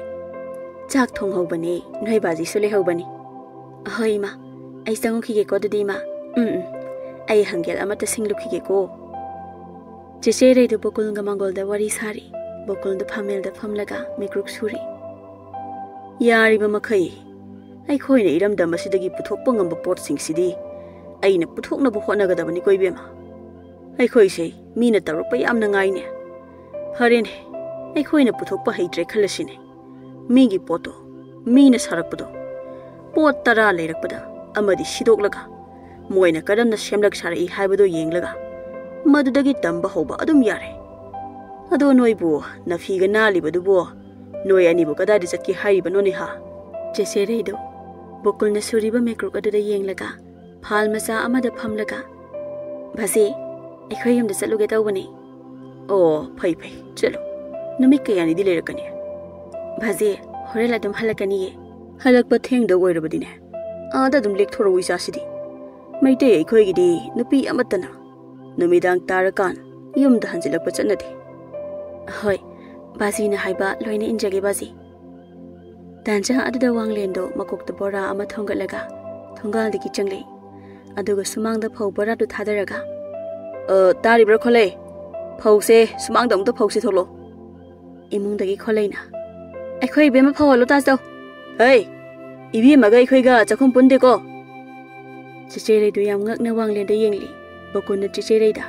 "ꯆꯥꯛ ꯊꯣꯡꯍꯧꯕꯅꯦ, ꯅꯣꯏ ꯕꯥꯖꯤꯁꯨ ꯂꯩꯍꯧꯕꯅꯤ꯫" "ꯑꯍꯣꯏ ꯏꯃꯥ, ꯑꯩ ꯆꯪꯉꯨꯈꯤꯒꯦꯀꯣ ꯑꯗꯨꯗꯤ ꯏꯃꯥ꯫ ꯎꯝ, ꯎꯝ, ꯑꯩ ꯍꯪꯒꯦꯜ ꯑꯃꯇ ꯁꯤꯡꯂꯨꯈꯤꯒꯦꯀꯣ꯫" ꯆꯦꯆꯦꯔꯩꯗꯨ ꯕꯨꯀꯨꯜꯒ ꯃꯥꯡꯒꯣꯜꯗ ꯋꯥꯔꯤ ꯁꯥꯔꯤ꯫ ꯕꯨꯀꯨꯜꯗꯨ ꯐꯝꯃꯦꯜꯗ ꯐꯝꯂꯒ ꯃꯤꯀ꯭ꯔꯨꯛ ꯁꯨꯔꯤ꯫ "ꯌꯥꯔꯤꯕ ꯃꯈꯩ ꯑꯩꯈꯣꯏꯅ ꯏꯔꯝꯗꯝ ꯑꯁꯤꯗꯒꯤ ꯄꯨꯊꯣꯛꯄ ꯉꯝꯕ ꯄꯣꯠꯁꯤꯡꯁꯤꯗꯤ ꯑꯩꯅ ꯄꯨꯊꯣꯛꯅꯕ ꯍꯣꯠꯅꯒꯗꯕꯅꯤꯀꯣ ꯏꯕꯦꯝꯃ꯫ ꯑꯩꯈꯣꯏꯁꯦ ꯃꯤꯅ ꯇꯧꯔꯛꯄ ꯌꯥꯝꯅ ꯉꯥꯏꯅꯦ꯫ ꯐꯔꯦꯅꯦ, ꯑꯩꯈꯣꯏꯅ ꯄꯨꯊꯣꯛꯄ ꯍꯩꯇ꯭ꯔꯦ ꯈꯜꯂꯁꯤꯅꯦ꯫ ꯃꯤꯒꯤ ꯄꯣꯠꯇꯣ ꯃꯤꯅ ꯁꯥꯔꯛꯄꯗꯣ ꯄꯣꯠ ꯇꯔꯥ ꯂꯩꯔꯛꯄꯗ ꯑꯃꯗꯤ ꯁꯤꯗꯣꯛꯂꯒ ꯃꯣꯏꯅ ꯀꯔꯝꯅ ꯁꯦꯝꯂꯛ ꯁꯥꯔꯛꯏ ꯍꯥꯏꯕꯗꯣ ꯌꯦꯡꯂꯒ ꯃꯗꯨꯗꯒꯤ ꯇꯝꯕ ꯍꯧꯕ ꯑꯗꯨꯝ ꯌꯥꯔꯦ꯫ ꯑꯗꯣ ꯅꯣꯏꯕꯨ ꯅꯐꯤꯒ ꯅꯥꯜꯂꯤꯕꯗꯨꯕꯨ ꯅꯣꯏ ꯑꯅꯤꯕꯨ ꯀꯗꯥꯏꯗ ꯆꯠꯀꯦ ꯍꯥꯏꯔꯤꯕꯅꯣꯅꯦ ꯍꯥ?" ꯆꯦꯆꯦꯔꯩꯗꯨ ꯕꯨꯀꯨꯜꯅ ꯁꯨꯔꯤꯕ ꯃꯦꯀ꯭ꯔꯨꯛ ꯑꯗꯨꯗ ꯌꯦꯡꯂꯒ ꯍꯥꯜ ꯃꯆꯥ ꯑꯃꯗ ꯐꯝꯂꯒ, "ꯕꯥꯖꯤ, ꯑꯩꯈꯣꯏ ꯌꯨꯝꯗ ꯆꯠꯂꯨꯒꯦ ꯇꯧꯕꯅꯤ꯫" "ꯑꯣ, ꯐꯩ ꯐꯩ, ꯆꯠꯂꯨ꯫ ꯅꯨꯃꯤꯠ ꯀꯌꯥꯅꯤꯗꯤ ꯂꯩꯔꯛꯀꯅꯤ?" "ꯕꯥꯖꯤ, ꯍꯣꯔꯦꯟ ꯑꯗꯨꯝ ꯍꯜꯂꯛꯀꯅꯤꯌꯦ꯫" "ꯍꯜꯂꯛꯄ ꯊꯦꯡꯗꯧ ꯑꯣꯏꯔꯕꯗꯤꯅꯦ꯫ ꯑꯥꯗ ꯑꯗꯨꯝ ꯂꯦꯛꯊꯣꯔꯛꯎ ꯏꯆꯥꯁꯤꯗꯤ꯫ ꯃꯩꯇꯩ ꯑꯩꯈꯣꯏꯒꯤꯗꯤ ꯅꯨꯄꯤ ꯑꯃꯠꯇꯅ ꯅꯨꯃꯤꯗꯥꯡ ꯇꯥꯔꯀꯥꯟ ꯌꯨꯝꯗ ꯍꯟꯖꯤꯜꯂꯛꯄ ꯆꯠꯅꯗꯦ꯫" "ꯍꯣꯏ, ꯕꯥꯖꯤꯅ ꯍꯥꯏꯕ ꯂꯣꯏꯅ ꯏꯟꯖꯒꯦ ꯕꯥꯖꯤ꯫" ꯇꯥꯟꯖꯥ ꯑꯗꯨꯗ ꯋꯥꯡꯂꯦꯟꯗꯣ ꯃꯀꯣꯛꯇ ꯕꯣꯔꯥ ꯑꯃ ꯊꯣꯡꯒꯠꯂꯒ ꯊꯣꯡꯒꯥꯜꯗꯒꯤ ꯆꯪꯂꯛꯏ꯫ ꯑꯗꯨꯒ ꯁꯨꯃꯥꯡꯗ ꯐꯧ ꯕꯣꯔꯥꯗꯨ ꯊꯥꯗꯔꯒ, "ꯑ, ꯇꯥꯔꯤꯕ꯭ꯔꯥ ꯈꯣꯂꯩ? ꯐꯧꯁꯦ ꯁꯨꯃꯥꯡꯗ ꯑꯃꯨꯛꯇ ꯐꯧꯁꯦ ꯊꯣꯛꯂꯣ꯫" ꯏꯃꯨꯡꯗꯒꯤ ꯈꯣꯂꯩꯅ, "ꯑꯩꯈꯣꯏ ꯏꯕꯦꯝꯃ ꯐꯧꯍꯜꯂꯣ ꯇꯥꯆꯧ꯫" "ꯍꯩ, ꯏꯕꯦꯝꯃꯒ ꯑꯩꯈꯣꯏꯒ ꯆꯥꯛꯈꯨꯝ ꯄꯨꯟꯗꯦꯀꯣ꯫" ꯆꯤꯆꯦꯔꯩꯗꯨ ꯌꯥꯝ ꯉꯛꯅ ꯋꯥꯡꯂꯦꯟꯗ ꯌꯦꯡꯂꯤ꯫ ꯕꯀꯨꯟꯅ ꯆꯤꯆꯦꯔꯩꯗ,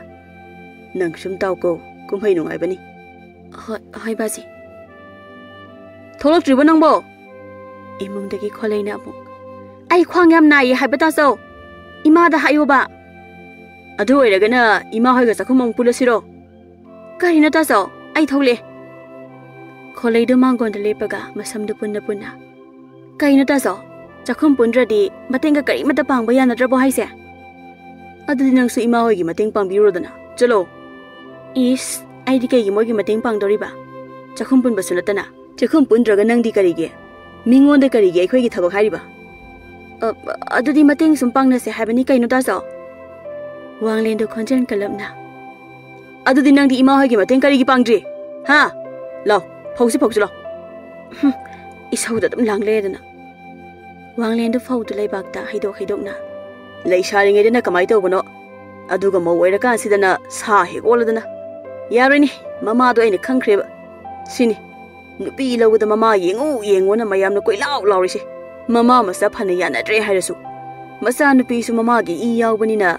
"ꯅꯪ ꯁꯨꯝ ꯇꯥꯎꯀꯣ, ꯀꯨꯝꯍꯩ ꯅꯨꯡꯉꯥꯏꯕꯅꯤ꯫" "ꯍꯣꯏ, ꯍꯣꯏ ꯕꯥꯖꯤ꯫" "ꯊꯣꯛꯂꯛꯇ꯭ꯔꯤꯕꯣ ꯅꯪꯕꯣ?" ꯏꯃꯨꯡꯗꯒꯤ ꯈꯣꯂꯩꯅ ꯑꯃꯨꯛ, "ꯑꯩ ꯈ꯭ꯋꯥꯡ ꯌꯥꯝ ꯅꯥꯏꯌꯦ ꯍꯥꯏꯕ ꯇꯥꯆꯧ꯫ ꯏꯃꯥꯗ ꯍꯥꯏꯌꯣꯕ꯫" "ꯑꯗꯨ ꯑꯣꯏꯔꯒꯅ ꯏꯃꯥ ꯍꯣꯏꯒ ꯆꯥꯛꯈꯨꯝ ꯑꯃꯨꯛ ꯄꯨꯜꯂꯁꯤꯔꯣ?" "ꯀꯔꯤꯅꯣ ꯇꯥꯆꯧ? ꯑꯩ ꯊꯣꯛꯂꯛꯑꯦ꯫" ꯈꯣꯂꯩꯗꯨ ꯃꯥꯡꯒꯣꯟꯗ ꯂꯦꯞꯄꯒ ꯃꯁꯝꯗꯨ ꯄꯨꯟꯅ ꯄꯨꯟꯅ, "ꯀꯩꯅꯣ ꯇꯥꯆꯧ? ꯆꯥꯛꯈꯨꯝ ꯄꯨꯟꯗ꯭ꯔꯗꯤ ꯃꯇꯦꯡꯒ ꯀꯔꯤꯃꯠꯇ ꯄꯥꯡꯕ ꯌꯥꯅꯗ꯭ꯔꯕꯣ ꯍꯥꯏꯁꯦ?" "ꯑꯗꯨꯗꯤ ꯅꯪꯁꯨ ꯏꯃꯥ ꯍꯣꯏꯒꯤ ꯃꯇꯦꯡ ꯄꯥꯡꯕꯤꯔꯨꯔꯣꯗꯅ꯫ ꯆꯠꯂꯣ꯫" "ꯏꯁ, ꯑꯩꯗꯤ ꯀꯩꯒꯤ ꯃꯣꯏꯒꯤ ꯃꯇꯦꯡ ꯄꯥꯡꯗꯧꯔꯤꯕ? ꯆꯥꯛꯈꯨꯝ ꯄꯨꯟꯕꯁꯨ ꯅꯠꯇꯅ꯫" "ꯆꯥꯛꯈꯨꯝ ꯄꯨꯟꯗ꯭ꯔꯒ ꯅꯪꯗꯤ ꯀꯔꯤꯒꯤ? ꯃꯤꯉꯣꯟꯗ ꯀꯔꯤꯒꯤ ꯑꯩꯈꯣꯏꯒꯤ ꯊꯕꯛ ꯍꯥꯏꯔꯤꯕ?" "ꯑ, ꯑꯗꯨꯗꯤ ꯃꯇꯦꯡ ꯁꯨꯝ ꯄꯥꯡꯅꯁꯦ ꯍꯥꯏꯕꯅꯤ ꯀꯩꯅꯣ ꯇꯥꯆꯧ꯫" ꯋꯥꯡꯂꯦꯟꯗꯣ ꯈꯣꯟꯖꯦꯜ ꯀꯜꯂꯞꯅ, "ꯑꯗꯨꯗꯤ ꯅꯪꯗꯤ ꯏꯃꯥ ꯍꯣꯏꯒꯤ ꯃꯇꯦꯡ ꯀꯔꯤꯒꯤ ꯄꯥꯡꯗ꯭ꯔꯤ? ꯍꯥ? ꯂꯥꯎ, ꯐꯧꯁꯤ ꯐꯧꯁꯤ ꯂꯥꯎ꯫" "ꯍꯨꯝ, ꯏꯁꯧꯗ ꯑꯗꯨꯝ ꯂꯥꯡ ꯂꯩꯔꯗꯅ꯫" ꯋꯥꯡꯂꯦꯟꯗꯣ ꯐꯧꯗꯨ ꯂꯩꯕꯥꯛꯇ ꯍꯩꯗꯣꯛ ꯍꯩꯗꯣꯛꯅ, "ꯂꯩꯁꯥꯔꯤꯉꯩꯗꯅ ꯀꯃꯥꯏ ꯇꯧꯕꯅꯣ, ꯑꯗꯨꯒ ꯃꯧ ꯑꯣꯏꯔꯀꯥꯟꯁꯤꯗꯅ ꯁꯥ ꯍꯦꯛ ꯑꯣꯜꯂꯗꯅ꯫ ꯌꯥꯔꯣꯏꯅꯦ, ꯃꯃꯥꯗꯣ ꯑꯩꯅ ꯈꯪꯈ꯭ꯔꯦꯕ꯫ ꯁꯤꯅꯤ, ꯅꯨꯄꯤ ꯂꯧꯕꯗ ꯃꯃꯥ ꯌꯦꯡꯉꯨ ꯌꯦꯡꯉꯨꯅ ꯃꯌꯥꯝꯅ ꯀꯣꯏꯂꯥꯎ ꯂꯥꯎꯔꯤꯁꯦ꯫ ꯃꯃꯥ ꯃꯆꯥ ꯐꯅ ꯌꯥꯅꯗ꯭ꯔꯦ ꯍꯥꯏꯔꯁꯨ, ꯃꯆꯥꯅꯨꯄꯤꯁꯨ ꯃꯃꯥꯒꯤ ꯏ ꯌꯥꯎꯕꯅꯤꯅ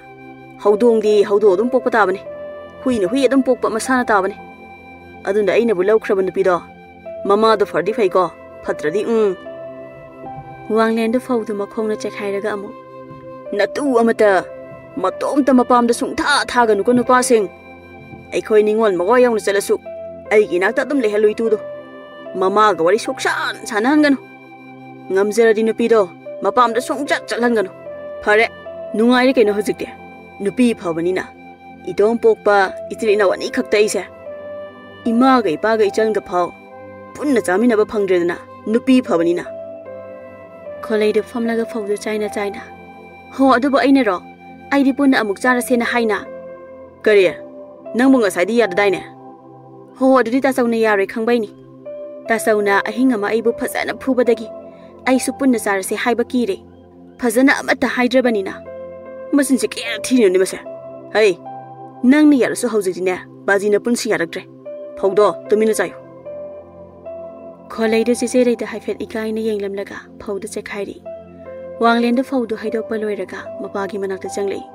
ꯍꯧꯗꯣꯡꯗꯤ ꯍꯧꯗꯣꯡ ꯑꯗꯨꯝ ꯄꯣꯛꯄ ꯇꯥꯕꯅꯤ, ꯍꯨꯏꯅ ꯍꯨꯏ ꯑꯗꯨꯝ ꯄꯣꯛꯄ ꯃꯁꯥꯅ ꯇꯥꯕꯅꯤ꯫ ꯑꯗꯨꯅ ꯑꯩꯅꯕꯨ ꯂꯧꯈ꯭ꯔꯕ ꯅꯨꯄꯤꯗꯣ ꯃꯃꯥꯗꯣ ꯐꯔꯗꯤ ꯐꯩꯀꯣ, ꯐꯠꯇ꯭ꯔꯗꯤ ꯎꯝ꯫" ꯋꯥꯡꯂꯦꯟꯗꯨ ꯐꯧꯗꯨ ꯃꯈꯣꯡꯅ ꯆꯦꯛꯈꯥꯏꯔꯒ ꯑꯃꯨꯛ, "ꯅꯇꯨ ꯑꯃꯇ ꯃꯇꯣꯝꯇ ꯃꯄꯥꯝꯗ ꯁꯨꯡꯊꯥ ꯊꯥꯒꯅꯨꯀꯣ ꯅꯨꯄꯥꯁꯤꯡ꯫ ꯑꯩꯈꯣꯏ ꯅꯤꯉꯣꯜ ꯃꯋꯥ ꯌꯥꯎꯅ ꯆꯠꯂꯁꯨ ꯑꯩꯒꯤ ꯏꯅꯥꯛꯇ ꯑꯗꯨꯝ ꯂꯩꯍꯜꯂꯨ ꯏꯇꯨꯗꯣ꯫ ꯃꯃꯥꯒ ꯋꯥꯔꯤ ꯁꯨꯛꯁꯥꯟ ꯁꯥꯟꯅꯍꯟꯒꯅꯨ꯫ ꯉꯝꯖꯔꯗꯤ ꯅꯨꯄꯤꯗꯣ ꯃꯄꯥꯝꯗ ꯁꯨꯡꯆꯠ ꯆꯠꯍꯟꯒꯅꯨ꯫ ꯐꯔꯦ, ꯅꯨꯡꯉꯥꯏꯔꯦ ꯀꯩꯅꯣ ꯍꯧꯖꯤꯛꯇꯤ꯫ ꯅꯨꯄꯤ ꯐꯕꯅꯤꯅ꯫ ꯏꯇꯣꯝ ꯄꯣꯛꯄ ꯏꯆꯤꯜ ꯏꯅꯥꯎ ꯑꯅꯤꯈꯛꯇ ꯑꯩꯁꯦ꯫ ꯏꯃꯥꯒ ꯏꯄꯥꯒ ꯏꯆꯜꯒ ꯐꯥꯎ ꯄꯨꯟꯅ ꯆꯥꯃꯤꯟꯅꯕ ꯐꯪꯗ꯭ꯔꯦꯗꯅ, ꯅꯨꯄꯤ ꯐꯕꯅꯤꯅ꯫ ꯈꯣꯂꯩꯗꯨ ꯐꯝꯂꯒ ꯐꯧꯗꯨ ꯆꯥꯏꯅ ꯆꯥꯏꯅ, "ꯍꯣ, ꯑꯗꯨꯕꯨ ꯑꯩꯅꯔꯣ? ꯑꯩꯗꯤ ꯄꯨꯟꯅ ꯑꯃꯨꯛ ꯆꯥꯔꯁꯦꯅ ꯍꯥꯏꯅ꯫" "ꯀꯔꯤ? ꯅꯪꯕꯨ ꯉꯁꯥꯏꯗꯤ ꯌꯥꯗꯗꯥꯏꯅꯦ?" "ꯍꯣ, ꯑꯗꯨꯗꯤ ꯇꯥꯆꯧꯅ ꯌꯥꯔꯣꯏ ꯈꯪꯕꯩꯅꯤ꯫ ꯇꯥꯆꯧꯅ ꯑꯍꯤꯡ ꯑꯃ ꯑꯩꯕꯨ ꯐꯖꯅ ꯐꯨꯕꯗꯒꯤ ꯑꯩꯁꯨ ꯄꯨꯟꯅ ꯆꯥꯔꯁꯦ ꯍꯥꯏꯕ ꯀꯤꯔꯦ꯫ ꯐꯖꯅ ꯑꯃꯠꯇ ꯍꯥꯏꯗ꯭ꯔꯕꯅꯤꯅ꯫" "ꯃꯆꯤꯟꯁꯦ ꯀꯌꯥ ꯊꯤꯔꯤꯅꯣꯅꯦ ꯃꯁꯦ? ꯍꯩ, ꯅꯪꯅ ꯌꯥꯔꯁꯨ ꯍꯧꯖꯤꯛꯇꯤꯅꯦ, ꯕꯥꯖꯤꯅ ꯄꯨꯟꯁꯤ ꯌꯥꯔꯛꯇ꯭ꯔꯦ꯫ ꯐꯧꯗꯣ ꯇꯨꯃꯤꯟꯅ ꯆꯥꯏꯌꯨ꯫" ꯈꯣꯂꯩꯗꯨ ꯆꯦꯆꯦ ꯂꯩꯗ ꯍꯥꯏꯐꯦꯠ ꯏꯀꯥꯏꯅ ꯌꯦꯡꯂꯝꯂꯒ ꯐꯧꯗꯨ ꯆꯦꯈꯥꯏꯔꯤ꯫ ꯋꯥꯡꯂꯦꯟꯗꯨ ꯐꯧꯗꯨ ꯍꯩꯗꯣꯛꯄ ꯂꯣꯏꯔꯒ ꯃꯄꯥꯒꯤ ꯃꯅꯥꯛꯇ ꯆꯪꯂꯛꯏ꯫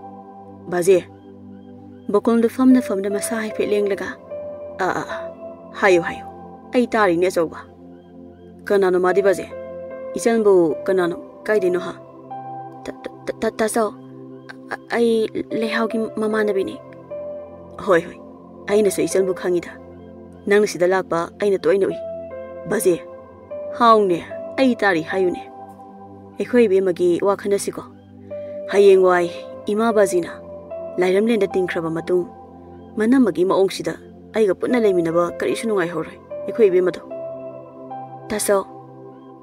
"ꯕꯥꯖꯤ꯫" ꯕꯀꯨꯜꯗꯨ ꯐꯝꯅ ꯐꯝꯅ ꯃꯁꯥ ꯍꯥꯏꯐꯦꯠ ꯂꯦꯡꯂꯒ, "ꯑꯥ, ꯑꯥ, ꯑꯥ꯫ ꯍꯥꯏꯌꯨ, ꯍꯥꯏꯌꯨ꯫ ꯑꯩ ꯇꯥꯔꯤꯅꯦ ꯑꯆꯧꯕ꯫ ꯀꯅꯥꯅꯣ ꯃꯥꯗꯤ ꯕꯥꯖꯤ? ꯏꯆꯟꯕꯨ ꯀꯅꯥꯅꯣ? ꯀꯥꯏꯗꯩꯅꯣ ꯍꯥ?" "ꯇ-, ꯇ-, ꯇ-, ꯇ-, ꯇꯥꯆꯧ꯫ ꯑ-, ꯑꯩ ꯂꯩꯍꯥꯎꯒꯤ ꯃꯃꯥꯟꯅꯕꯤꯅꯤ꯫" "ꯍꯣꯏ, ꯍꯣꯏ꯫ ꯑꯩꯅꯁꯨ ꯏꯆꯟꯕꯨ ꯈꯪꯉꯤꯗ꯫ ꯅꯪꯅ ꯁꯤꯗ ꯂꯥꯛꯄ ꯑꯩꯅ ꯇꯣꯏꯅ ꯎꯏ꯫ ꯕꯥꯖꯤ, ꯍꯥꯎꯅꯦ, ꯑꯩ ꯇꯥꯔꯤ ꯍꯥꯏꯌꯨꯅꯦ꯫ ꯑꯩꯈꯣꯏ ꯏꯕꯦꯝꯃꯒꯤ ꯋꯥ ꯈꯟꯅꯁꯤꯀꯣ꯫ ꯍꯌꯦꯡꯋꯥꯏ ꯏꯃꯥ ꯕꯥꯖꯤꯅ ꯂꯥꯏꯔꯝꯂꯦꯟꯗ ꯇꯤꯟꯈ꯭ꯔꯕ ꯃꯇꯨꯡ, ꯃꯅꯝꯃꯒꯤ ꯃꯑꯣꯡꯁꯤꯗ ꯑꯩꯒ ꯄꯨꯟꯅ ꯂꯩꯃꯤꯟꯅꯕ ꯀꯔꯤꯁꯨ ꯅꯨꯡꯉꯥꯏꯍꯧꯔꯣꯏ ꯑꯩꯈꯣꯏ ꯏꯕꯦꯝꯃꯗꯣ꯫" "ꯇꯥꯆꯧ,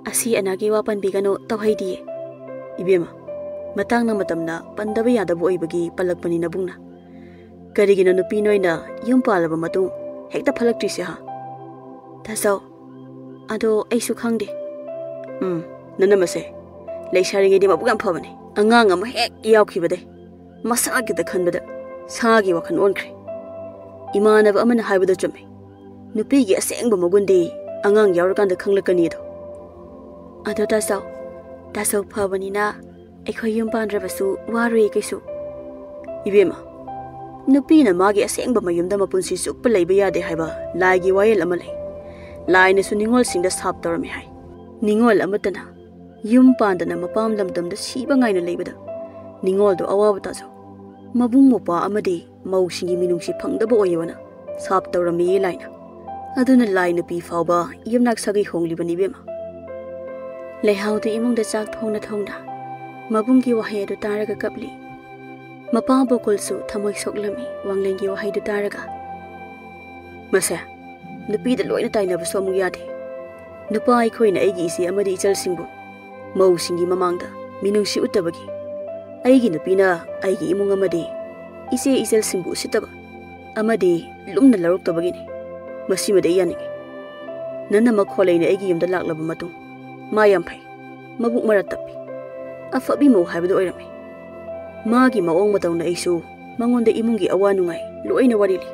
ꯑꯁꯤ ꯑꯅꯥꯒꯤ ꯋꯥ ꯄꯟꯕꯤꯒꯅꯨ, ꯇꯧꯍꯩꯗꯤꯌꯦ꯫" "ꯏꯕꯦꯝꯃ, ꯃꯇꯥꯡꯅ ꯃꯇꯝꯅ ꯄꯟꯗꯕ ꯌꯥꯗꯕ ꯑꯣꯏꯕꯒꯤ ꯄꯜꯂꯛꯄꯅꯤ ꯅꯕꯨꯡꯅ꯫ ꯀꯔꯤꯒꯤꯅꯣ ꯅꯨꯄꯤ ꯅꯣꯏꯅ ꯌꯨꯝ ꯄꯥꯜꯂꯕ ꯃꯇꯨꯡ ꯍꯦꯛꯇ ꯐꯠꯂꯛꯇ꯭ꯔꯤꯁꯦ ꯍꯥ?" "ꯇꯥꯆꯧ, ꯑꯗꯣ ꯑꯩꯁꯨ ꯈꯪꯗꯦ꯫" "ꯎꯝ, ꯅꯅꯝꯃꯁꯦ ꯂꯩꯁꯥꯔꯤꯉꯩꯗꯤ ꯃꯕꯨꯛ ꯌꯥꯝ ꯐꯕꯅꯦ꯫ ꯑꯉꯥꯡ ꯑꯃ ꯍꯦꯛ ꯌꯥꯎꯈꯤꯕꯗꯩ ꯃꯁꯥꯒꯤꯗ ꯈꯟꯕꯗ ꯁꯥꯒꯤ ꯋꯥꯈꯜ ꯑꯣꯟꯈ꯭ꯔꯦ꯫ ꯏꯃꯥꯟꯅꯕ ꯑꯃꯅ ꯍꯥꯏꯕꯗꯣ ꯆꯨꯝꯃꯦ꯫ ꯅꯨꯄꯤꯒꯤ ꯑꯁꯦꯡꯕ ꯃꯒꯨꯟꯗꯤ ꯑꯉꯥꯡ ꯌꯥꯎꯔꯀꯥꯟꯗ ꯈꯪꯂꯛꯀꯅꯤꯗꯣ꯫" "ꯑꯗꯣ ꯇꯥꯆꯧ, ꯇꯥꯆꯧ ꯐꯕꯅꯤꯅ ꯑꯩꯈꯣꯏ ꯌꯨꯝ ꯄꯥꯟꯗ꯭ꯔꯕꯁꯨ ꯋꯥꯔꯣꯏꯌꯦ ꯀꯩꯁꯨ꯫" "ꯏꯕꯦꯝꯃ, ꯅꯨꯄꯤꯅ ꯃꯥꯒꯤ ꯑꯁꯦꯡꯕ ꯃꯌꯨꯝꯗ ꯃꯄꯨꯟꯁꯤ ꯆꯨꯞꯄ ꯂꯩꯕ ꯌꯥꯗꯦ ꯍꯥꯏꯕ ꯂꯥꯏꯒꯤ ꯋꯥꯌꯦꯜ ꯑꯃ ꯂꯩ꯫ ꯂꯥꯏꯅꯁꯨ ꯅꯤꯉꯣꯜꯁꯤꯡꯗ ꯁꯥꯞ ꯇꯧꯔꯝꯃꯤ ꯍꯥꯏ꯫ ꯅꯤꯉꯣꯜ ꯑꯃꯠꯇꯅ ꯌꯨꯝ ꯄꯥꯟꯗꯅ ꯃꯄꯥꯝ ꯂꯝꯗꯝꯗ ꯁꯤꯕ ꯉꯥꯏꯅ ꯂꯩꯕꯗ ꯅꯤꯉꯣꯜꯗꯣ ꯑꯋꯥꯕ ꯇꯥꯖꯧ꯫ ꯃꯕꯨꯡ ꯃꯧꯄ꯭ꯋꯥ ꯑꯃꯗꯤ ꯃꯧꯁꯤꯡꯒꯤ ꯃꯤꯅꯨꯡꯁꯤ ꯐꯪꯗꯕ ꯑꯣꯏꯌꯣꯅ ꯁꯥꯞ ꯇꯧꯔꯝꯃꯤꯌꯦ ꯂꯥꯏꯅ꯫ ꯑꯗꯨꯅ ꯂꯥꯏ ꯅꯨꯄꯤ ꯐꯥꯎꯕ ꯌꯨꯝꯅꯥꯛ ꯁꯥꯒꯩ ꯍꯣꯡꯂꯤꯕꯅꯤ ꯏꯕꯦꯝꯃ꯫" ꯂꯩꯍꯥꯎꯗꯨ ꯏꯃꯨꯡꯗ ꯆꯥꯛ ꯊꯣꯡꯅ ꯊꯣꯡꯅ ꯃꯕꯨꯡꯒꯤ ꯋꯥꯍꯩ ꯑꯗꯨ ꯇꯥꯔꯒ ꯀꯞꯂꯤ꯫ ꯃꯄꯥ ꯕꯣꯀꯨꯜꯁꯨ ꯊꯃꯣꯏ ꯁꯣꯛꯂꯝꯃꯤ ꯋꯥꯡꯂꯦꯟꯒꯤ ꯋꯥꯍꯩꯗꯨ ꯇꯥꯔꯒ꯫ "ꯃꯁꯦ, ꯅꯨꯄꯤꯗ ꯂꯣꯏꯅ ꯇꯥꯏꯅꯕꯁꯨ ꯑꯃꯨꯛ ꯌꯥꯗꯦ꯫ ꯅꯨꯄꯥ ꯑꯩꯈꯣꯏꯅ ꯑꯩꯒꯤ ꯏꯆꯦ ꯑꯃꯗꯤ ꯏꯆꯜꯁꯤꯡꯕꯨ ꯃꯧꯁꯤꯡꯒꯤ ꯃꯃꯥꯡꯗ ꯃꯤꯅꯨꯡꯁꯤ ꯎꯠꯇꯕꯒꯤ, ꯑꯩꯒꯤ ꯅꯨꯄꯤꯅ ꯑꯩꯒꯤ ꯏꯃꯨꯡ ꯑꯃꯗꯤ ꯏꯆꯦ ꯏꯆꯜꯁꯤꯡꯕꯨ ꯎꯁꯤꯠꯇꯕ ꯑꯃꯗꯤ ꯂꯨꯝꯅ ꯂꯧꯔꯛꯇꯕꯒꯤꯅꯤ꯫ ꯃꯁꯤꯃꯗꯤ ꯑꯩ ꯌꯥꯅꯤꯡꯉꯤ꯫ ꯅꯅꯝꯃ ꯈꯣꯂꯩꯅ ꯑꯩꯒꯤ ꯌꯨꯝꯗ ꯂꯥꯛꯂꯕ ꯃꯇꯨꯡ ꯃꯥ ꯌꯥꯝ ꯐꯩ, ꯃꯕꯨꯛ ꯃꯔꯥ ꯇꯞꯄꯤ, ꯑꯐꯕꯤ ꯃꯧ ꯍꯥꯏꯕꯗꯨ ꯑꯣꯏꯔꯝꯃꯤ꯫ ꯃꯥꯒꯤ ꯃꯑꯣꯡ ꯃꯇꯧꯅ ꯑꯩꯁꯨ ꯃꯉꯣꯟꯗ ꯏꯃꯨꯡꯒꯤ ꯑꯋꯥ ꯅꯨꯡꯉꯥꯏ ꯂꯣꯏꯅ ꯋꯥꯔꯤ ꯂꯤ꯫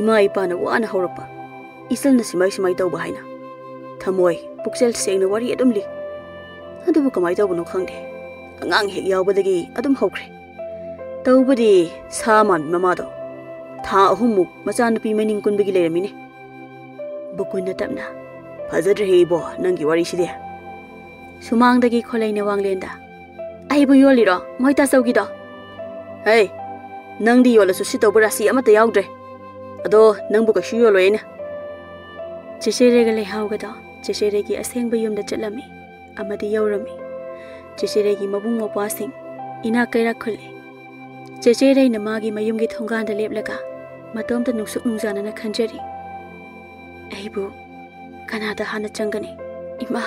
ꯏꯃꯥ ꯏꯄꯥꯅ ꯋꯥꯅ ꯍꯧꯔꯛꯄ ꯏꯆꯜꯅ ꯁꯨꯃꯥꯏ ꯁꯨꯃꯥꯏ ꯇꯧꯕ ꯍꯥꯏꯅ ꯊꯃꯣꯏ ꯄꯨꯛꯆꯦꯜ ꯁꯦꯡꯅ ꯋꯥꯔꯤ ꯑꯗꯨꯝ ꯂꯤ꯫ ꯑꯗꯨꯕꯨ ꯀꯃꯥꯏ ꯇꯧꯕꯅꯣ ꯈꯪꯗꯦ, ꯑꯉꯥꯡ ꯍꯦꯛ ꯌꯥꯎꯕꯗꯒꯤ ꯑꯗꯨꯝ ꯍꯧꯈ꯭ꯔꯦ꯫ ꯇꯧꯕꯗꯤ ꯁꯥ ꯃꯥꯟꯕꯤ ꯃꯃꯥꯗꯣ ꯊꯥ ꯑꯍꯨꯝꯃꯨꯛ ꯃꯆꯥꯅꯨꯄꯤ ꯃꯅꯤꯡ ꯀꯨꯟꯕꯒꯤ ꯂꯩꯔꯝꯃꯤꯅꯦ꯫" ꯕꯨꯀꯨꯟꯅ ꯇꯞꯅ, "ꯐꯖꯗ꯭ꯔꯦꯍꯦ ꯏꯕꯣ, ꯅꯪꯒꯤ ꯋꯥꯔꯤꯁꯤꯗꯤ꯫" ꯁꯨꯃꯥꯡꯗꯒꯤ ꯈꯣꯂꯩꯅ ꯋꯥꯡꯂꯦꯟꯗ, "ꯑꯩꯕꯨ ꯌꯣꯜꯂꯤꯔꯣ ꯃꯣꯏ ꯇꯥꯆꯧꯒꯤꯗꯣ?" "ꯍꯦ, ꯅꯪꯗꯤ ꯌꯣꯜꯂꯁꯨ ꯁꯤꯠꯇꯧꯕ ꯔꯥꯁꯤ ꯑꯃꯠꯇ ꯌꯥꯎꯗ꯭ꯔꯦ꯫ ꯑꯗꯣ ꯅꯪꯕꯨ ꯀꯩꯁꯨ ꯌꯣꯜꯂꯣꯏ ꯑꯩꯅ꯫" ꯆꯦꯆꯦꯔꯩꯒ ꯂꯩꯍꯥꯎꯒꯗꯣ ꯆꯦꯆꯦꯔꯩꯒꯤ ꯑꯁꯦꯡꯕ ꯌꯨꯝꯗ ꯆꯠꯂꯝꯃꯤ ꯑꯃꯗꯤ ꯌꯧꯔꯝꯃꯤ꯫ ꯆꯦꯆꯦꯔꯩꯒꯤ ꯃꯕꯨꯡ ꯃꯧꯄ꯭ꯋꯥꯁꯤꯡ ꯏꯅꯥꯛ ꯀꯩꯔꯥꯛ ꯈꯨꯜꯂꯤ꯫ ꯆꯦꯆꯦꯔꯩꯅ ꯃꯥꯒꯤ ꯃꯌꯨꯝꯒꯤ ꯊꯣꯡꯒꯥꯟꯗ ꯂꯦꯞꯂꯒ ꯃꯇꯣꯝꯇ ꯅꯨꯡꯁꯨꯛ ꯅꯨꯡꯖꯥꯅꯅ ꯈꯟꯖꯔꯤ, "ꯑꯩꯕꯨ ꯀꯅꯥꯗ ꯍꯥꯟꯅ ꯆꯪꯒꯅꯤ? ꯏꯃꯥ,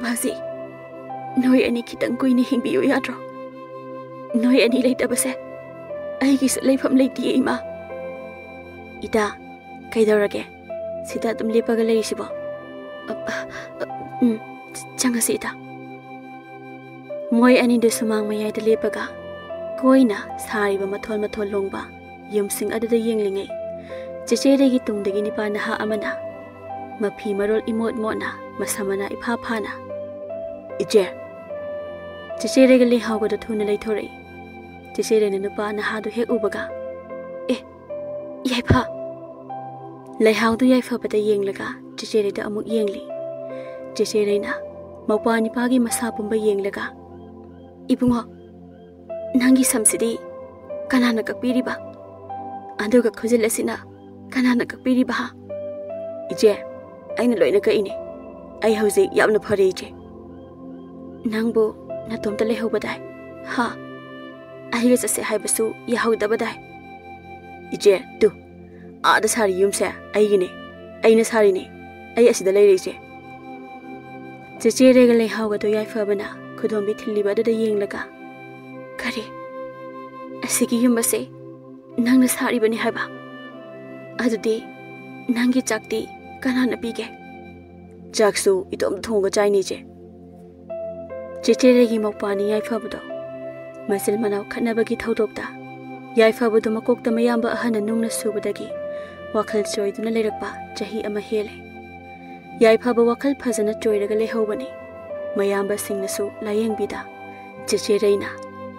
ꯕꯥꯖꯤ, ꯅꯣꯏ ꯑꯅꯤ ꯈꯤꯇꯪ ꯀꯨꯏꯅ ꯍꯤꯡꯕꯤꯌꯨ ꯌꯥꯗ꯭ꯔꯣ? ꯅꯣꯏ ꯑꯅꯤ ꯂꯩꯇꯕꯁꯦ ꯑꯩꯒꯤꯁꯨ ꯂꯩꯐꯝ ꯂꯩꯇꯤꯌꯦ, ꯏꯃꯥ꯫" "ꯏꯇꯥ, ꯀꯩꯗꯧꯔꯒꯦ? ꯁꯤꯗ ꯑꯗꯨꯝ ꯂꯦꯞꯄꯒ ꯂꯩꯔꯤꯁꯤꯕꯣ?" "ꯑ, ꯑ, ꯑ, ꯎꯝ, ꯆꯪꯉꯁꯤ, ꯏꯇꯥ꯫" ꯃꯣꯏ ꯑꯅꯤꯗꯨ ꯁꯨꯃꯥꯡ ꯃꯌꯥꯏꯗ ꯂꯦꯞꯄꯒ ꯀꯣꯏꯅ ꯁꯥꯔꯤꯕ ꯃꯊꯣꯟ ꯃꯊꯣꯟ ꯂꯣꯡꯕ ꯌꯨꯝꯁꯤꯡ ꯑꯗꯨꯗ ꯌꯦꯡꯂꯤꯉꯩ, ꯆꯦꯆꯦꯔꯩꯒꯤ ꯇꯨꯡꯗꯒꯤ ꯅꯤꯄꯥ ꯅꯍꯥ ꯑꯃꯅ ꯃꯐꯤ ꯃꯔꯣꯜ ꯏꯃꯣꯠ ꯃꯣꯠꯅ, ꯃꯁꯝ ꯃꯅꯥ ꯏꯐꯥ ꯐꯥꯅ, "ꯏꯆꯦ!" ꯆꯦꯆꯦꯔꯩꯒ ꯂꯩꯍꯥꯎꯒꯗꯣ ꯊꯨꯅ ꯂꯩꯊꯣꯔꯛꯏ꯫ ꯆꯦꯆꯦꯔꯩꯅ ꯅꯨꯄꯥ ꯅꯍꯥꯗꯨ ꯍꯦꯛ ꯎꯕꯒ, "ꯑꯦ, ꯌꯥꯏꯐ!" ꯂꯩꯍꯥꯎꯗꯨ ꯌꯥꯏꯐꯕꯗ ꯌꯦꯡꯂꯒ ꯆꯦꯆꯦꯔꯩꯗ ꯑꯃꯨꯛ ꯌꯦꯡꯂꯤ꯫ ꯆꯦꯆꯦꯔꯩꯅ ꯃꯧꯄ꯭ꯋꯥ ꯅꯤꯄꯥꯒꯤ ꯃꯁꯥ ꯄꯨꯝꯕ ꯌꯦꯡꯂꯒ, "ꯏꯕꯨꯡꯉꯣ, ꯅꯪꯒꯤ ꯁꯝꯁꯤꯗꯤ ꯀꯅꯥꯅ ꯀꯛꯄꯤꯔꯤꯕ? ꯑꯗꯨꯒ ꯈꯨꯖꯤꯜ ꯑꯁꯤꯅ ꯀꯅꯥꯅ ꯀꯛꯄꯤꯔꯤꯕ, ꯍꯥ?" "ꯏꯆꯦ, ꯑꯩꯅ ꯂꯣꯏꯅ ꯀꯛꯏꯅꯦ꯫ ꯑꯩ ꯍꯧꯖꯤꯛ ꯌꯥꯝꯅ ꯐꯔꯦ, ꯏꯆꯦ꯫" "ꯅꯪꯕꯨ ꯅꯇꯣꯝꯇ ꯂꯩꯍꯧꯕꯗꯥꯏ? ꯍꯥ? ꯑꯩꯒ ꯆꯠꯁꯦ ꯍꯥꯏꯕꯁꯨ ꯌꯥꯍꯧꯗꯕꯗꯥꯏ? ꯏꯆꯦ, ꯇꯨ, ꯑꯥꯗ ꯁꯥꯔꯤ ꯌꯨꯝꯁꯦ ꯑꯩꯒꯤꯅꯦ, ꯑꯩꯅ ꯁꯥꯔꯤꯅꯦ, ꯑꯩ ꯑꯁꯤꯗ ꯂꯩꯔꯦ, ꯏꯆꯦ꯫ ꯆꯦꯆꯦ ꯔꯦꯒ ꯂꯩꯍꯥꯎꯒꯗꯣ ꯌꯥꯏꯐꯕꯅ ꯈꯨꯗꯣꯝꯕꯤ ꯊꯤꯜꯂꯤꯕ ꯑꯗꯨꯗ ꯌꯦꯡꯂꯒ, "ꯀꯔꯤ? ꯑꯁꯤꯒꯤ ꯌꯨꯝ ꯑꯁꯦ ꯅꯪꯅ ꯁꯥꯔꯤꯕꯅꯤ ꯍꯥꯏꯕ? ꯑꯗꯨꯗꯤ ꯅꯪꯒꯤ ꯆꯥꯛꯇꯤ ꯀꯅꯥꯅ ꯄꯤꯒꯦ?" "ꯆꯥꯛꯁꯨ ꯏꯇꯣꯝ ꯊꯣꯡꯉꯒ ꯆꯥꯏꯅꯦ, ꯏꯆꯦ꯫" ꯆꯦꯆꯦ ꯔꯦꯒꯤ ꯃꯧꯄ꯭ꯋꯥꯅꯤ ꯌꯥꯏꯐꯕꯗꯣ ꯃꯆꯤꯜ ꯃꯅꯥꯎ ꯈꯠꯅꯕꯒꯤ ꯊꯧꯗꯣꯛꯇ ꯌꯥꯏꯐꯕꯗꯨ ꯃꯀꯣꯛꯇ ꯃꯌꯥꯝꯕ ꯑꯍꯟꯅ ꯅꯨꯡꯅ ꯁꯨꯕꯗꯒꯤ ꯋꯥꯈꯜ ꯆꯣꯏꯗꯨꯅ ꯂꯩꯔꯛꯄ ꯆꯍꯤ ꯑꯃ ꯍꯦꯜꯂꯦ꯫ ꯌꯥꯏꯐꯕ ꯋꯥꯈꯜ ꯐꯖꯅ ꯆꯣꯏꯔꯒ ꯂꯩꯍꯧꯕꯅꯤ꯫ ꯃꯌꯥꯝꯕꯁꯤꯡꯅꯁꯨ ꯂꯥꯌꯦꯡꯕꯤꯗ ꯆꯦꯆꯦ ꯔꯩꯅ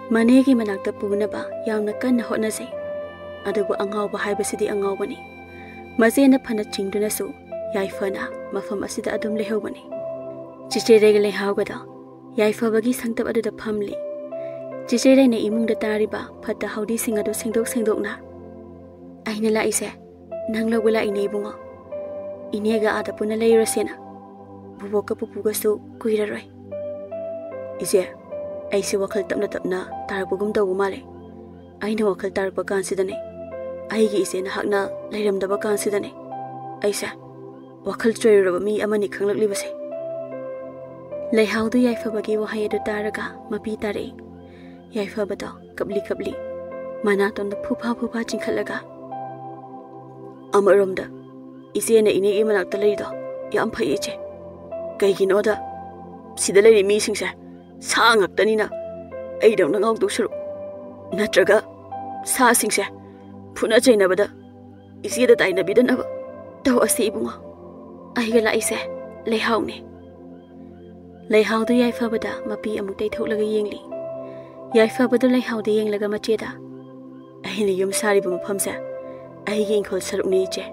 ꯃꯅꯦꯒꯤ ꯃꯅꯥꯛꯇ ꯄꯨꯅꯕ ꯌꯥꯝꯅ ꯀꯟꯅ ꯍꯣꯠꯅꯖꯩ꯫ ꯑꯗꯨꯕꯨ ꯑꯉꯥꯎꯕ ꯍꯥꯏꯕꯁꯤꯗꯤ ꯑꯉꯥꯎꯕꯅꯤ꯫ ꯃꯆꯦꯅ ꯐꯅ ꯆꯤꯡꯗꯨꯅꯁꯨ ꯌꯥꯏꯐꯅ ꯃꯐꯝ ꯑꯁꯤꯗ ꯑꯗꯨꯝ ꯂꯩꯍꯧꯕꯅꯤ꯫ ꯆꯦꯆꯦ ꯔꯩꯒ ꯂꯩꯍꯥꯎꯒꯗꯣ ꯌꯥꯏꯐꯕꯒꯤ ꯁꯪꯇꯞ ꯑꯗꯨꯗ ꯐꯝꯂꯤ꯫ ꯆꯦꯆꯦ ꯔꯩꯅ ꯏꯃꯨꯡꯗ ꯇꯥꯔꯤꯕ ꯐꯠꯇ ꯍꯥꯎꯗꯤꯁꯤꯡ ꯑꯗꯨ ꯁꯦꯡꯗꯣꯛ ꯁꯦꯡꯗꯣꯛꯅ, "ꯑꯩꯅ ꯂꯥꯛꯏꯁꯦ ꯅꯪ ꯂꯧꯕ ꯂꯥꯛꯏꯅꯦ ꯏꯕꯨꯡꯉꯣ꯫ ꯏꯅꯦꯒ ꯑꯥꯗ ꯄꯨꯟꯅ ꯂꯩꯔꯨꯔꯁꯦꯅ꯫ ꯕꯨꯕꯣꯛꯀ ꯄꯨꯄꯨꯒꯁꯨ ꯀꯨꯏꯔꯔꯣꯏ꯫" "ꯏꯆꯦ, ꯑꯩꯁꯦ ꯋꯥꯈꯜ ꯇꯞꯅ ꯇꯞꯅ ꯇꯥꯔꯛꯄꯒꯨꯝ ꯇꯧꯕ ꯃꯥꯜꯂꯦ꯫ ꯑꯩꯅ ꯋꯥꯈꯜ ꯇꯥꯔꯛꯄ ꯀꯥꯟꯁꯤꯗꯅꯦ, ꯑꯩꯒꯤ ꯏꯆꯦ ꯅꯍꯥꯛꯅ ꯂꯩꯔꯝꯗꯕ ꯀꯥꯟꯁꯤꯗꯅꯦ, ꯑꯩꯁꯦ ꯋꯥꯈꯜ ꯆꯣꯏꯔꯨꯔꯕ ꯃꯤ ꯑꯃꯅꯤ ꯈꯪꯂꯛꯂꯤꯕꯁꯦ꯫" ꯂꯩꯍꯥꯎꯗꯨ ꯌꯥꯏꯐꯕꯒꯤ ꯋꯥꯍꯩ ꯑꯗꯨ ꯇꯥꯔꯒ ꯃꯄꯤ ꯇꯥꯔꯛꯏ꯫ ꯌꯥꯏꯐꯕꯗꯣ ꯀꯞꯂꯤ ꯀꯞꯂꯤ ꯃꯅꯥꯇꯣꯟꯗ ꯐꯨꯐꯥ ꯐꯨꯐꯥ ꯆꯤꯡꯈꯠꯂꯒ, "ꯑꯃꯔꯣꯝꯗ ꯏꯆꯦꯅ ꯏꯅꯦꯒꯤ ꯃꯅꯥꯛꯇ ꯂꯩꯔꯤꯗꯣ ꯌꯥꯝ ꯐꯩ, ꯏꯆꯦ꯫ ꯀꯩꯒꯤꯅꯣꯗ ꯁꯤꯗ ꯂꯩꯔꯤ ꯃꯤꯁꯤꯡꯁꯦ ꯁꯥ ꯉꯥꯛꯇꯅꯤꯅ ꯑꯩꯗꯧꯅ ꯉꯥꯎꯗꯧ ꯁꯔꯨꯛ, ꯅꯠꯇ꯭ꯔꯒ ꯁꯥꯁꯤꯡꯁꯦ ꯐꯨꯅ ꯆꯩꯅꯕꯗ ꯏꯆꯦꯗ ꯇꯥꯏꯅꯕꯤꯗꯅꯕ ꯇꯧ ꯑꯁꯤ ꯏꯕꯨꯡꯉꯣ꯫ ꯑꯩꯒ ꯂꯥꯛꯏꯁꯦ ꯂꯩꯍꯥꯎꯅꯦ꯫" ꯂꯩꯍꯥꯎꯗꯨ ꯌꯥꯏꯐꯕꯗ ꯃꯄꯤ ꯑꯃꯨꯛ ꯇꯩꯊꯣꯛꯂꯒ ꯌꯦꯡꯂꯤ꯫ ꯌꯥꯏꯐꯕꯗꯨ ꯂꯩꯍꯥꯎꯗ ꯌꯦꯡꯂꯒ ꯃꯆꯦꯗ, "ꯑꯩꯅ ꯌꯨꯝ ꯁꯥꯔꯤꯕ ꯃꯐꯝꯁꯦ ꯑꯩꯒꯤ ꯏꯪꯈꯣꯜ ꯁꯔꯨꯛꯅꯤ, ꯏꯆꯦ꯫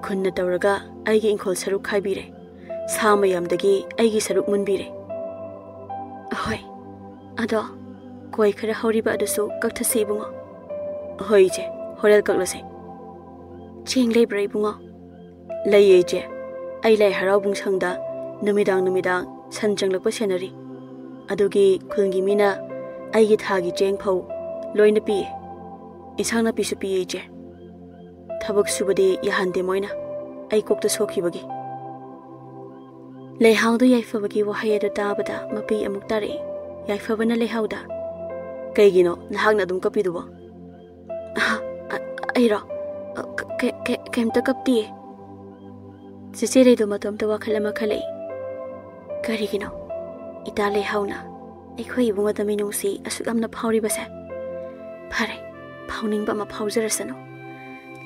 ꯈꯨꯟꯅ ꯇꯧꯔꯒ ꯑꯩꯒꯤ ꯏꯪꯈꯣꯜ ꯁꯔꯨꯛ ꯈꯥꯏꯕꯤꯔꯦ꯫ ꯁꯥ ꯃꯌꯥꯝꯗꯒꯤ ꯑꯩꯒꯤ ꯁꯔꯨꯛ ꯃꯨꯟꯕꯤꯔꯦ꯫" "ꯑꯍꯣꯏ, ꯑꯗꯣ ꯀꯣꯏ ꯈꯔ ꯍꯧꯔꯤꯕ ꯑꯗꯨꯁꯨ ꯀꯛꯊꯁꯤ ꯏꯕꯨꯡꯉꯣ꯫" "ꯍꯣꯏ ꯏꯆꯦ, ꯍꯣꯔꯦꯟ ꯀꯛꯂꯁꯦ꯫" "ꯆꯦꯡ ꯂꯩꯕ꯭ꯔꯥ ꯏꯕꯨꯡꯉꯣ?" "ꯂꯩꯌꯦ ꯏꯆꯦ, ꯑꯩ ꯂꯥꯏ ꯍꯔꯥꯎꯕꯨꯡ ꯁꯪꯗ ꯅꯨꯃꯤꯗꯥꯡ ꯅꯨꯃꯤꯗꯥꯡ ꯁꯟ ꯆꯪꯂꯛꯄ ꯁꯦꯟꯅꯔꯤ꯫" ꯑꯗꯨꯒꯤ ꯈꯨꯜꯒꯤ ꯃꯤꯅ ꯑꯩꯒꯤ ꯊꯥꯒꯤ ꯆꯦꯡ ꯐꯧ ꯂꯣꯏꯅ ꯄꯤꯌꯦ꯫ ꯏꯟꯁꯥꯡ ꯅꯥꯄꯤꯁꯨ ꯄꯤꯌꯦ, ꯏꯆꯦ꯫ ꯊꯕꯛ ꯁꯨꯕꯗꯤ ꯌꯥꯍꯟꯗꯦ ꯃꯣꯏꯅ, ꯑꯩ ꯀꯣꯛꯇ ꯁꯣꯛꯈꯤꯕꯒꯤ꯫ ꯂꯩꯍꯥꯎꯗ ꯌꯥꯏꯐꯕꯒꯤ ꯋꯥꯍꯩ ꯑꯗꯨ ꯇꯥꯕꯗ ꯃꯄꯤ ꯑꯃꯨꯛ ꯇꯥꯔꯛꯏ꯫ ꯌꯥꯏꯐꯕꯅ ꯂꯩꯍꯥꯎꯗ, "ꯀꯩꯒꯤꯅꯣ ꯅꯍꯥꯛꯅ ꯑꯗꯨꯝ ꯀꯞꯄꯤꯗꯨꯕꯣ?" "ꯑꯍ, ꯑ-, ꯑꯩꯔꯣ? ꯑ, ꯀ-, ꯀ-, ꯀ-, ꯀꯩꯝꯇ ꯀꯞꯇꯤꯌꯦ꯫" ꯆꯦꯆꯦ ꯂꯩꯗꯣ ꯃꯇꯣꯝꯇ ꯋꯥꯈꯜ ꯑꯃ ꯈꯜꯂꯛꯏ꯫ "ꯀꯔꯤꯒꯤꯅꯣ ꯏꯇꯥ ꯂꯩꯍꯥꯎꯅ ꯑꯩꯈꯣꯏ ꯏꯕꯨꯡꯉꯣꯗ ꯃꯤꯅꯨꯡꯁꯤ ꯑꯁꯨꯛ ꯌꯥꯝꯅ ꯐꯥꯎꯔꯤꯕꯁꯦ? ꯐꯔꯦ, ꯐꯥꯎꯅꯤꯡꯕ ꯑꯃ ꯐꯥꯎꯖꯔꯁꯅꯨ꯫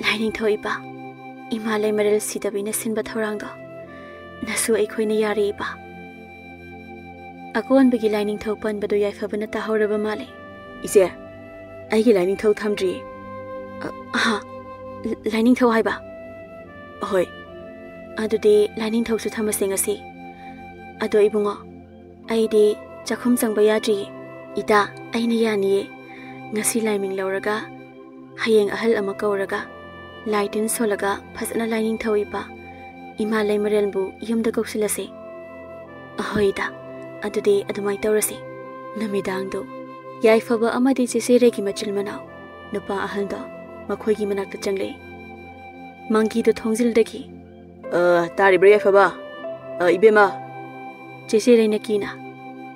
ꯂꯥꯏꯅꯤꯡꯊꯧ ꯏꯄꯥ, ꯏꯃꯥ ꯂꯩꯃꯔꯦꯜ ꯁꯤꯗꯕꯤꯅ ꯁꯤꯟꯕ ꯊꯧꯔꯥꯡꯗꯣ ꯅꯁꯨ ꯑꯩꯈꯣꯏꯅ ꯌꯥꯔꯦ, ꯏꯄꯥ꯫" ꯑꯀꯣꯟꯕꯒꯤ ꯂꯥꯏꯅꯤꯡꯊꯧ ꯄꯟꯕꯗꯨ ꯌꯥꯏꯐꯕꯅ ꯇꯥꯍꯧꯔꯕ ꯃꯥꯜꯂꯦ꯫ "ꯏꯆꯦ, ꯑꯩꯒꯤ ꯂꯥꯏꯅꯤꯡꯊꯧ ꯊꯝꯗ꯭ꯔꯤꯌꯦ꯫" "ꯑ-, ꯑꯍꯥ, ꯂ-, ꯂꯥꯏꯅꯤꯡꯊꯧ ꯍꯥꯏꯕ?" "ꯍꯣꯏ꯫" "ꯑꯗꯨꯗꯤ ꯂꯥꯏꯅꯤꯡꯊꯧꯁꯨ ꯊꯝꯃꯁꯦ ꯉꯁꯤ꯫ ꯑꯗꯣ ꯏꯕꯨꯡꯉꯣ, ꯑꯩꯗꯤ ꯆꯥꯛꯈꯨꯝ ꯆꯪꯕ ꯌꯥꯗ꯭ꯔꯤꯌꯦ꯫" "ꯏꯇꯥ, ꯑꯩꯅ ꯌꯥꯅꯤꯌꯦ꯫ ꯉꯁꯤ ꯂꯥꯏꯃꯤꯡ ꯂꯧꯔꯒ ꯍꯌꯦꯡ ꯑꯍꯜ ꯑꯃ ꯀꯧꯔꯒ ꯂꯥꯏ ꯇꯤꯟ ꯁꯣꯜꯂꯒ ꯐꯖꯅ ꯂꯥꯏꯅꯤꯡꯊꯧ ꯏꯄꯥ, ꯏꯃꯥ ꯂꯩꯃꯔꯦꯜꯕꯨ ꯌꯨꯝꯗ ꯀꯧꯁꯤꯜꯂꯁꯦ꯫" "ꯑꯍꯣꯏꯗ, ꯑꯗꯨꯗꯤ ꯑꯗꯨꯃꯥꯏꯅ ꯇꯧꯔꯁꯤ꯫" ꯅꯨꯃꯤꯗꯥꯡꯗꯨ ꯌꯥꯏꯐꯕ ꯑꯃꯗꯤ ꯆꯦꯆꯦ ꯔꯦꯒꯤ ꯃꯆꯤꯜ ꯃꯅꯥꯎ ꯅꯨꯄꯥ ꯑꯍꯜꯗꯣ ꯃꯈꯣꯏꯒꯤ ꯃꯅꯥꯛꯇ ꯆꯪꯂꯛꯏ꯫ ꯃꯪꯒꯤꯗꯨ ꯊꯣꯡꯖꯤꯜꯗꯒꯤ, "ꯑ, ꯇꯥꯔꯤꯕ꯭ꯔꯥ ꯌꯥꯏꯐꯕ? ꯑ, ꯏꯕꯦꯝꯃ?" ꯆꯦꯆꯦ ꯔꯩꯅꯀꯤꯅ,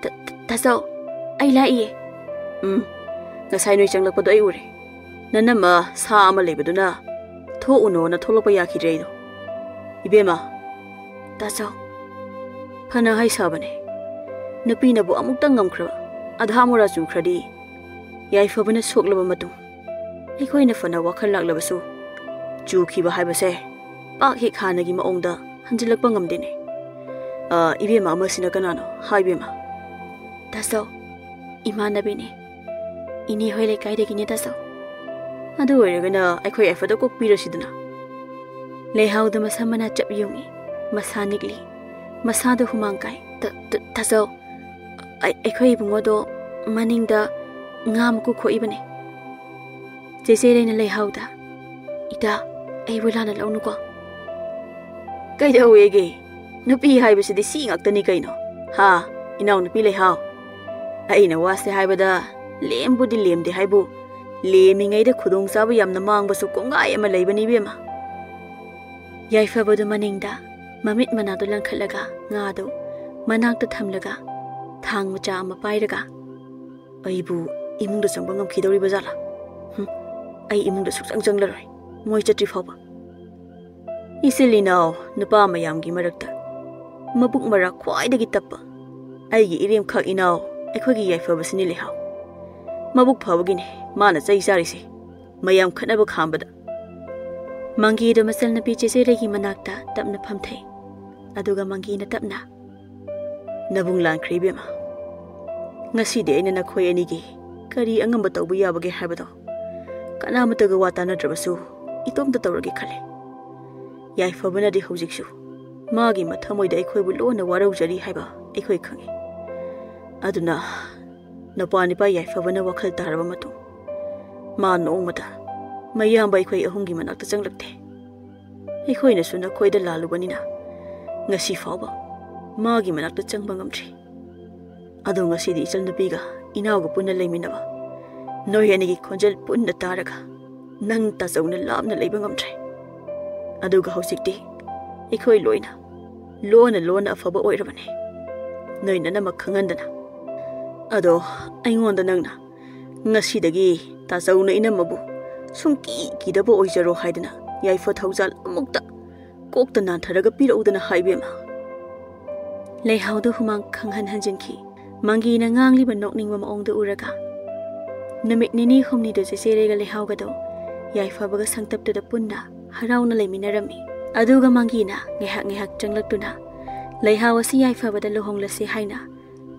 "ꯇ-, ꯇ-, ꯇꯥꯆꯧ, ꯑꯩ ꯂꯥꯛꯏꯌꯦ꯫" "ꯎꯝ, ꯉꯁꯥꯏ ꯅꯣꯏ ꯆꯪꯂꯛꯄꯗꯣ ꯑꯩ ꯎꯔꯦ꯫ ꯅꯅꯝꯃ ꯁꯥ ꯑꯃ ꯂꯩꯕꯗꯨꯅ ꯊꯣꯛꯎꯅꯣꯅ ꯊꯣꯛꯂꯛꯄ ꯌꯥꯈꯤꯗ꯭ꯔꯦ ꯑꯩꯗꯣ꯫ ꯏꯕꯦꯝꯃ꯫" "ꯇꯥꯆꯧ꯫" "ꯐꯅ ꯍꯥꯏ ꯁꯥꯕꯅꯦ꯫ ꯅꯨꯄꯤꯅꯕꯨ ꯑꯃꯨꯛꯇꯪ ꯉꯝꯈ꯭ꯔꯕ, ꯑꯙꯥ ꯃꯣꯔꯥ ꯆꯨꯈ꯭ꯔꯗꯤ ꯌꯥꯏꯐꯕꯅ ꯁꯣꯛꯂꯕ ꯃꯇꯨꯡ ꯑꯩꯈꯣꯏꯅ ꯐꯅ ꯋꯥꯈꯜ ꯂꯥꯛꯂꯕꯁꯨ ꯆꯨꯈꯤꯕ ꯍꯥꯏꯕꯁꯦ ꯄꯥꯛ ꯍꯦꯛ ꯍꯥꯟꯅꯒꯤ ꯃꯑꯣꯡꯗ ꯍꯟꯖꯤꯜꯂꯛꯄ ꯉꯝꯗꯦꯅꯦ꯫ ꯑ, ꯏꯕꯦꯝꯃ ꯑꯃꯁꯤꯅ ꯀꯅꯥꯅꯣ? ꯍꯥꯏ ꯏꯕꯦꯝꯃ꯫" "ꯇꯥꯆꯧ, ꯏꯃꯥꯟꯅꯕꯤꯅꯦ꯫ ꯏꯅꯦ ꯍꯣꯏ ꯂꯩꯀꯥꯏꯗꯒꯤꯅꯦ ꯇꯥꯆꯧ꯫" "ꯑꯗꯨ ꯑꯣꯏꯔꯒꯅ ꯑꯩꯈꯣꯏ ꯌꯥꯏꯐꯗ ꯀꯣꯛ ꯄꯤꯔꯁꯤꯗꯅ꯫" ꯂꯩꯍꯥꯎꯗ ꯃꯁꯝ ꯃꯅꯥ ꯆꯞ ꯌꯨꯡꯏ, ꯃꯁꯥ ꯅꯤꯛꯂꯤ, ꯃꯁꯥꯗ ꯍꯨꯃꯥꯡ ꯀꯥꯏ꯫ "ꯇ-, ꯇ-, ꯇꯥꯆꯧ, ꯑꯩ-, ꯑꯩꯈꯣꯏ ꯏꯕꯨꯡꯉꯣꯗꯣ ꯃꯅꯤꯡꯗ ꯉꯥ ꯃꯀꯨ ꯈꯣꯛꯏꯕꯅꯦ꯫" ꯆꯦꯆꯦ ꯔꯩꯅ ꯂꯩꯍꯥꯎꯗ, "ꯏꯇꯥ, ꯑꯩꯕꯨ ꯂꯥꯟꯅ ꯂꯧꯅꯨꯀꯣ꯫" "ꯀꯩꯗꯧꯋꯦꯒꯦ? ꯅꯨꯄꯤ ꯍꯥꯏꯕꯁꯤꯗꯤ ꯁꯤ ꯉꯥꯛꯇꯅꯤ ꯀꯩꯅꯣ꯫ ꯍꯥ, ꯏꯅꯥꯎꯅꯨꯄꯤ ꯂꯩꯍꯥꯎ?" ꯑꯩꯅ ꯋꯥꯁꯦ ꯍꯥꯏꯕꯗ ꯂꯦꯝꯕꯨꯗꯤ ꯂꯦꯝꯗꯦ ꯍꯥꯏꯕꯨ, ꯂꯦꯝꯃꯤꯉꯩꯗ ꯈꯨꯗꯣꯡꯆꯥꯕ ꯌꯥꯝꯅ ꯃꯥꯡꯕꯁꯨ ꯀꯣꯡꯒꯥꯏ ꯑꯃ ꯂꯩꯕꯅꯤ ꯏꯕꯦꯝꯃ꯫ ꯌꯥꯏꯐꯕꯗꯨ ꯃꯅꯤꯡꯗ ꯃꯃꯤꯠ ꯃꯅꯥꯗꯨ ꯂꯪꯈꯠꯂꯒ ꯉꯥꯗꯨ ꯃꯅꯥꯛꯇ ꯊꯝꯂꯒ ꯊꯥꯡ ꯃꯆꯥ ꯑꯃ ꯄꯥꯏꯔꯒ, "ꯑꯩꯕꯨ ꯏꯃꯨꯡꯗ ꯆꯪꯕ ꯉꯝꯈꯤꯗꯧꯔꯤꯕ ꯖꯥꯠꯂꯥ? ꯍꯨꯝ, ꯑꯩ ꯏꯃꯨꯡꯗ ꯁꯨꯛꯆꯪ ꯆꯪꯂꯔꯣꯏ, ꯃꯣꯏ ꯆꯠꯇ꯭ꯔꯤ ꯐꯥꯎꯕ꯫" ꯏꯆꯤꯜ ꯏꯅꯥꯎ ꯅꯨꯄꯥ ꯃꯌꯥꯝꯒꯤ ꯃꯔꯛꯇ ꯃꯕꯨꯛ ꯃꯔꯥ ꯈ꯭ꯋꯥꯏꯗꯒꯤ ꯇꯞꯄ ꯑꯩꯒꯤ ꯏꯔꯦꯝꯈꯛ ꯏꯅꯥꯎ ꯑꯩꯈꯣꯏꯒꯤ ꯌꯥꯏꯐꯕꯁꯤꯅꯤ ꯂꯩꯍꯥꯎ꯫ ꯃꯕꯨꯛ ꯐꯕꯒꯤꯅꯦ ꯃꯥꯅ ꯆꯩ ꯆꯥꯔꯤꯁꯦ, ꯃꯌꯥꯝ ꯈꯠꯅꯕ ꯈꯥꯝꯕꯗ꯫ ꯃꯪꯒꯤꯗꯨ ꯃꯆꯜꯅꯨꯄꯤ ꯆꯦꯆꯦꯔꯩꯒꯤ ꯃꯅꯥꯛꯇ ꯇꯞꯅ ꯐꯝꯊꯩ꯫ ꯑꯗꯨꯒ ꯃꯪꯒꯤꯅ ꯇꯞꯅ, "ꯅꯕꯨꯡ ꯂꯥꯟꯈ꯭ꯔꯦ ꯏꯕꯦꯝꯃ꯫ ꯉꯁꯤꯗꯤ ꯑꯩꯅ ꯅꯈꯣꯏ ꯑꯅꯤꯒꯤ ꯀꯔꯤ ꯑꯉꯝꯕ ꯇꯧꯕ ꯌꯥꯕꯒꯦ ꯍꯥꯏꯕꯗꯣ ꯀꯅꯥꯃꯠꯇꯒ ꯋꯥ ꯇꯥꯅꯗ꯭ꯔꯕꯁꯨ ꯏꯇꯣꯝꯇ ꯇꯧꯔꯒꯦ ꯈꯜꯂꯦ꯫ ꯌꯥꯏꯐꯕꯅꯗꯤ ꯍꯧꯖꯤꯛꯁꯨ ꯃꯥꯒꯤ ꯃꯊꯃꯣꯏꯗ ꯑꯩꯈꯣꯏꯕꯨ ꯂꯣꯟꯅ ꯋꯥꯔꯧꯖꯔꯤ ꯍꯥꯏꯕ ꯑꯩꯈꯣꯏ ꯈꯪꯉꯤ꯫ ꯑꯗꯨꯅ ꯅꯄꯥ ꯅꯤꯄꯥ ꯌꯥꯏꯐꯕꯅ ꯋꯥꯈꯜ ꯇꯥꯔꯕ ꯃꯇꯨꯡ ꯃꯥ ꯅꯣꯡꯃꯇ ꯃꯌꯥꯝꯕ ꯑꯩꯈꯣꯏ ꯑꯍꯨꯝꯒꯤ ꯃꯅꯥꯛꯇ ꯆꯪꯂꯛꯇꯦ꯫ ꯑꯩꯈꯣꯏꯅꯁꯨ ꯅꯈꯣꯏꯗ ꯂꯥꯜꯂꯨꯕꯅꯤꯅ ꯉꯁꯤ ꯐꯥꯎꯕ ꯃꯥꯒꯤ ꯃꯅꯥꯛꯇ ꯆꯪꯕ ꯉꯝꯗ꯭ꯔꯤ꯫ ꯑꯗꯣ ꯉꯁꯤꯗꯤ ꯏꯆꯜꯅꯨꯄꯤꯒ ꯏꯅꯥꯎꯒ ꯄꯨꯟꯅ ꯂꯩꯃꯤꯟꯅꯕ, ꯅꯣꯏ ꯑꯅꯤꯒꯤ ꯈꯣꯟꯖꯦꯜ ꯄꯨꯟꯅ ꯇꯥꯔꯒ ꯅꯪ ꯇꯥꯆꯧꯅ ꯂꯥꯞꯅ ꯂꯩꯕ ꯉꯝꯗ꯭ꯔꯦ꯫ ꯑꯗꯨꯒ ꯍꯧꯖꯤꯛꯇꯤ ꯑꯩꯈꯣꯏ ꯂꯣꯏꯅ ꯂꯣꯟꯅ ꯂꯣꯟꯅ ꯑꯐꯕ ꯑꯣꯏꯔꯕꯅꯦ, ꯅꯣꯏ ꯅꯅꯝꯃ ꯈꯪꯍꯟꯗꯅ꯫ ꯑꯗꯣ ꯑꯩꯉꯣꯟꯗ ꯅꯪꯅ ꯉꯁꯤꯗꯒꯤ ꯇꯥꯆꯧꯅ ꯏꯅꯝꯃꯕꯨ ꯁꯨꯡꯀꯤ ꯀꯤꯗꯕ ꯑꯣꯏꯖꯔꯣ ꯍꯥꯏꯗꯅ ꯌꯥꯏꯐ ꯊꯧꯖꯥꯜ ꯑꯃꯨꯛꯇ ꯀꯣꯛꯇ ꯅꯥꯟꯊꯔꯒ ꯄꯤꯔꯛꯎꯗꯅ ꯍꯥꯏ ꯏꯕꯦꯝꯃ꯫" ꯂꯩꯍꯥꯎꯗ ꯍꯨꯃꯥꯡ ꯈꯪꯍꯟ ꯍꯟꯖꯤꯟꯈꯤ꯫ ꯃꯪꯒꯤꯅ ꯉꯥꯡꯂꯤꯕ ꯅꯣꯛꯅꯤꯡꯕ ꯃꯑꯣꯡꯗꯨ ꯎꯔꯒ꯫ ꯅꯨꯃꯤꯠ ꯅꯤꯅꯤ ꯍꯨꯝꯅꯤꯗꯨ ꯆꯦꯆꯦꯔꯩꯒ ꯂꯩꯍꯥꯎꯒꯗꯣ ꯌꯥꯏꯐꯕꯒ ꯁꯪꯇꯞꯇꯨꯗ ꯄꯨꯟꯅ ꯍꯔꯥꯎꯅ ꯂꯩꯃꯤꯟꯅꯔꯝꯃꯤ꯫ ꯑꯗꯨꯒ ꯃꯪꯒꯤꯅ ꯉꯥꯏꯍꯥꯛ ꯉꯥꯏꯍꯥꯛ ꯆꯪꯂꯛꯇꯨꯅ ꯂꯩꯍꯥꯎ ꯑꯁꯤ ꯌꯥꯏꯐꯕꯗ ꯂꯨꯍꯣꯡꯂꯁꯤ ꯍꯥꯏꯅ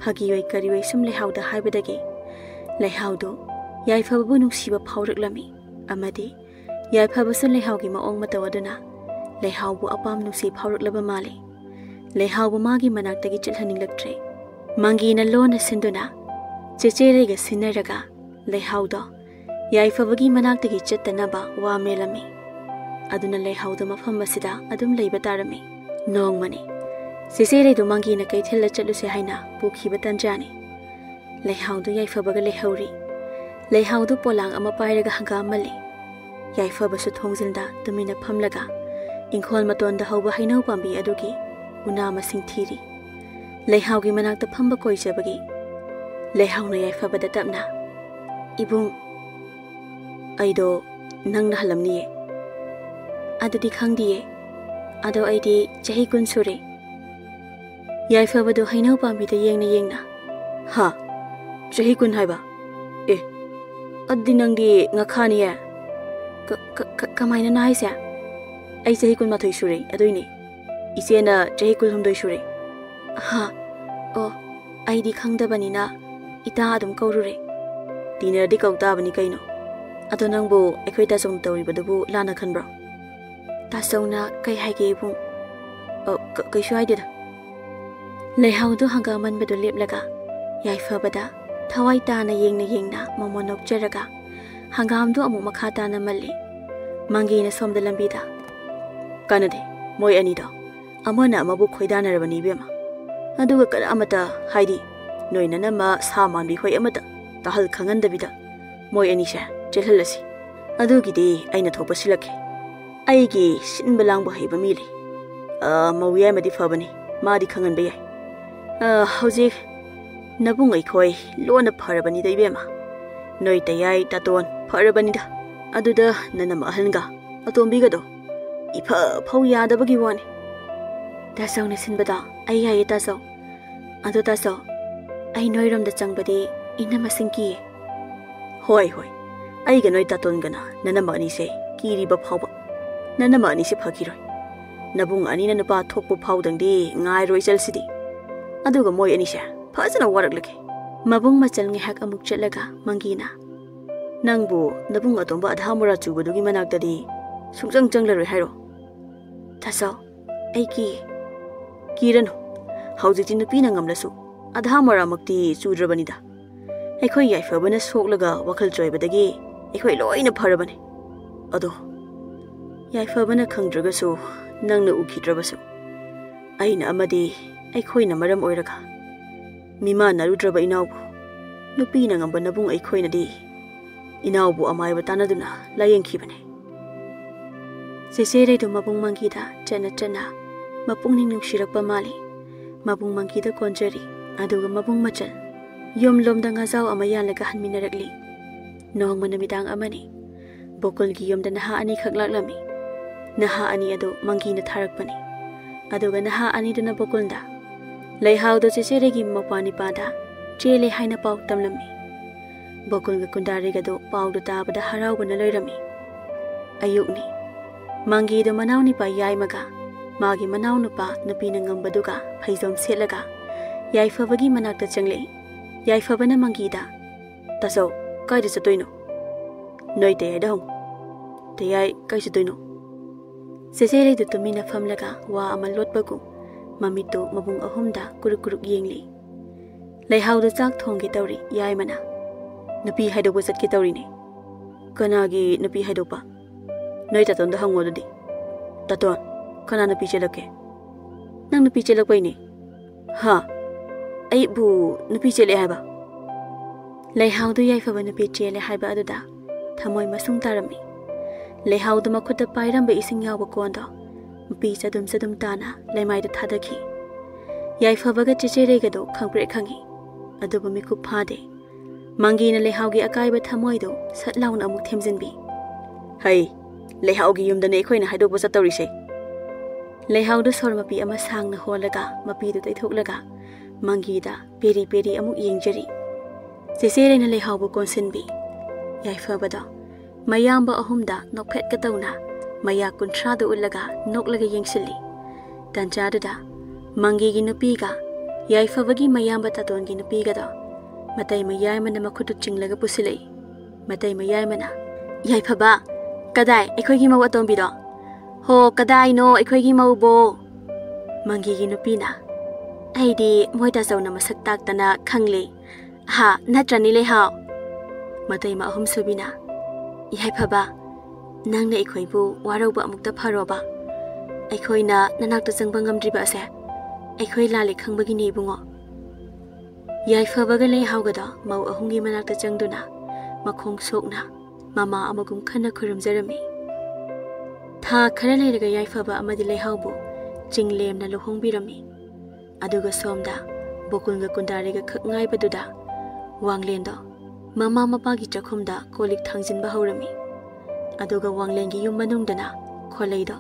ꯐꯥꯒꯤ ꯑꯣꯏ ꯀꯔꯤ ꯑꯣꯏ ꯁꯨꯝ ꯂꯩꯍꯥꯎꯗ ꯍꯥꯏꯕꯗꯒꯤ ꯂꯩꯍꯥꯎꯗꯨ ꯌꯥꯏꯐꯕꯕꯨ ꯅꯨꯡꯁꯤꯕ ꯐꯥꯎꯔꯛꯂꯝꯃꯤ꯫ ꯑꯃꯗꯤ ꯌꯥꯏꯐꯕꯁꯨ ꯂꯩꯍꯥꯎꯒꯤ ꯃꯑꯣꯡ ꯃꯇꯧ ꯑꯗꯨꯅ ꯂꯩꯍꯥꯎꯕꯨ ꯑꯄꯥꯝ ꯅꯨꯡꯁꯤ ꯐꯥꯎꯔꯛꯂꯕ ꯃꯥꯜꯂꯤ꯫ ꯂꯩꯍꯥꯎꯕꯨ ꯃꯥꯒꯤ ꯃꯅꯥꯛꯇꯒꯤ ꯆꯠꯍꯟꯅꯤꯡꯂꯛꯇ꯭ꯔꯦ꯫ ꯃꯪꯒꯤꯅ ꯂꯣꯟꯅ ꯁꯤꯟꯗꯨꯅ ꯆꯦꯆꯦꯔꯩꯒ ꯁꯤꯟꯅꯔꯒ ꯂꯩꯍꯥꯎꯗꯣ ꯌꯥꯏꯐꯕꯒꯤ ꯃꯅꯥꯛꯇꯒꯤ ꯆꯠꯇꯅꯕ ꯋꯥ ꯃꯦꯜꯂꯝꯃꯤ꯫ ꯑꯗꯨꯅ ꯂꯩꯍꯥꯎꯗꯣ ꯃꯐꯝ ꯑꯁꯤꯗ ꯑꯗꯨꯝ ꯂꯩꯕ ꯇꯥꯔꯝꯃꯤ꯫ ꯅꯣꯡꯃꯅꯤ ꯆꯦꯆꯦꯔꯩꯗꯨ ꯃꯪꯒꯤꯅ ꯀꯩꯊꯦꯜꯗ ꯆꯠꯂꯨꯁꯦ ꯍꯥꯏꯅ ꯄꯨꯈꯤꯕ ꯇꯟꯖꯥꯅꯤ꯫ ꯂꯩꯍꯥꯎꯗꯨ ꯌꯥꯏꯐꯕꯒ ꯂꯩꯍꯧꯔꯤ꯫ ꯂꯩꯍꯥꯎꯗꯨ ꯄꯣꯂꯥꯡ ꯑꯃ ꯄꯥꯏꯔꯒ ꯍꯪꯒꯥꯝ ꯃꯜꯂꯤ꯫ ꯌꯥꯏꯐꯕꯁꯨ ꯊꯣꯡꯖꯤꯜꯗ ꯇꯨꯃꯤꯟꯅ ꯐꯝꯂꯒ ꯏꯪꯈꯣꯜ ꯃꯇꯣꯟꯗ ꯍꯧꯕ ꯍꯩꯅꯧ ꯄꯥꯝꯕꯤ ꯑꯗꯨꯒꯤ ꯎꯅꯥ ꯃꯁꯤꯡ ꯊꯤꯔꯤ꯫ ꯂꯩꯍꯥꯎꯒꯤ ꯃꯅꯥꯛꯇ ꯐꯝꯕ ꯀꯣꯏꯖꯕꯒꯤ ꯂꯩꯍꯥꯎꯅ ꯌꯥꯏꯐꯕꯗ ꯇꯞꯅ, "ꯏꯕꯨꯡ, ꯑꯩꯗꯣ ꯅꯪꯅ ꯍꯜꯂꯝꯅꯤꯌꯦ꯫" "ꯑꯗꯨꯗꯤ ꯈꯪꯗꯤꯌꯦ꯫ ꯑꯗꯣ ꯑꯩꯗꯤ ꯆꯍꯤ ꯀꯨꯟ ꯁꯨꯔꯦ꯫" ꯌꯥꯏꯐꯕꯗꯣ ꯍꯩꯅꯧ ꯄꯥꯝꯕꯤꯗ ꯌꯦꯡꯅ ꯌꯦꯡꯅ, "ꯍꯥ? ꯆꯍꯤ ꯀꯨꯟ ꯍꯥꯏꯕ? ꯑꯦ, ꯑꯗꯨꯗꯤ ꯅꯪꯗꯤ ꯉꯥꯈꯥꯅꯤꯌꯦ꯫" "ꯀ-, ꯀ-, ꯀ-, ꯀꯃꯥꯏꯅꯅꯣ ꯍꯥꯏꯁꯦ?" "ꯑꯩ ꯆꯍꯤ ꯀꯨꯟꯃꯥꯊꯣꯏ ꯁꯨꯔꯦ, ꯑꯗꯨꯏꯅꯦ꯫ ꯏꯆꯦꯅ ꯆꯍꯤ ꯀꯨꯟꯍꯨꯝꯗꯣꯏ ꯁꯨꯔꯦ꯫" "ꯍꯥ? ꯑꯣ, ꯑꯩꯗꯤ ꯈꯪꯗꯕꯅꯤꯅ ꯏꯇꯥ ꯑꯗꯨꯝ ꯀꯧꯔꯨꯔꯦ꯫" "ꯇꯤꯟꯅꯔꯗꯤ ꯀꯧ ꯇꯥꯕꯅꯤ ꯀꯩꯅꯣ꯫ ꯑꯗꯣ ꯅꯪꯕꯨ ꯑꯩꯈꯣꯏ ꯇꯥꯆꯧꯅ ꯇꯧꯔꯤꯕꯗꯨꯕꯨ ꯂꯥꯟꯅ ꯈꯟꯕ꯭ꯔꯣ?" "ꯇꯥꯆꯧꯅ ꯀꯩ ꯍꯥꯏꯒꯦ ꯏꯕꯨꯡ?" "ꯑ, ꯀ-, ꯀꯩꯁꯨ ꯍꯥꯏꯗꯦꯗ꯫" ꯂꯩꯍꯥꯎꯗꯨ ꯍꯪꯒꯥꯝ ꯃꯟꯕꯗꯨ ꯂꯦꯞꯂꯒ ꯌꯥꯏꯐꯕꯗ ꯊꯋꯥꯏ ꯇꯥꯅ ꯌꯦꯡꯅ ꯌꯦꯡꯅ ꯃꯃꯣꯟ ꯅꯣꯛꯆꯔꯒ ꯍꯪꯒꯥꯝꯗꯨ ꯑꯃꯨꯛ ꯃꯈꯥ ꯇꯥꯅ ꯃꯜꯂꯤ꯫ ꯃꯪꯒꯤꯅ ꯁꯣꯝꯗ ꯂꯝꯕꯤꯗ, "ꯀꯥꯟꯅꯗꯦ, ꯃꯣꯏ ꯑꯅꯤꯗꯣ ꯑꯃꯅ ꯑꯃꯕꯨ ꯈꯣꯏꯗꯥꯅꯔꯕꯅꯤ ꯏꯕꯦꯝꯃ꯫ ꯑꯗꯨꯒ ꯀꯅꯥ ꯑꯃꯠꯇ, ꯍꯥꯏꯗꯤ ꯅꯣꯏ ꯅꯅꯝꯃ ꯁꯥ ꯃꯥꯟꯕꯤ ꯈꯣꯏ ꯑꯃꯠꯇ ꯇꯥꯍꯜ ꯈꯪꯍꯟꯗꯕꯤꯗ ꯃꯣꯏ ꯑꯅꯤꯁꯦ ꯆꯦꯜꯍꯜꯂꯁꯤ꯫ ꯑꯗꯨꯒꯤꯗꯤ ꯑꯩꯅ ꯊꯣꯛꯄ ꯁꯤꯜꯂꯛꯀꯦ꯫ ꯑꯩꯒꯤ ꯁꯤꯟꯕ ꯂꯥꯡꯕ ꯍꯩꯕ ꯃꯤ ꯂꯩ꯫ ꯑ, ꯃꯧ ꯌꯥꯏꯃꯗꯤ ꯐꯕꯅꯤ, ꯃꯥꯗꯤ ꯈꯪꯍꯟꯕ ꯌꯥꯏ꯫ ꯑ, ꯍꯧꯖꯤꯛ ꯅꯕꯨꯡ ꯑꯩꯈꯣꯏ ꯂꯣꯟꯅ ꯐꯔꯕꯅꯤꯗ ꯏꯕꯦꯝꯃ꯫ ꯅꯣꯏ ꯇꯌꯥꯏ ꯇꯥꯇꯣꯟ ꯐꯔꯕꯅꯤꯗ꯫ ꯑꯗꯨꯗ ꯅꯅꯝꯃ ꯑꯍꯟꯒ ꯑꯇꯣꯝꯕꯤꯒꯗꯣ ꯏꯐ ꯐꯧ ꯌꯥꯗꯕꯒꯤ ꯋꯥꯅꯤ꯫" "ꯇꯥꯆꯧꯅ ꯁꯤꯟꯕꯗꯣ ꯑꯩ ꯌꯥꯏꯌꯦ ꯇꯥꯆꯧ꯫ ꯑꯗꯣ ꯇꯥꯆꯧ, ꯑꯩ ꯅꯣꯏꯔꯣꯝꯗ ꯆꯪꯕꯗꯤ ꯏꯅꯝꯃꯁꯤꯡ ꯀꯤꯌꯦ꯫" "ꯍꯣꯏ, ꯍꯣꯏ, ꯑꯩꯒ ꯅꯣꯏ ꯇꯥꯇꯣꯟꯒꯅ ꯅꯅꯝꯃ ꯑꯅꯤꯁꯦ ꯀꯤꯔꯤꯕ ꯐꯥꯎꯕ ꯅꯅꯝꯃ ꯑꯅꯤꯁꯦ ꯐꯈꯤꯔꯣꯏ꯫ ꯅꯕꯨꯡ ꯑꯅꯤꯅ ꯅꯨꯄꯥ ꯊꯣꯛꯄ ꯐꯥꯎꯗꯪꯗꯤ ꯉꯥꯏꯔꯣꯏ ꯆꯠꯁꯤꯗꯤ꯫ ꯑꯗꯨꯒ ꯃꯣꯏ ꯑꯅꯤꯁꯦ ꯐꯖꯅ ꯋꯥꯔꯛꯂꯒꯦ꯫" ꯃꯕꯨꯡ ꯃꯆꯜ ꯉꯥꯏꯍꯥꯛ ꯑꯃꯨꯛ ꯆꯠꯂꯒ ꯃꯪꯒꯤꯅ, "ꯅꯪꯕꯨ ꯅꯕꯨꯡ ꯑꯇꯣꯝꯕ ꯑꯙꯥ ꯃꯣꯔꯥ ꯆꯨꯕꯗꯨꯒꯤ ꯃꯅꯥꯛꯇꯗꯤ ꯁꯨꯡꯆꯪ ꯆꯪꯂꯔꯣꯏ ꯍꯥꯏꯔꯣ?" "ꯇꯥꯆꯧ, ꯑꯩ ꯀꯤ꯫" "ꯀꯤꯔꯅꯨ, ꯍꯧꯖꯤꯛꯇꯤ ꯅꯨꯄꯤꯅ ꯉꯝꯂꯁꯨ ꯑꯙꯥ ꯃꯣꯔꯥꯃꯛꯇꯤ ꯆꯨꯗ꯭ꯔꯕꯅꯤꯗ꯫ ꯑꯩꯈꯣꯏ ꯌꯥꯏꯐꯕꯅ ꯁꯣꯛꯂꯒ ꯋꯥꯈꯜ ꯆꯣꯏꯕꯗꯒꯤ ꯑꯩꯈꯣꯏ ꯂꯣꯏꯅ ꯐꯔꯕꯅꯤ꯫ ꯑꯗꯣ ꯌꯥꯏꯐꯕꯅ ꯈꯪꯗ꯭ꯔꯒꯁꯨ, ꯅꯪꯅ ꯎꯈꯤꯗ꯭ꯔꯕꯁꯨ, ꯑꯩꯅ ꯑꯃꯗꯤ ꯑꯩꯈꯣꯏꯅ ꯃꯔꯝ ꯑꯣꯏꯔꯒ ꯃꯤꯃꯥꯟꯅꯔꯨꯗ꯭ꯔꯕ ꯏꯅꯥꯎꯕꯨ ꯅꯨꯄꯤꯅ ꯉꯝꯕ ꯅꯕꯨꯡ ꯑꯩꯈꯣꯏꯅꯗꯤ ꯏꯅꯥꯎꯕꯨ ꯑꯃꯥꯏꯕ ꯇꯥꯟꯅꯗꯨꯅ ꯂꯥꯌꯦꯡꯈꯤꯕꯅꯤ꯫ ꯆꯦꯆꯦ ꯂꯩꯗꯨ ꯃꯕꯨꯡ ꯃꯪꯒꯤꯗ ꯆꯠꯅ ꯆꯠꯅ ꯃꯄꯨꯛꯅꯤꯡ ꯅꯨꯡꯁꯤꯔꯛꯄ ꯃꯥꯜꯂꯤ꯫ ꯃꯕꯨꯡ ꯃꯪꯒꯤꯗ ꯀꯣꯟꯖꯔꯤ, ꯑꯗꯨꯒ ꯃꯕꯨꯡ ꯃꯆꯜ ꯌꯨꯝꯂꯣꯝꯗ ꯉꯥꯖꯥꯎ ꯑꯃ ꯌꯥꯜꯂꯒ ꯍꯟꯃꯤꯟꯅꯔꯛꯂꯤ꯫ ꯅꯣꯡꯃ ꯅꯨꯃꯤꯗꯥꯡ ꯑꯃꯅꯤ꯫ ꯕꯣꯀꯨꯜꯒꯤ ꯌꯨꯝꯗ ꯅꯍꯥ ꯑꯅꯤꯈꯛ ꯂꯥꯛꯂꯝꯃꯤ꯫ ꯅꯍꯥ ꯑꯅꯤ ꯑꯗꯨ ꯃꯪꯒꯤꯅ ꯊꯥꯔꯛꯄꯅꯤ꯫ ꯑꯗꯨꯒ ꯅꯍꯥ ꯑꯅꯤꯗꯨꯅ ꯕꯣꯀꯨꯜꯗ ꯂꯩꯍꯥꯎꯗꯣ ꯆꯦꯆꯦꯔꯩꯒꯤ ꯃꯧꯄ꯭ꯋꯥ ꯅꯤꯄꯥꯗ ꯆꯦꯜꯂꯦ ꯍꯥꯏꯅ ꯄꯥꯎ ꯇꯝꯂꯝꯃꯤ꯫ ꯕꯣꯀꯨꯜꯒ ꯀꯨꯟꯗꯥꯔꯤꯒꯗꯨ ꯄꯥꯎꯗꯨ ꯇꯥꯕꯗ ꯍꯔꯥꯎꯕꯅ ꯂꯣꯏꯔꯝꯃꯤ꯫ ꯑꯌꯨꯛꯅꯤ꯫ ꯃꯪꯒꯤꯗꯨ ꯃꯅꯥꯎꯅꯤꯄꯥ ꯌꯥꯏꯃꯒ ꯃꯥꯒꯤ ꯃꯅꯥꯎꯅꯨꯄꯥ ꯅꯨꯄꯤꯅ ꯉꯝꯕꯗꯨꯒ ꯐꯩꯖꯣꯝ ꯁꯦꯠꯂꯒ ꯌꯥꯏꯐꯕꯒꯤ ꯃꯅꯥꯛꯇ ꯆꯪꯂꯛꯏ꯫ ꯌꯥꯏꯐꯕꯅ ꯃꯪꯒꯤꯗ, "ꯇꯥꯆꯧ, ꯀꯥꯏꯗ ꯆꯠꯇꯣꯏꯅꯣ?" "ꯅꯣꯏ ꯇꯌꯥꯏꯗ ꯍꯪꯉꯨ꯫ ꯇꯌꯥꯏ ꯀꯥꯏ ꯆꯠꯇꯣꯏꯅꯣ?" ꯆꯦꯆꯦ ꯂꯩꯗꯨ ꯇꯨꯃꯤꯟꯅ ꯐꯝꯂꯒ ꯋꯥ ꯑꯃ ꯂꯣꯠꯄꯒꯨꯝ ꯃꯃꯤꯠꯇꯨ ꯃꯕꯨꯡ ꯑꯍꯨꯝꯗ ꯀꯨꯔꯨꯛ ꯀꯨꯔꯨꯛ ꯌꯦꯡꯂꯤ꯫ ꯂꯩꯍꯥꯎꯗꯨ ꯆꯥꯛ ꯊꯣꯡꯒꯦ ꯇꯧꯔꯤ, ꯌꯥꯏꯃꯅ, "ꯅꯨꯄꯤ ꯍꯥꯏꯗꯣꯛꯄ ꯆꯠꯀꯦ ꯇꯧꯔꯤꯅꯦ꯫" "ꯀꯅꯥꯒꯤ ꯅꯨꯄꯤ ꯍꯥꯏꯗꯣꯛꯄ?" "ꯅꯣꯏ ꯇꯥꯇꯣꯟꯗ ꯍꯪꯉꯣ ꯑꯗꯨꯗꯤ꯫" "ꯇꯥꯇꯣꯟ, ꯀꯅꯥ ꯅꯨꯄꯤ ꯆꯦꯜꯂꯛꯀꯦ?" "ꯅꯪ ꯅꯨꯄꯤ ꯆꯦꯜꯂꯛꯄꯩꯅꯦ꯫" "ꯍꯥ? ꯑꯩꯕꯨ ꯅꯨꯄꯤ ꯆꯦꯜꯂꯛꯑꯦ ꯍꯥꯏꯕ?" ꯂꯩꯍꯥꯎꯗꯨ ꯌꯥꯏꯐꯕ ꯅꯨꯄꯤ ꯆꯦꯜꯂꯦ ꯍꯥꯏꯕ ꯑꯗꯨꯗ ꯊꯃꯣꯏ ꯃꯁꯨꯡ ꯇꯥꯔꯝꯃꯤ꯫ ꯂꯩꯍꯥꯎꯗꯨ ꯃꯈꯨꯠꯇ ꯄꯥꯏꯔꯝꯕ ꯏꯁꯤꯡ ꯌꯥꯎꯕ ꯀꯣꯟꯗꯣ ꯃꯄꯤ ꯆꯗꯨꯝ ꯆꯗꯨꯝ ꯇꯥꯅ ꯂꯩꯃꯥꯏꯗ ꯊꯥꯗꯈꯤ꯫ ꯌꯥꯏꯐꯕꯒ ꯆꯦꯆꯦꯔꯩꯒꯗꯨ ꯈꯪꯄ꯭ꯔꯦꯛ ꯈꯪꯉꯤ, ꯑꯗꯨꯕꯨ ꯃꯤꯀꯨꯞ ꯐꯥꯗꯦ꯫ ꯃꯪꯒꯤꯅ ꯂꯩꯍꯥꯎꯒꯤ ꯑꯀꯥꯏꯕ ꯊꯃꯣꯏꯗꯨ ꯁꯠ ꯂꯥꯎꯅ ꯑꯃꯨꯛ ꯊꯦꯝꯖꯤꯟꯕꯤ꯫ "ꯍꯩ, ꯂꯩꯍꯥꯎꯒꯤ ꯌꯨꯝꯗꯅꯦ ꯑꯩꯈꯣꯏꯅ ꯍꯥꯏꯗꯣꯛꯄ ꯆꯠꯇꯧꯔꯤꯁꯦ꯫" ꯂꯩꯍꯥꯎꯗꯨ ꯁꯣꯔ ꯃꯄꯤ ꯑꯃ ꯁꯥꯡꯅ ꯍꯣꯜꯂꯒ ꯃꯄꯤꯗꯨ ꯇꯩꯊꯣꯛꯂꯒ ꯃꯪꯒꯤꯗ ꯄꯦꯔꯤ ꯄꯦꯔꯤ ꯑꯃꯨꯛ ꯌꯦꯡꯖꯔꯤ꯫ ꯆꯦꯆꯦꯔꯩꯅ ꯂꯩꯍꯥꯎꯕꯨ ꯀꯣꯟꯁꯤꯟꯕꯤ꯫ ꯌꯥꯏꯐꯕꯗꯣ ꯃꯌꯥꯝꯕ ꯑꯍꯨꯝꯗ ꯅꯣꯛꯐꯦꯠꯀ ꯇꯧꯅ ꯃꯌꯥ ꯀꯨꯟꯊ꯭ꯔꯥꯗ ꯎꯠꯂꯒ ꯅꯣꯛꯂꯒ ꯌꯦꯡꯁꯤꯜꯂꯤ꯫ ꯇꯟꯖꯥꯗꯨꯗ ꯃꯪꯒꯤꯒꯤ ꯅꯨꯄꯤꯒ ꯌꯥꯏꯐꯕꯒꯤ ꯃꯌꯥꯝꯕ ꯇꯥꯇꯣꯟꯒꯤ ꯅꯨꯄꯤꯒꯗꯣ ꯃꯇꯩ ꯃꯌꯥꯏꯃꯅ ꯃꯈꯨꯠꯇꯨ ꯆꯤꯡꯂꯒ ꯄꯨꯁꯤꯜꯂꯛꯏ꯫ ꯃꯇꯩ ꯃꯌꯥꯏꯃꯅ, "ꯌꯥꯏꯐꯕ, ꯀꯗꯥꯏ ꯑꯩꯈꯣꯏꯒꯤ ꯃꯧ ꯑꯇꯣꯝꯕꯤꯗꯣ? ꯍꯣ, ꯀꯗꯥꯏꯅꯣ ꯑꯩꯈꯣꯏꯒꯤ ꯃꯧꯕꯣ?" ꯃꯪꯒꯤꯒꯤ ꯅꯨꯄꯤꯅ, "ꯑꯩꯗꯤ ꯃꯣꯏ ꯇꯥꯆꯧꯅ ꯃꯁꯛ ꯇꯥꯛꯇꯅ ꯈꯪꯂꯦ꯫ ꯍꯥ, ꯅꯠꯇ꯭ꯔꯅꯤ ꯂꯩꯍꯥꯎ?" ꯃꯇꯩꯃ ꯑꯍꯨꯝꯁꯨꯕꯤꯅ, "ꯌꯥꯏꯐꯕ, ꯅꯪꯅ ꯑꯩꯈꯣꯏꯕꯨ ꯋꯥꯔꯧꯕ ꯑꯃꯨꯛꯇ ꯐꯔꯣꯕ꯫ ꯑꯩꯈꯣꯏꯅ ꯅꯅꯥꯛꯇ ꯆꯪꯕ ꯉꯝꯗ꯭ꯔꯤꯕ ꯑꯁꯦ ꯑꯩꯈꯣꯏ ꯂꯥꯜꯂꯦ ꯈꯪꯕꯒꯤꯅꯦ ꯏꯕꯨꯡꯉꯣ꯫" ꯌꯥꯏꯐꯕꯒ ꯂꯩꯍꯥꯎꯒꯗꯣ ꯃꯧ ꯑꯍꯨꯝꯒꯤ ꯃꯅꯥꯛꯇ ꯆꯪꯗꯨꯅ ꯃꯈꯣꯡ ꯁꯣꯛꯅ ꯃꯃꯥ ꯑꯃꯒꯨꯝ ꯈꯟꯅ ꯈꯨꯔꯨꯝꯖꯔꯝꯃꯤ꯫ ꯊꯥ ꯈꯔ ꯂꯩꯔꯒ ꯌꯥꯏꯐꯕ ꯑꯃꯗꯤ ꯂꯩꯍꯥꯎꯕꯨ ꯆꯤꯡꯂꯦꯝꯅ ꯂꯨꯍꯣꯡꯕꯤꯔꯝꯃꯤ꯫ ꯑꯗꯨꯒ ꯁꯣꯝꯗ ꯕꯣꯀꯨꯜꯒ ꯀꯨꯟꯗꯥꯔꯤꯒ ꯈꯛ ꯉꯥꯏꯕꯗꯨꯗ ꯋꯥꯡꯂꯦꯟꯗꯣ ꯃꯃꯥ ꯃꯄꯥꯒꯤ ꯆꯥꯛꯈꯨꯝꯗ ꯀꯣꯜ ꯂꯤꯛ ꯊꯥꯡꯖꯤꯟꯕ ꯍꯧꯔꯝꯃꯤ꯫ ꯑꯗꯨꯒ ꯋꯥꯡꯂꯦꯟꯒꯤ ꯌꯨꯝ ꯃꯅꯨꯡꯗꯅ ꯈꯣꯂꯩꯗꯣ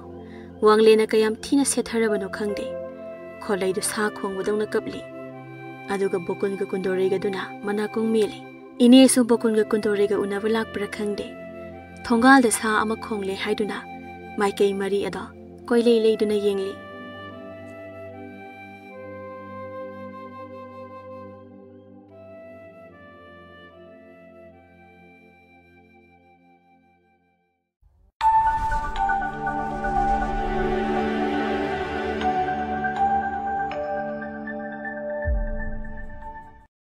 ꯋꯥꯡꯂꯦꯟꯅ ꯀꯌꯥꯝ ꯊꯤꯅ ꯁꯦꯠꯊꯔꯕꯅꯣ ꯈꯪꯗꯦ, ꯈꯣꯂꯩꯗꯨ ꯁꯥ ꯈꯣꯡꯕꯗꯧꯅ ꯀꯞꯂꯤ꯫ ꯑꯗꯨꯒ ꯕꯣꯀꯨꯜꯒ ꯀꯨꯟꯗꯣꯔꯤꯒꯗꯨꯅ ꯃꯅꯥꯀꯣꯡ ꯃꯦꯜꯂꯤ꯫ ꯏꯅꯦꯁꯨ ꯕꯣꯀꯨꯜꯒ ꯀꯨꯟꯗꯣꯔꯤꯒ ꯎꯅꯕ ꯂꯥꯛꯄ꯭ꯔꯥ ꯈꯪꯗꯦ, ꯊꯣꯡꯒꯥꯜꯗ ꯁꯥ ꯑꯃ ꯈꯣꯡꯂꯦ ꯍꯥꯏꯗꯨꯅ ꯃꯥꯏꯀꯩ ꯃꯔꯤ ꯑꯗꯣ ꯀꯣꯏꯂꯩ ꯂꯩꯗꯨꯅ ꯌꯦꯡꯂꯤ꯫